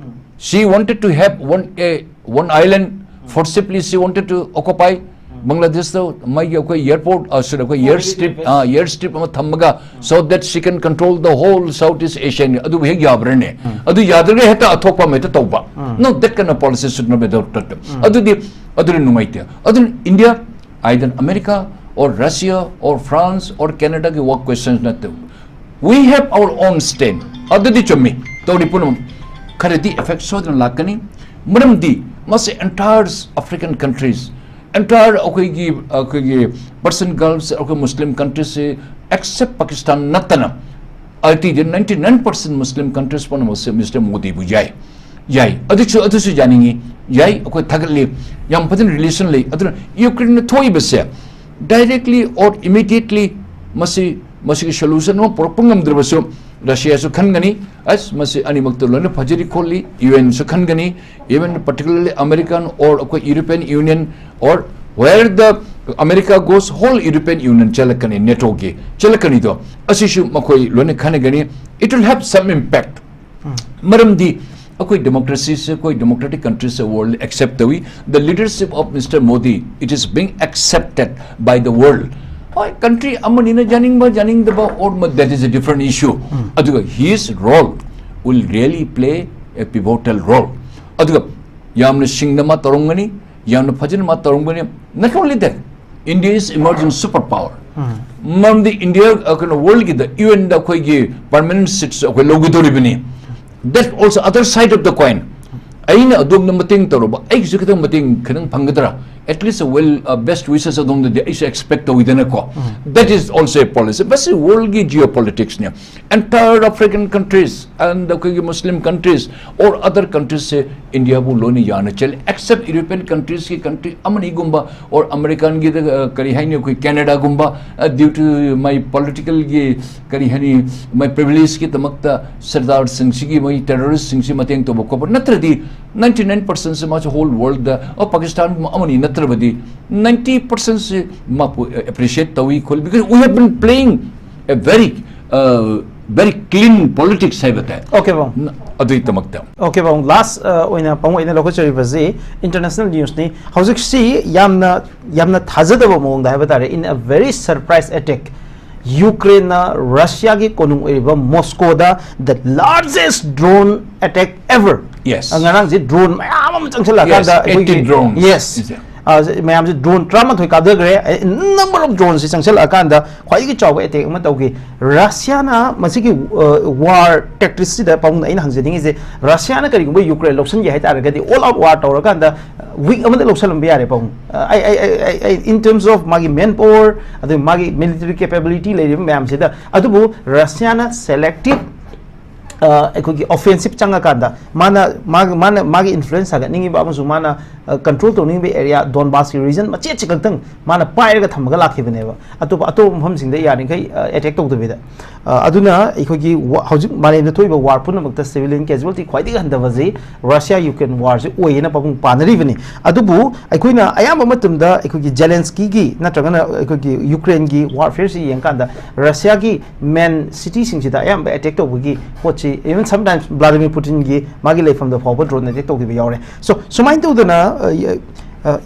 she wanted to have one, a, one island forcibly, she wanted to occupy ꯕꯪꯒ꯭ꯂꯥꯗꯦꯁꯇ ꯃꯥꯒꯤ ꯑꯩꯈꯣꯏ airport, ꯑ, sorry, ꯑꯩꯈꯣꯏ air strip, ꯑ, air strip ꯑꯃ ꯊꯝꯃꯒ, so that she can control the whole Southeast Asian. ꯑꯗꯨꯕꯨ ꯍꯦꯛ ꯌꯥꯕ꯭ꯔꯅꯦ? ꯑꯗꯨ ꯌꯥꯗ꯭ꯔꯒ ꯍꯦꯛꯇ ꯑꯊꯣꯛꯄ ꯑꯃ ꯍꯦꯛꯇ ꯇꯧꯕ? No, that kind of policy should not be adopted. ꯑꯗꯨꯗꯤ, ꯑꯗꯨꯅ ꯅꯨꯡꯉꯥꯏꯇꯦ. ꯑꯗꯨꯅ India, either America or Russia or France or Canadaꯒꯤ ꯋꯥ question ꯅꯠꯇꯦ. We have our own stand. ꯑꯗꯨꯗꯤ ꯆꯨꯝꯃꯤ, ꯇꯧꯔꯤ ꯄꯨꯝꯅꯃꯛ ꯈꯔꯗꯤ effect ꯁꯣꯏꯗꯅ ꯂꯥꯛꯀꯅꯤ. ꯃꯔꯝꯗꯤ ꯃꯁꯤ entire African countries, entire ꯑꯩꯈꯣꯏꯒꯤ, ꯑꯩꯈꯣꯏꯒꯤ Persian Gulf, ꯑꯩꯈꯣꯏ Muslim countries, except Pakistan ꯅꯠꯇꯅ, ꯑꯇꯩꯗꯤ ninety nine percent Muslim countries ꯄꯨꯝꯅꯃꯛꯁꯦ Mister ꯃꯣꯗꯤꯕꯨ ꯌꯥꯏ, ꯌꯥꯏ꯫ ꯑꯗꯨꯁꯨ, ꯑꯗꯨꯁꯨ ꯌꯥꯅꯤꯡꯉꯤ, ꯌꯥꯏ, ꯑꯩꯈꯣꯏ ꯊꯥꯒꯠꯂꯤ, ꯌꯥꯝ ꯐꯖꯅ relation ꯂꯩ꯫ ꯑꯗꯨꯅ ꯌꯨꯀ꯭ꯔꯦꯟꯅ ꯊꯣꯛꯏꯕꯁꯦ directly or immediately ꯃꯁꯤ, ꯃꯁꯤꯒꯤ solution ꯑꯃ ꯄꯨꯔꯛꯄ ꯉꯝꯗ꯭ꯔꯕꯁꯨ, ꯔꯁꯤꯌꯥꯁꯨ ꯈꯟꯒꯅꯤ, ꯑꯁ, ꯃꯁꯤ ꯑꯅꯤꯃꯛꯇ ꯂꯣꯏꯅ ꯐꯖꯔꯤ ꯈꯣꯠꯂꯤ, UNꯁꯨ ꯈꯟꯒꯅꯤ, even particularly American or ꯑꯩꯈꯣꯏ European Union or where the America goes, whole European Union ꯆꯦꯜꯂꯛꯀꯅꯤ, NATOꯒꯤ ꯆꯦꯜꯂꯛꯀꯅꯤꯗꯣ, ꯑꯁꯤꯁꯨ ꯃꯈꯣꯏ ꯂꯣꯏꯅ ꯈꯟꯅꯒꯅꯤ. It will have some impact. ꯃꯔꯝꯗꯤ ꯑꯩꯈꯣꯏ democracyꯁꯦ, ꯑꯩꯈꯣꯏ democratic countriesꯁꯦ world accept ꯇꯧꯏ. The leadership of Mister Modi, it is being accepted by the world. ꯍꯣꯏ, country ꯑꯃꯅꯤꯅ ꯌꯥꯅꯤꯡꯕ ꯌꯥꯅꯤꯡꯗꯕ, or ꯃ-, that is a different issue. ꯑꯗꯨꯒ his role will really play a pivotal role. ꯑꯗꯨꯒ ꯌꯥꯝꯅ ꯁꯤꯡꯅ ꯃꯥ ꯇꯧꯔꯝꯒꯅꯤ, ꯌꯥꯝꯅ ꯐꯖꯅ ꯃꯥ ꯇꯧꯔꯝꯒꯅꯤ. Not only that, India is emerging superpower. ꯃꯔꯝꯗꯤ ꯏꯟꯗꯤꯌꯥ, ꯑ, ꯀꯩꯅꯣ, ꯋꯥꯔꯜꯒꯤꯗ, ꯌꯨ ꯑꯦꯟꯗ ꯑꯩꯈꯣꯏꯒꯤ ꯄꯔꯃꯅꯦꯟ ꯁꯤꯠꯁ ꯑꯩꯈꯣꯏ ꯂꯧꯒꯗꯧꯔꯤꯕꯅꯤ. That also other side of the coin. ꯑꯩꯅ ꯑꯗꯣꯝꯗ ꯃꯇꯦꯡ ꯇꯧꯔꯕ, ꯑꯩꯒꯤꯁꯨ ꯈꯤꯇꯪ ꯃꯇꯦꯡ ꯈꯤꯇꯪ ꯐꯪꯒꯗ꯭ꯔꯥ? At least a well, uh, best wishes ꯑꯗꯣꯝꯗꯗꯤ ꯑꯩꯁꯨ expect ꯇꯧꯋꯤꯗꯅꯀꯣ. That is also a policy. ꯃꯁꯤ ꯋꯥꯔꯜꯒꯤ Jio ꯄꯣꯂꯤꯇꯤꯛꯁꯅꯦ. Entire African countries and ꯑꯩꯈꯣꯏꯒꯤ Muslim countries or other countries ꯁꯦ ꯏꯟꯗꯤꯌꯥꯕꯨ ꯂꯣꯏꯅ ꯌꯥꯅ ꯆꯦꯜꯂꯤ, except European countries ꯀꯤ country ꯑꯃꯅꯤꯒꯨꯝꯕ or American ꯒꯤꯗ, ꯑ, ꯀꯔꯤ ꯍꯥꯏꯅꯤ, ꯑꯩꯈꯣꯏ ꯀꯦꯅꯦꯗꯥꯒꯨꯝꯕ, ꯑ, due to my political ꯒꯤ, ꯀꯔꯤ ꯍꯥꯏꯅꯤ, my privilege ꯀꯤꯗꯃꯛꯇ ꯁꯔꯗꯥꯔꯁꯤꯡꯁꯤꯒꯤ, ꯃꯣꯏ terrorist ꯁꯤꯡꯁꯤ ꯃꯇꯦꯡ ꯇꯧꯕ ꯈꯣꯠꯄ ꯅꯠꯇ꯭ꯔꯗꯤ ninety nine percent ꯁꯦ ꯃꯥꯁꯨ whole world ꯗ, ꯑꯣ, ꯄꯥꯀꯤꯁꯇꯥꯟꯒꯨꯝꯕ ꯑꯃꯅꯤ ꯅꯠꯇ꯭ꯔꯕꯗꯤ ninety percent ꯁꯦ ꯃꯥꯕꯨ appreciate ꯇꯧꯏ ꯈꯣꯠꯂꯤ, because we have been playing a very, uh, very clean politics ꯍꯥꯏꯕ ꯇꯥꯏ꯫ Okay, ꯄꯥꯕꯨꯡ꯫ ꯅ-, ꯑꯗꯨꯒꯤꯗꯃꯛꯇ꯫ Okay, ꯄꯥꯕꯨꯡ, ꯂꯥꯁ ꯑꯣꯏꯅ ꯄꯥꯕꯨꯡ ꯑꯩꯅ ꯂꯧꯈꯠꯆꯔꯤꯕꯁꯤ ꯏꯟꯇꯔꯅꯦꯁꯅꯦꯜ ꯅ꯭ꯌꯨꯁꯅꯤ꯫ ꯍꯧꯖꯤꯛꯁꯤ ꯌꯥꯝꯅ, ꯌꯥꯝꯅ ꯊꯥꯖꯗꯕ ꯃꯑꯣꯡꯗ ꯍꯥꯏꯕ ꯇꯥꯔꯦ, in a very surprise attack, ꯌꯨꯀ꯭ꯔꯦꯟꯅ ꯔꯁꯤꯌꯥꯒꯤ ꯀꯣꯅꯨꯡ ꯑꯣꯏꯔꯤꯕ ꯃꯣꯁꯀꯣꯗ the largest drone attack ever. Yes. ꯉꯔꯥꯡꯁꯦ ꯗ꯭ꯔꯣꯟ ꯃꯌꯥꯝ ꯑꯃ ꯆꯪꯁꯤꯜꯂꯛꯑꯀꯥꯟꯗ Yes, eighty drones. Yes. Yes. ꯑ, ꯃꯌꯥꯝꯁꯦ ꯗ꯭ꯔꯣꯟ ꯇꯔꯥꯃꯥꯊꯣꯏ ꯀꯥꯞꯊꯈ꯭ꯔꯦ, number of drone ꯁꯤ ꯆꯪꯁꯤꯜꯂꯛꯑꯀꯥꯟꯗ ꯈ꯭ꯋꯥꯏꯗꯒꯤ ꯆꯥꯎꯕ ꯑꯦꯇꯦꯛ ꯑꯃ ꯇꯧꯈꯤ꯫ ꯔꯁꯤꯌꯥꯅ ꯃꯁꯤꯒꯤ ꯋꯥꯔ ꯇꯦꯛꯇꯤꯛꯁꯁꯤꯗ ꯄꯥꯕꯨꯡꯗ ꯑꯩꯅ ꯍꯪꯖꯅꯤꯡꯉꯤꯁꯦ, ꯔꯁꯤꯌꯥꯅ ꯀꯔꯤꯒꯨꯝꯕ ꯌꯨꯀ꯭ꯔꯦꯟ ꯂꯧꯁꯤꯟꯒꯦ ꯍꯥꯏꯇꯥꯔꯒꯗꯤ, all out war ꯇꯧꯔꯀꯥꯟꯗ ꯋꯤꯛ ꯑꯃꯗ ꯂꯧꯁꯤꯜꯂꯝꯕ ꯌꯥꯔꯦ ꯄꯥꯕꯨꯡ꯫ ꯑ, ꯑꯩ, ꯑꯩ, ꯑꯩ, ꯑꯩ, ꯑꯩ, in terms of ꯃꯥꯒꯤ ꯃꯦꯟ ꯄꯥꯋꯔ, ꯑꯗꯨꯒ ꯃꯥꯒꯤ ꯃꯤꯂꯤꯇꯔꯤ ꯀꯦꯄꯦꯕꯤꯂꯤꯇꯤ ꯂꯩꯔꯤꯕ ꯃꯌꯥꯝꯁꯤꯗ, ꯑꯗꯨꯕꯨ ꯔꯁꯤꯌꯥꯅ ꯁꯦꯂꯦꯛꯇꯤꯞ ꯑ, ꯑꯩꯈꯣꯏꯒꯤ ꯑꯣꯐꯦꯟꯁꯤꯞ ꯆꯪꯉꯀꯥꯟꯗ ꯃꯥꯅ, ꯃꯥꯒꯤ, ꯃꯥꯅ, ꯃꯥꯒꯤ ꯏꯟꯐ꯭ꯂꯨꯌꯦꯟꯁ ꯁꯥꯒꯠꯅꯤꯡꯉꯤꯕ ꯑꯃꯁꯨꯡ ꯃꯥꯅ, ꯑ, ꯀꯟꯇ꯭ꯔꯣꯜ ꯇꯧꯅꯤꯡꯉꯤꯕ ꯑꯦꯔꯤꯌꯥ ꯗꯣꯟꯕꯥꯁꯀꯤ ꯔꯤꯖꯟ ꯃꯆꯦꯠꯁꯤ ꯈꯛꯇꯪ ꯃꯥꯅ ꯄꯥꯏꯔꯒ ꯊꯝꯃꯒ ꯂꯥꯛꯈꯤꯕꯅꯦꯕ꯫ ꯑꯇꯣꯞꯄ, ꯑꯇꯣꯞꯄ ꯃꯐꯝꯁꯤꯡꯗ ꯌꯥꯔꯤꯈꯩ, ꯑ, ꯑꯦꯇꯦꯛ ꯇꯧꯗꯕꯤꯗ꯫ ꯑ, ꯑꯗꯨꯅ ꯑꯩꯈꯣꯏꯒꯤ ꯋꯥ-, ꯍꯧꯖꯤꯛ ꯃꯥꯂꯦꯝꯗ ꯊꯣꯛꯏꯕ ꯋꯥꯔ ꯄꯨꯝꯅꯃꯛꯇ ꯁꯤꯚꯤꯂꯤꯌꯟ ꯀꯦꯖꯨꯋꯦꯜꯇꯤ ꯈ꯭ꯋꯥꯏꯗꯒꯤ ꯍꯟꯊꯕꯁꯤ ꯔꯁꯤꯌꯥ ꯌꯨꯀ꯭ꯔꯦꯟ ꯋꯥꯔꯁꯤ ꯑꯣꯏꯌꯦꯅ ꯄꯥꯕꯨꯡ ꯄꯥꯅꯔꯤꯕꯅꯤ꯫ ꯑꯗꯨꯕꯨ ꯑꯩꯈꯣꯏꯅ ꯑꯌꯥꯝꯕ ꯃꯇꯝꯗ ꯑꯩꯈꯣꯏꯒꯤ ꯖꯦꯂꯦꯟꯁꯀꯤꯒꯤ ꯅꯠꯇ꯭ꯔꯒꯅ ꯑꯩꯈꯣꯏꯒꯤ ꯌꯨꯀ꯭ꯔꯦꯟꯒꯤ ꯋꯥꯔꯐꯤꯌꯔꯁꯤ ꯌꯦꯡꯀꯥꯟꯗ ꯔꯁꯤꯌꯥꯒꯤ ꯃꯦꯟ ꯁꯤꯇꯤꯁꯤꯡꯁꯤꯗ ꯑꯌꯥꯝꯕ ꯑꯦꯇꯦꯛ ꯇꯧꯕꯒꯤ ꯄꯣꯠꯁꯤ, even sometimes ꯕ꯭ꯂꯥꯗꯤꯃꯤꯔ ꯄꯨꯇꯤꯟꯒꯤ ꯃꯥꯒꯤ ꯂꯩꯐꯝꯗ ꯐꯥꯎꯕ ꯗ꯭ꯔꯣꯟ ꯑꯦꯇꯦꯛ ꯇꯧꯈꯤꯕ ꯌꯥꯎꯔꯦ꯫ So, ꯁꯨꯃꯥꯏꯅ ꯇꯧꯗꯅ, ꯑ, ꯑ,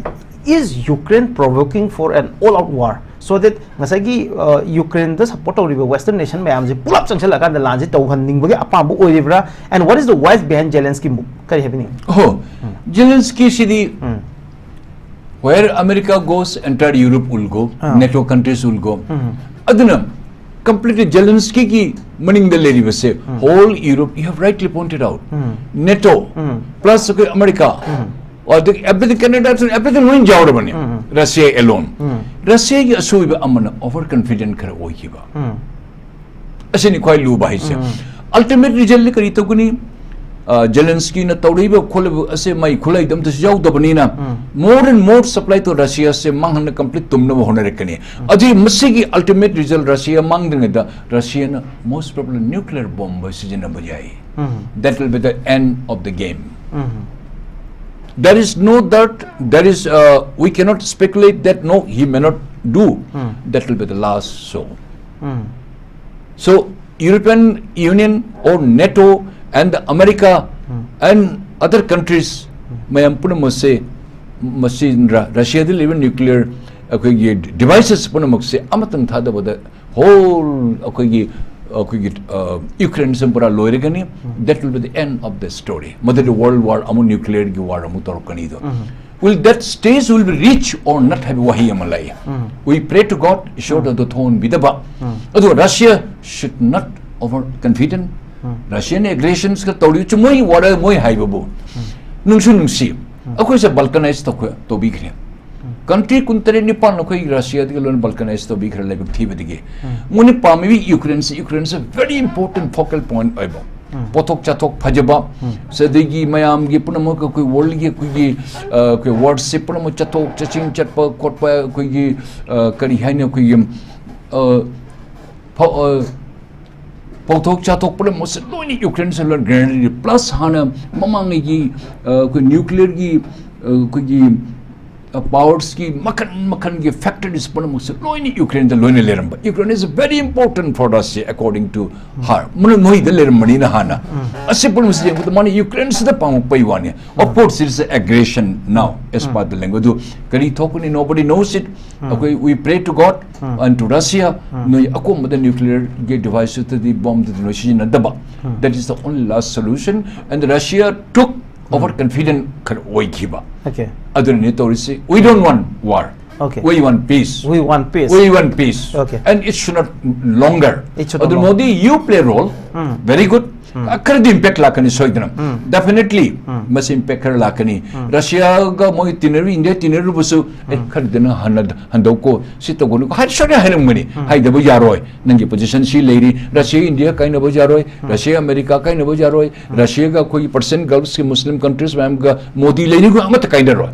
is Ukraine provoking for an all out war so that ꯉꯁꯥꯏꯒꯤ, ꯑ, ꯌꯨꯀ꯭ꯔꯦꯟꯗ ꯁꯞꯄꯣꯔꯠ ꯇꯧꯔꯤꯕ ꯋꯦꯁꯇꯔꯟ ꯅꯦꯁꯟ ꯃꯌꯥꯝꯁꯤ ꯄꯨꯂꯞ ꯆꯪꯁꯤꯜꯂꯀꯥꯟꯗ ꯂꯥꯟꯁꯤ ꯇꯧꯍꯟꯅꯤꯡꯕꯒꯤ ꯑꯄꯥꯝꯕ ꯑꯣꯏꯔꯤꯕ꯭ꯔꯥ? And what is the wise behind Zelensky move? ꯀꯔꯤ ꯍꯥꯏꯕꯤꯅꯤꯡꯉꯤ? ꯍꯣ, ꯖꯦꯂꯦꯟꯁꯀꯤꯁꯤꯗꯤ ꯎꯝ꯫ Where America goes, entire Europe will go, Ah. NATO countries will go. Mhm. ꯑꯗꯨꯅ completely Zelensky ꯒꯤ ꯃꯅꯤꯡꯗ ꯂꯩꯔꯤꯕꯁꯦ, ꯎꯝ. whole Europe, you have rightly pointed out, um. NATO, um. plus ꯑꯩꯈꯣꯏ America, ꯎꯝ. ꯑꯗꯒꯤ everything, Canada, everything ꯂꯣꯏ ꯌꯥꯎꯔꯕꯅꯤ, ꯎꯝ. Russia alone. ꯎꯝ. Russia ꯒꯤ ꯑꯁꯣꯏꯕ ꯑꯃꯅ over confident ꯈꯔ ꯑꯣꯏꯈꯤꯕ꯫ ꯎꯝ. ꯑꯁꯤꯅꯤ ꯈ꯭ꯋꯥꯏ ꯂꯨꯕ ꯍꯥꯏꯁꯦ꯫ ꯎꯝ. Ultimate result ꯗꯤ ꯀꯔꯤ ꯇꯧꯒꯅꯤ? ꯑ, Zelensky ꯅ ꯇꯧꯔꯛꯏꯕ ꯈꯣꯠꯂꯤꯕ ꯑꯁꯦ ꯃꯥꯏ ꯈꯨꯠꯂꯥꯏꯗ ꯑꯝꯇꯁꯨ ꯌꯥꯎꯗꯕꯅꯤꯅ, ꯎꯝ. more and more supply to Russia say ꯃꯥꯡꯍꯟꯅ complete ꯇꯨꯝꯅꯕ ꯍꯣꯠꯅꯔꯛꯀꯅꯤ꯫ ꯑꯗꯨꯒꯤ ꯃꯁꯤꯒꯤ ultimate result Russia ꯃꯥꯡꯗ꯭ꯔꯤꯉꯩꯗ Russia ꯅ most probably nuclear bomb ꯁꯤꯖꯤꯟꯅꯕ ꯌꯥꯏ꯫ ꯎꯝ. That will be the end of the game. Um. There is no doubt, there is, uh, we cannot speculate that no, he may not do. Um. That will be the last show. Um. So, European Union or NATO and America Hmm. and other countries ꯃꯌꯥꯝ ꯄꯨꯝꯅꯃꯛꯁꯦ ꯃꯁꯤ ꯔ-, Russia ꯗ ꯂꯩꯕ nuclear ꯑꯩꯈꯣꯏꯒꯤ devices ꯄꯨꯝꯅꯃꯛꯁꯦ ꯑꯃꯇꯪ ꯊꯥꯗꯕꯗ whole ꯑꯩꯈꯣꯏꯒꯤ, ꯑꯩꯈꯣꯏꯒꯤ, ꯑ, Ukraine ꯁꯦ ꯄꯨꯔꯥ ꯂꯣꯏꯔꯒꯅꯤ꯫ That will be the end of the story. ꯃꯗꯨꯗꯤ world war ꯑꯃꯨꯛ nuclear ꯒꯤ war ꯑꯃꯨꯛ ꯇꯧꯔꯛꯀꯅꯤꯗꯣ꯫ Will that stage will be reach or not ꯍꯥꯏꯕ ꯋꯥꯍꯩ ꯑꯃ ꯂꯩ꯫ We pray to God, ꯏꯁꯣꯔꯗ ꯑꯗꯨ ꯊꯣꯛꯍꯟꯕꯤꯗꯕ꯫ ꯑꯗꯨꯒ Russia should not over confident. Russia ꯅ aggressions ꯀ ꯇꯧꯔꯤ, ꯆꯨꯝꯃꯣꯏ ꯋꯥꯔ ꯃꯣꯏ ꯍꯥꯏꯕꯕꯨ꯫ ꯅꯨꯡꯁꯨ ꯅꯨꯡꯁꯤ꯫ ꯑꯩꯈꯣꯏꯁꯦ balkanize ꯇꯧꯈ꯭ꯔꯦ, ꯇꯧꯕꯤꯈ꯭ꯔꯦ꯫ Country ꯀꯨꯟꯇꯔꯦꯠ ꯅꯤꯄꯥꯟ ꯑꯩꯈꯣꯏ Russia ꯗꯒꯤ ꯂꯣꯏꯅ balkanize ꯇꯧꯕꯤꯈ꯭ꯔꯦ, ꯂꯥꯏꯕꯛ ꯊꯤꯕꯗꯒꯤ꯫ ꯃꯣꯏꯅ ꯄꯥꯝꯃꯤꯕ Ukraine ꯁꯦ, Ukraine ꯁꯦ very important focal point ꯑꯣꯏꯕ꯫ ꯄꯣꯠꯊꯣꯛ ꯆꯥꯊꯣꯛ ꯐꯖꯕ, ꯑꯗꯒꯤ ꯃꯌꯥꯝꯒꯤ ꯄꯨꯝꯅꯃꯛ ꯑꯩꯈꯣꯏ world ꯒꯤ ꯑꯩꯈꯣꯏꯒꯤ, ꯑ, ꯑꯩꯈꯣꯏ worship ꯄꯨꯝꯅꯃꯛ ꯆꯠꯊꯣꯛ ꯆꯠꯁꯤꯟ ꯆꯠꯄ ꯈꯣꯠꯄ ꯑꯩꯈꯣꯏꯒꯤ, ꯑ, ꯀꯔꯤ ꯍꯥꯏꯅꯤ, ꯑꯩꯈꯣꯏꯒꯤ, ꯑ, ꯐ-, ꯑ, ꯄꯣꯠꯊꯣꯛ ꯆꯥꯊꯣꯛ ꯄꯨꯝꯅꯃꯛꯁꯦ ꯂꯣꯏꯅ Ukraine ꯁꯦ ꯂꯣꯏꯅ guarantee꯫ Plus ꯍꯥꯟꯅ ꯃꯃꯥꯡꯉꯩꯒꯤ, ꯑ, ꯑꯩꯈꯣꯏ nuclear ꯒꯤ, ꯑ, ꯑꯩꯈꯣꯏꯒꯤ, ꯑ, powers ꯀꯤ ꯃꯈꯜ ꯃꯈꯜꯒꯤ factories ꯄꯨꯝꯅꯃꯛꯁꯦ ꯂꯣꯏꯅ Ukraine ꯗ ꯂꯣꯏꯅ ꯂꯩꯔꯝꯕ꯫ Ukraine is very important for Russia according to her꯫ ꯃꯣꯏ-, ꯃꯣꯏꯗ ꯂꯩꯔꯝꯕꯅꯤꯅ ꯍꯥꯟꯅ꯫ ꯑꯁꯤ ꯄꯨꯝꯅꯃꯛꯁꯦ ꯌꯦꯡꯕꯗ ꯃꯥꯅ Ukraine ꯁꯤꯗ ꯄꯥꯝꯃꯛꯄꯩ ꯋꯥꯅꯤ꯫ Of course, it is aggression now, as per the language꯫ ꯑꯗꯨ ꯀꯔꯤ ꯊꯣꯛꯀꯅꯤ, nobody knows it꯫ ꯑꯩꯈꯣꯏ, we pray to God and to Russia, ꯅꯣꯏ ꯑꯀꯣꯝꯕꯗ nuclear ꯒꯤ device ꯇꯗꯤ, bomb ꯇꯗꯤ ꯅꯣꯏ ꯁꯤꯖꯤꯟꯅꯗꯕ꯫ That is the only last solution. And Russia took over confidence ꯈꯔ ꯑꯣꯏꯈꯤꯕ꯫ Okay. ꯑꯗꯨꯅꯅꯤ ꯇꯧꯔꯤꯁꯤ, "We don't want war. Okay. We want peace. We want peace. We want peace. Okay. And it should not longer." It should not ꯑꯗꯨ longer. Modi, you play role. Um. Very good. ꯈꯔꯗꯤ impact ꯂꯥꯛꯀꯅꯤ ꯁꯣꯏꯗꯅ꯫ ꯎꯝ. Definitely. ꯎꯝ. ꯃꯁꯤ impact ꯈꯔ ꯂꯥꯛꯀꯅꯤ꯫ ꯔꯁꯤꯌꯥꯒ ꯃꯣꯏ ꯇꯤꯟꯅꯔꯨ, India ꯇꯤꯟꯅꯔꯨꯕꯁꯨ, "ꯑꯦ, ꯈꯔꯗꯤ ꯅꯪ ꯍꯟꯅ ꯍꯟꯗꯧꯀꯣ, ꯁꯤ ꯇꯧꯒꯅꯨꯀꯣ" ꯍꯥꯏ ꯁꯣꯏꯗꯅ ꯍꯥꯏꯔꯝꯒꯅꯤ꯫ ꯍꯥꯏꯗꯕ ꯌꯥꯔꯣꯏ꯫ "ꯅꯪꯒꯤ ꯄꯣꯖꯤꯁꯟ ꯁꯤ ꯂꯩꯔꯤ, ꯔꯁꯤꯌꯥ ꯏꯟꯗꯤꯌꯥ ꯀꯥꯏꯅꯕ ꯌꯥꯔꯣꯏ, ꯔꯁꯤꯌꯥ ꯑꯃꯦꯔꯤꯀꯥ ꯀꯥꯏꯅꯕ ꯌꯥꯔꯣꯏ, ꯔꯁꯤꯌꯥꯒ ꯑꯩꯈꯣꯏꯒꯤ ꯄꯔꯁꯤꯌꯟ ꯒꯜꯐꯀꯤ ꯃꯨꯁꯂꯤꯝ ꯀꯟꯇ꯭ꯔꯤꯁ ꯃꯌꯥꯝꯒ ꯃꯣꯗꯤ ꯂꯩꯔꯤꯒ ꯑꯃꯠꯇ ꯀꯥꯏꯅꯔꯣꯏ꯫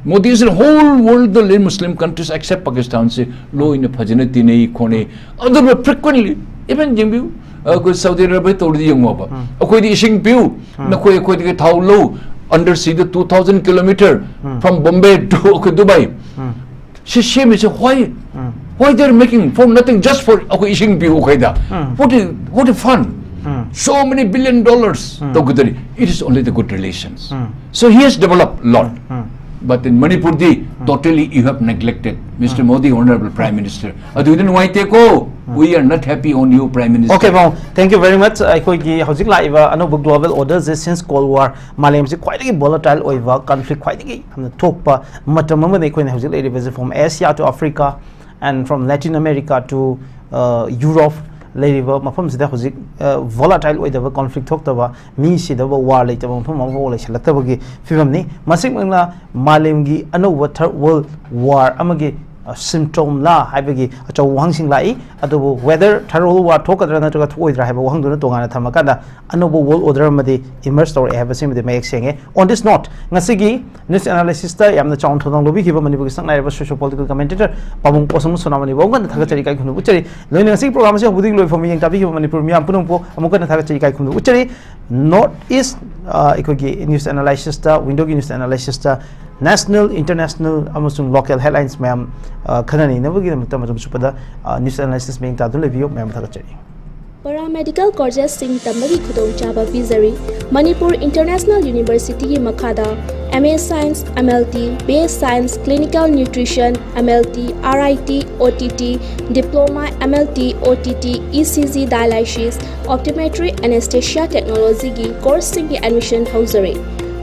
Modi is the whole world ꯗ ꯂꯩ ꯃꯨꯁꯂꯤꯝ ꯀꯟꯇ꯭ꯔꯤꯁ ꯑꯦꯛꯁꯦꯞ ꯄꯥꯀꯤꯁꯇꯥꯟꯁꯦ ꯂꯣꯏꯅ ꯐꯖꯅ ꯇꯤꯟꯅꯩ ꯈꯣꯠꯅꯩ꯫ ꯑꯗꯨꯒ ꯐ꯭ꯔꯤꯀ꯭ꯋꯦꯟꯂꯤ ꯏꯚꯟ ꯌꯦꯡꯕꯤꯌꯨ, ꯑꯩꯈꯣꯏ ꯁꯥꯎꯗꯤ ꯑꯔꯥꯕꯤꯌꯥ ꯇꯧꯔꯗꯤ ꯌꯦꯡꯉꯣꯕ, "ꯑꯩꯈꯣꯏꯗꯤ ꯏꯁꯤꯡ ꯄꯤꯌꯨ, ꯅꯈꯣꯏ ꯑꯩꯈꯣꯏꯗꯒꯤ ꯊꯥꯎ ꯂꯧ, under sea the two thousand kilometer from Bombay to ꯑꯩꯈꯣꯏ ꯗꯨꯕꯥꯏ"꯫ ꯁꯤ ꯁꯦꯝꯃꯤꯁꯦ why? Why they are making for nothing, just for ꯑꯩꯈꯣꯏ ꯏꯁꯤꯡ ꯄꯤꯌꯨ ꯑꯩꯈꯣꯏꯗ? What is, what is fun? So many billion dollars ꯇꯧꯒꯗꯧꯔꯤ꯫ It is only the good relations. So he has developed lot. But in Manipur D totally you have neglected, Mister Modi, Honorable Prime Minister. ꯑꯗꯨꯗꯤ ꯅꯨꯡꯉꯥꯏꯇꯦꯀꯣ꯫ We are not happy on you, Prime Minister. Okay, ꯄꯥꯕꯨꯡ, thank you very much. ꯑꯩꯈꯣꯏꯒꯤ ꯍꯧꯖꯤꯛ ꯂꯥꯛꯏꯕ ꯑꯅꯧꯕ global order ꯁꯦ, since Cold War ꯃꯥꯂꯦꯝꯁꯤ ꯈ꯭ꯋꯥꯏꯗꯒꯤ volatile ꯑꯣꯏꯕ, conflict ꯈ꯭ꯋꯥꯏꯗꯒꯤ ꯌꯥꯝꯅ ꯊꯣꯛꯄ ꯃꯇꯝ ꯑꯃꯗ ꯑꯩꯈꯣꯏꯅ ꯍꯧꯖꯤꯛ ꯂꯩꯔꯤꯕꯁꯦ, from Asia to Africa and from Latin America to, uh, Europe, ꯂꯩꯔꯤꯕ ꯃꯐꯝꯁꯤꯗ ꯍꯧꯖꯤꯛ, uh, volatile ꯑꯣꯏꯗꯕ, conflict ꯊꯣꯛꯇꯕ, ꯃꯤ ꯁꯤꯗꯕ, war ꯂꯩꯇꯕ ꯃꯐꯝ ꯑꯃꯐꯥꯎ ꯂꯩꯁꯤꯜꯂꯛꯇꯕꯒꯤ ꯐꯤꯕꯝꯅꯤ꯫ ꯃꯁꯤꯃꯛꯅ ꯃꯥꯂꯦꯝꯒꯤ ꯑꯅꯧꯕ Third World War ꯑꯃꯒꯤ, uh, symptom ꯂꯥ ꯍꯥꯏꯕꯒꯤ ꯑꯆꯧꯕ ꯋꯥꯍꯪꯁꯤꯡ ꯂꯥꯛꯏ꯫ ꯑꯗꯨꯕꯨ whether Third World War ꯊꯣꯛꯀꯗ꯭ꯔꯥ ꯅꯠꯇ꯭ꯔꯒ ꯊꯣꯛꯑꯣꯏꯗ꯭ꯔꯥ ꯍꯥꯏꯕ ꯋꯥꯍꯪꯗꯨꯅ ꯇꯣꯉꯥꯟꯅ ꯊꯝꯃꯀꯥꯟꯗ, ꯑꯅꯧꯕ world order ꯑꯃꯗꯤ emerge ꯇꯧꯔꯛꯑꯦ ꯍꯥꯏꯕꯁꯤꯃꯗꯤ ꯃꯌꯦꯛ ꯁꯦꯡꯉꯦ꯫ On this note, ꯉꯁꯤꯒꯤ news analysis ꯇ ꯌꯥꯝꯅ ꯆꯥꯎꯅ ꯊꯧꯗꯥꯡ ꯂꯧꯕꯤꯈꯤꯕ ꯃꯅꯤꯄꯨꯔꯒꯤ ꯁꯛꯅꯥꯏꯔꯕ socio political commentator ꯄꯥꯕꯨꯡ ꯄꯣꯠꯁꯪꯕꯝ ꯁꯣꯅꯥꯃꯣꯟꯕꯨ ꯑꯃꯨꯛ ꯍꯟꯅ ꯊꯥꯒꯠꯆꯔꯤ, ꯏꯀꯥꯏ ꯈꯨꯝꯅꯕ ꯎꯠꯆꯔꯤ꯫ ꯂꯣꯏꯅ ꯉꯁꯤꯒꯤ program ꯑꯁꯤ ꯍꯧꯕꯗꯒꯤ ꯂꯣꯏꯕ ꯐꯥꯎꯕ ꯃꯤꯠꯌꯦꯡ ꯇꯥꯕꯤꯈꯤꯕ ꯃꯅꯤꯄꯨꯔ ꯃꯤꯌꯥꯝ ꯄꯨꯝꯅꯃꯛꯄꯨ ꯑꯃꯨꯛ ꯍꯟꯅ ꯊꯥꯒꯠꯆꯔꯤ, ꯏꯀꯥꯏ ꯈꯨꯝꯅꯕ ꯎꯠꯆꯔꯤ꯫ North East, ꯑ, ꯑꯩꯈꯣꯏꯒꯤ news analysis ꯇ, window ꯒꯤ news analysis ꯇ national, international ꯑꯃꯁꯨꯡ local headlines ꯃꯌꯥꯝ, ꯑ, ꯈꯟꯅ ꯅꯩꯅꯕꯒꯤꯗꯃꯛꯇ ꯃꯇꯝ ꯆꯨꯞꯄꯗ, ꯑ, news analysis ꯃꯤꯠꯌꯦꯡ ꯇꯥꯗꯨꯅ ꯂꯩꯕꯤꯌꯨ꯫ ꯃꯌꯥꯝ ꯊꯥꯒꯠꯆꯔꯤ꯫ Paramedical courses ꯁꯤꯡ ꯇꯝꯕꯒꯤ ꯈꯨꯗꯣꯡꯆꯥꯕ ꯄꯤꯖꯔꯤ꯫ ꯃꯅꯤꯄꯨꯔ ꯏꯟꯇꯔꯅꯦꯁꯅꯦꯜ ꯌꯨꯅꯤꯚꯔꯁꯤꯇꯤꯒꯤ ꯃꯈꯥꯗ M A Science, M L T, B A Science, Clinical Nutrition, M L T, R I T, O T T, Diploma, M L T, O T T, E C G Dialysis, Optometry, Anesthesia Technology ꯒꯤ course ꯁꯤꯡꯒꯤ admission ꯍꯧꯖꯔꯤ꯫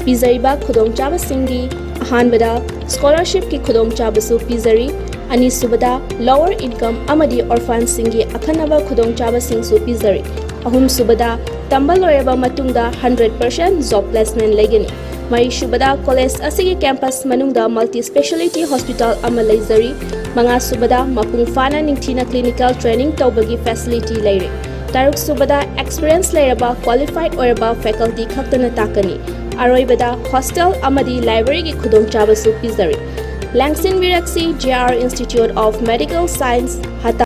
ꯄꯤꯖꯔꯤꯕ ꯈꯨꯗꯣꯡꯆꯥꯕꯁꯤꯡꯗꯤ, ꯑꯍꯥꯟꯕꯗ, ꯁ꯭ꯀꯣꯂꯔꯁꯤꯞꯀꯤ ꯈꯨꯗꯣꯡꯆꯥꯕꯁꯨ ꯄꯤꯖꯔꯤ꯫ ꯑꯅꯤꯁꯨꯕꯗ, lower income ꯑꯃꯗꯤ ꯑꯣꯔꯐꯥꯟꯁꯤꯡꯒꯤ ꯑꯈꯟꯅꯕ ꯈꯨꯗꯣꯡꯆꯥꯕꯁꯤꯡꯁꯨ ꯄꯤꯖꯔꯤ꯫ ꯑꯍꯨꯝꯁꯨꯕꯗ, ꯇꯝꯕ ꯂꯣꯏꯔꯕ ꯃꯇꯨꯡꯗ ꯍꯟꯗ꯭ꯔꯦꯠ ꯄꯥꯔꯁꯦꯟ ꯖꯣꯕ ꯄ꯭ꯂꯦꯁꯃꯦꯟ ꯂꯩꯒꯅꯤ꯫ ꯃꯔꯤꯁꯨꯕꯗ, ꯀꯣꯂꯦꯖ ꯑꯁꯤꯒꯤ ꯀꯦꯝꯄꯁ ꯃꯅꯨꯡꯗ ꯃꯜꯇꯤ ꯁ꯭ꯄꯦꯁꯥꯂꯤꯇꯤ ꯍꯣꯁꯄꯤꯇꯥꯜ ꯑꯃ ꯂꯩꯖꯔꯤ꯫ ꯃꯉꯥꯁꯨꯕꯗ, ꯃꯄꯨꯡ ꯐꯥꯅ ꯅꯤꯡꯊꯤꯅ ꯀ꯭ꯂꯤꯅꯤꯀꯦꯜ ꯇ꯭ꯔꯦꯅꯤꯡ ꯇꯧꯕꯒꯤ ꯐꯦꯁꯤꯂꯤꯇꯤ ꯂꯩꯔꯦ꯫ ꯇꯔꯨꯛꯁꯨꯕꯗ, ꯑꯦꯛꯁꯄꯤꯔꯤꯌꯦꯟꯁ ꯂꯩꯔꯕ, ꯀ꯭ꯋꯥꯂꯤꯐꯥꯏꯗ ꯑꯣꯏꯔꯕ ꯐꯦꯀꯜꯇꯤ ꯈꯛꯇꯅ ꯇꯥꯛꯀꯅꯤ꯫ ꯑꯔꯣꯏꯕꯗ, ꯍꯣꯁꯇꯦꯜ ꯑꯃꯗꯤ ꯂꯥꯏꯕ꯭ꯔꯦꯔꯤꯒꯤ ꯈꯨꯗꯣꯡꯆꯥꯕꯁꯨ ꯄꯤꯖꯔꯤ꯫ ꯂꯦꯡꯁꯤꯟꯕꯤꯔꯛꯁꯤ, J R Institute of Medical Science, ꯍꯇꯥ